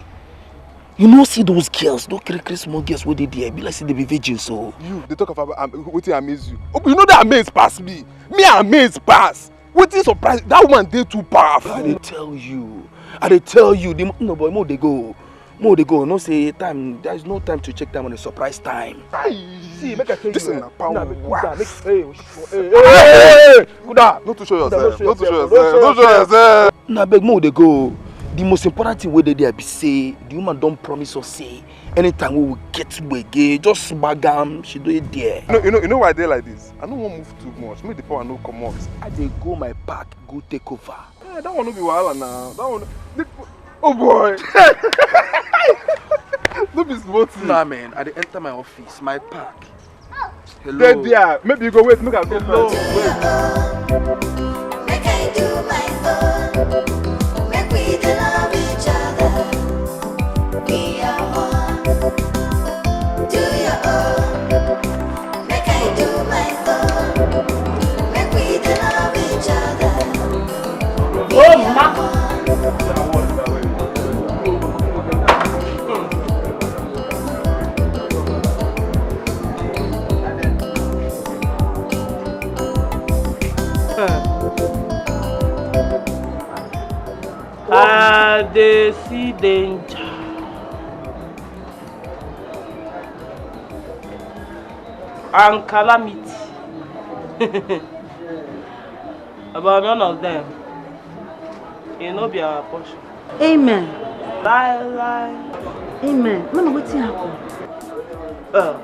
You know, see those girls, those crazy small girls wey dey there, be like say they be virgins, so. You, they talk about um, wetin amaze you. Oh, you know that amaze pass me. Me amaze pass. Wetin surprise? That woman dey too powerful. I dey tell you, I dey tell you, the mo- no boy, mo dey go, mo dey go. No say time. There is no time to check time on a surprise time. Aye. See, make I tell This you. This na power. Nah, make, nah, make, hey, hey, hey, hey, hey, hey, Kuda. No too show yourself. No too show yourself. No show yourself. Na beg mo dey go. The most important thing wey dey there be say the woman don promise us say anytime we will get to again, just bag am, she dey there. You know, you know, you know why I dey like this? I no wan move too much. Make the power no comot. I dey go my park, go take over. Eh, that one no be wahala now. That one, the, oh boy. No be small thing. Nah, man, I dey enter my office, my park. Hello. Dey there. Maybe you go wait. Make I go first. Wait. Make I do my own. Make we dey love each other. Be your own. Do your own. Make I do my own. Make we dey love each other. Be your own. I dey see danger and calamity. But none of them, e no be our portion. Amen. Lie, lie. Amen. Mama, wetin happen? Uh.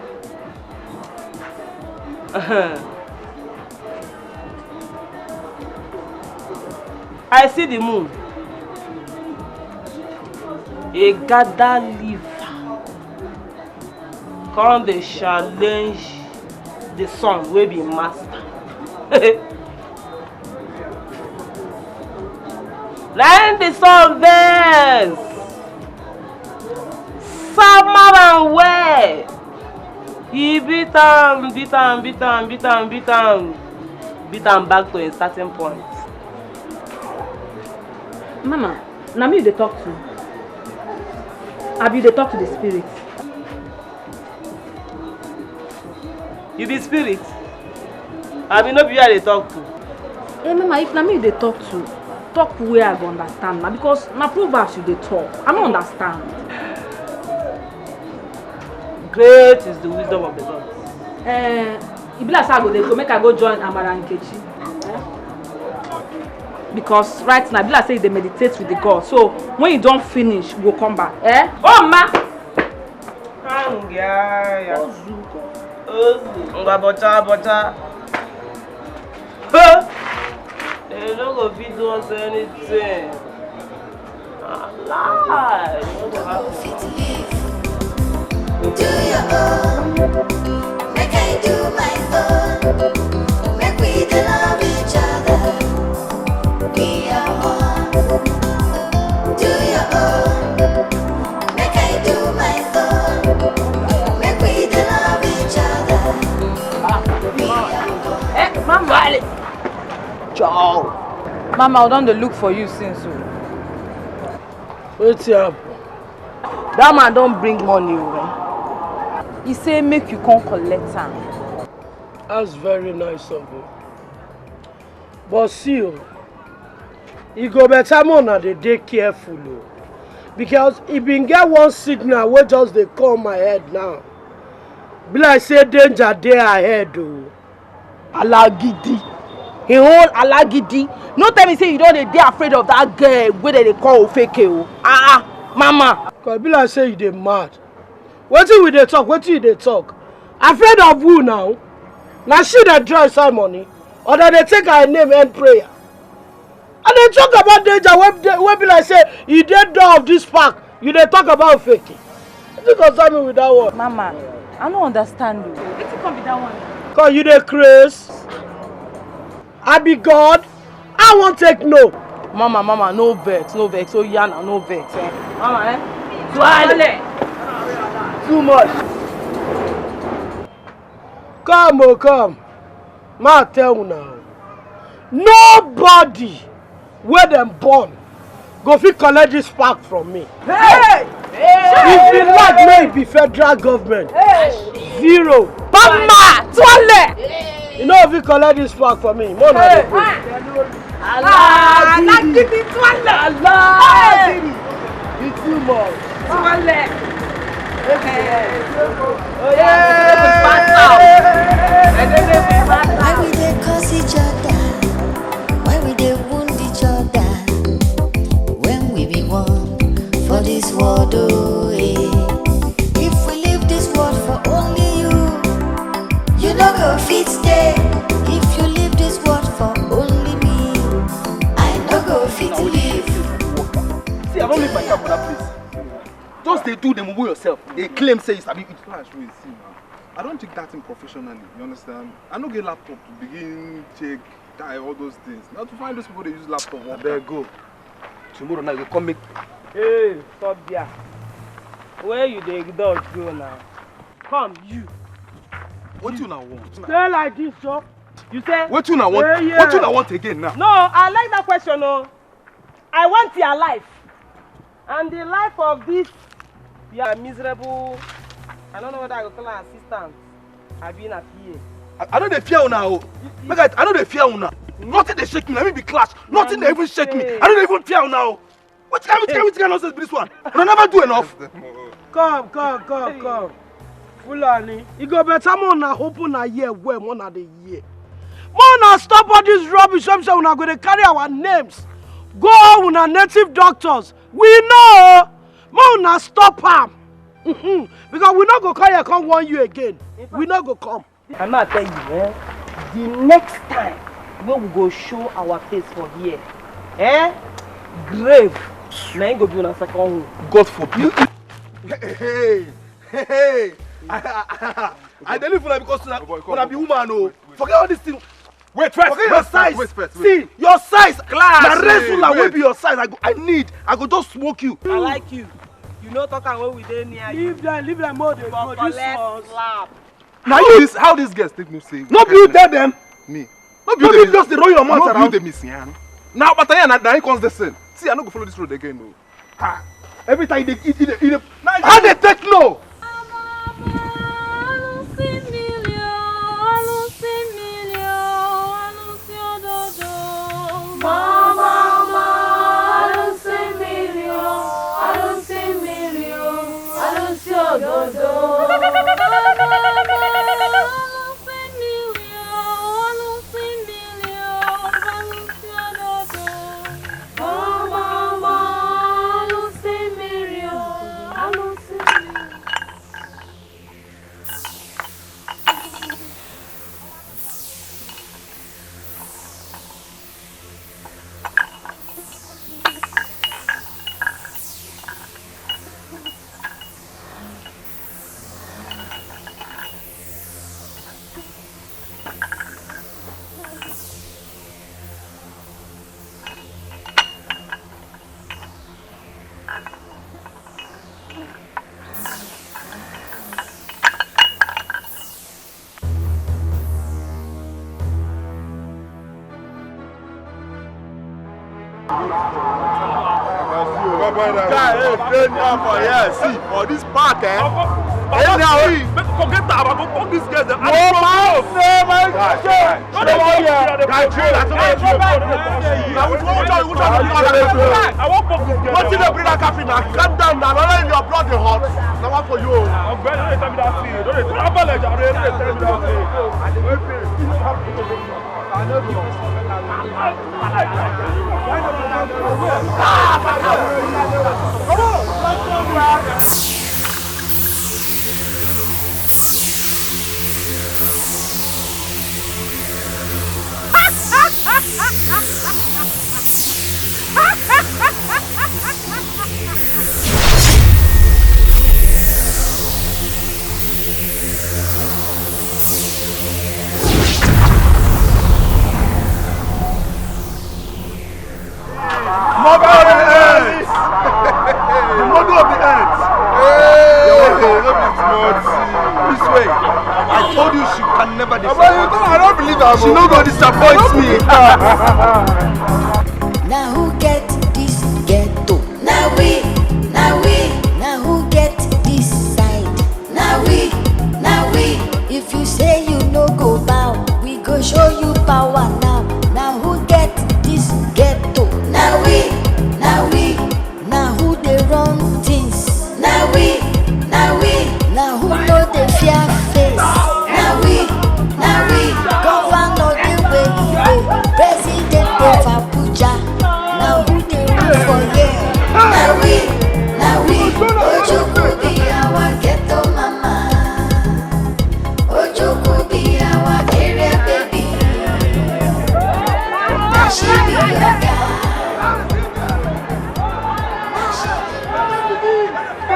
I see the moon. E gather liver. Come dey challenge the sun wey be master. Na im the sun vex, sama am well. He beat am, beat am, beat am, beat am, beat am, beat am back to a certain point. Mama, na me you dey talk to? Abi you dey talk to the spirit? You be spirit? Abi no be you I dey talk to? Eh, Mama, if na me you dey talk to, talk where I go understand na, because na proverbs you dey talk. I no understand. Great is the wisdom of the gods. Eh, e be like say I go dey go, make I go join Amara Nkechi. Because right now, e be like say you dey meditate with the God. So when you don finish, you go come back. Eh? Oh, ma! Ngwa bọcha bọcha. Huh! They no go fit do us anything. Lie! No go happen. Do your own, make I do my own. Make we dey love each other. We are one. Do your own, make I do my own. Make we dey love each other. We are one. Eh, Mama! Joe! Mama, I don dey look for you since o. Wetin happen? That man don bring money o. He say make you come collect am. That's very nice of you. But see o, e go better make una dey dey careful o, because e bin get one signal wey just dey come my head now. Be like say danger dey ahead o. Alagidi. He hold alagidi. No tell me say you don dey dey afraid of that girl wey dem dey call Ofeke o. Ah ah, Mama. Cause e be like say you dey mad. Wetin we dey talk? Wetin you dey talk? Afraid of who now? Na she dey draw inside money, or dem dey take her name end prayer? I dey talk about danger wey dey, wey be like say e dey door of this park. You dey talk about Ofeke. Wetin concern me with that one? Mama, I no understand you. Wetin come be that one? Cause you dey craze. I be God. I wan take no. Mama, mama, no vex, no vex. Oh yeah, na no vex. Eh? Mama, eh? Swallow. Too much. Come, oh, come. Ma tell una. Nobody wey dem born go fit collect this pack from me. Hey! If you like, make e be federal government. Hey! Zero. Mama, Twale! You know if you collect this pack from me, more na dey go. Alagidi Twale! Alagidi! It's too much. Twale! Why we dey curse each other? Why we dey wound each other? When we be one for this world, oh, eh. If we leave this world for only you, you no go fit stay. If you leave this world for only me, I no go fit leave. See, I don't leave my car for that place. Just dey do dem mumu yourself. Dey claim say you sabi. Flash, wait, see now. I don't take that thing professionally. You understand? I no get laptop to begin check, tie all those things. Now to find those people dey use laptop. Work. Abeg go. Tomorrow night you come make. Hey, stop there. Where you dey dodge go now? Come, you. Wetin una want? Stay like this, Joe. You say? Wetin una want? Hey, yeah. Wetin una want again now? No, I like that question, oh. I want your life. And the life of this, yeah, miserable, I don't know whether I go call her assistant. I be na P A. I, I no dey fear una o. Make I, I no dey fear una. Nothing dey shake me. Na me be clash. Nothing dey even shake me. I no dey even fear una o. Which kind, which kind, which kind nonsense be this one? Una never do enough. Come, come, come, come. Fulani, e go better make una open una ear well, make una dey hear. Make una stop all this rubbish wey be say una go dey carry our names go all una native doctors. We know, make una stop am. Mhm. Because we no go come here come warn you again. We no go come. I ma tell you, eh? The next time wey we go show our face for here, eh? Grave, na im go be una second home. God forbid. Hey, hey, hey, hey. I, I, I, I dey live una because una, una be woman o. Forget all this thing. Wait first. Forget your size. Wait first. See your size. Class. Na wrestler wey be your size. I go, I need. I go just smoke you. I like you. You no talk am when we dey near you. Leave them, leave them more. They go this one. Slap. Now you this, how these girls take me say? No be you tell them. Me. No be you just dey roll your mouth around. No be you dey miss yan. Now, but I na na cause the same. See, I no go follow this road again o. Ha. Every time you dey you dey you dey. How dey take no? Guy, hey, train now for here. See, for this park, eh? Anyhow, forget about go fuck these girls. No man, no man. Wetin dey bring that caffeine na? Calm down na, na only your blood dey hot. Na one for you o. Ọ̀gbẹ́ni, no dey tell me that thing. No dey tell me that thing. No dey tell me that thing. Mother of the earth! The mother of the earth! Hey! Your wife, no be small thing. This way, I told you she can never disappoint me. I don't believe her. She no go disappoint me. Na who get this ghetto? Na we, na we. Na who get this side? Na we, na we. If you say you no go bow, we go show you power now. Na who get this ghetto? Na we, na we. Na who dey run things? Na we, na we. Na who no dey fear face? Na we, na we. Governor dey wey he dey, president dey for Abuja. Na who dey rule for here? Na we, na we. Ojukwu be our ghetto mama. Ojukwu be our area baby. Na she be your guy. Na she be your guy.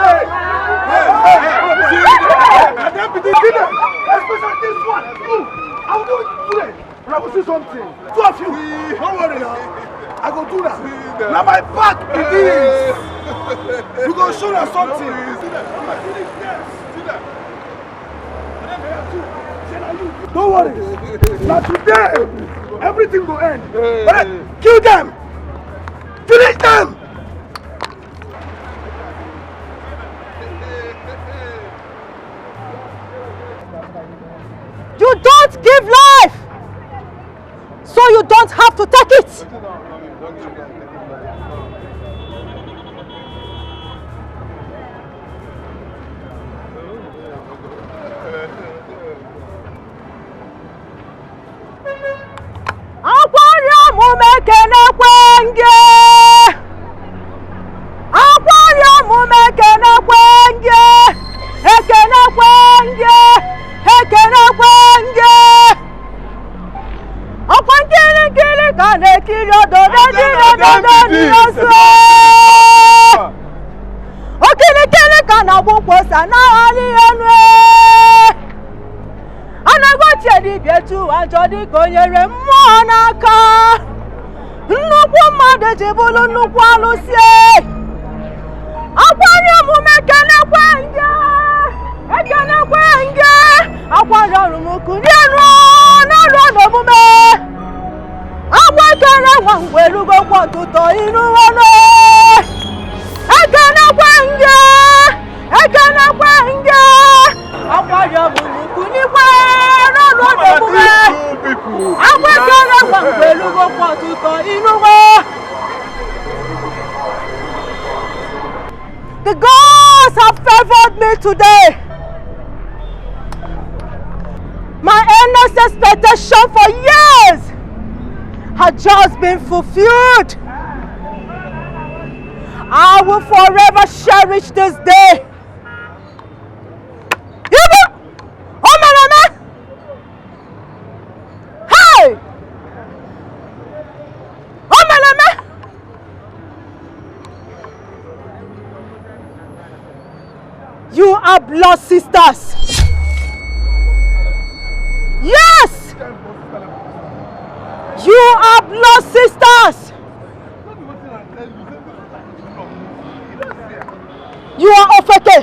Especially this one. You, I will do it today. Una go see something. Two of you. Don't worry now. I go do that. Now my back be this. You go show us something. Don't worry. Now today, everything go end. But kill them. Finish them. You don't give life, so you don't have to take it. Akwari omume kenekwe nge. Akwari omume kenekwe nge. Ekenekwe nge. Ekenekwe nge. Ọkwa nkiri nkiri ka na-ekiri odo na-ejiri ododo dị ọzọ. Okirikiri ka na-agba ụkwụ ose na-agharị elu. Anaghị ochie dibịa etu ụwa njọ dịka o nyere mmụọ n'aka. Nnukwu mmadụ ji bụrụ nnukwu alụsị. Akwari omume kenekwe nge. Ekenekwe nge. Akwa Ọrụ m kunye ọnụ n'ọrụ n'omume. Agwa ekele nwa ngwelugo kwa ọtụtọ inu ọnụ. Ekele kwa nge. Ekele kwa nge. Akwa ya bụ kunyikwa n'ọrụ n'omume. Agwa ekele nwa ngwelugo kwa ọtụtọ inu ọnụ. The gods have favored me today. My earnest expectation for years has just been fulfilled. I will forever cherish this day. Ibu! Omeneme! Hey! Omeneme! You are blood sisters. Yes! You are blood sisters. You are Ofeke.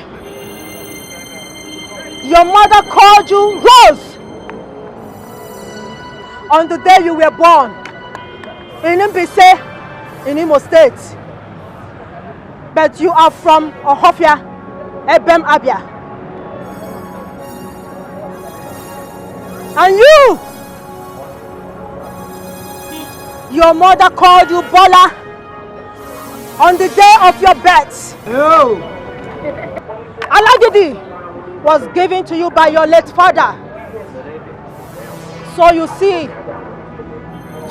Your mother called you Rose on the day you were born in Mbise, in Imo State. But you are from Ohofia, Ebem Abia. And you, your mother called you Bola on the day of your birth. Oh. Alagidi was given to you by your late father. So you see,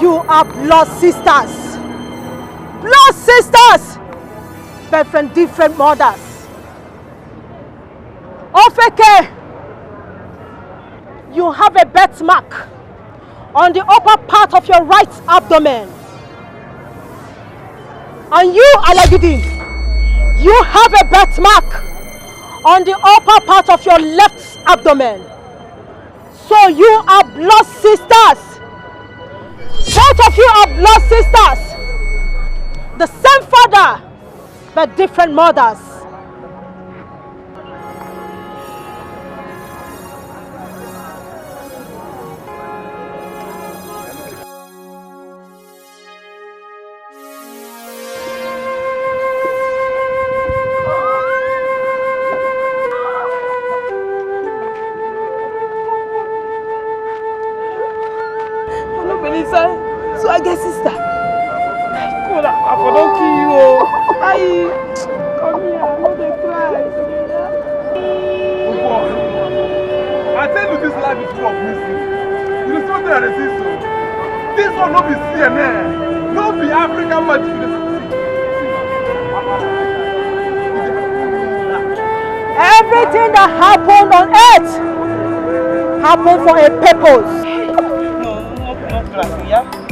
you are blood sisters. Blood sisters, but from different mothers. Ofeke, you have a birthmark on the upper part of your right abdomen. And you, Alagidi, you have a birthmark on the upper part of your left abdomen. So you are blood sisters. Both of you are blood sisters. The same father, but different mothers. I no believe say, so I get sister. Kola, I for don kill you o. Ayi, come here, I no dey cry. I tell you this life is full of mystery. You dey see wetin I dey see so? This one no be C N N, no be African magic you dey see. Everything that happened on earth happened for a purpose. No, no, no, no, yeah.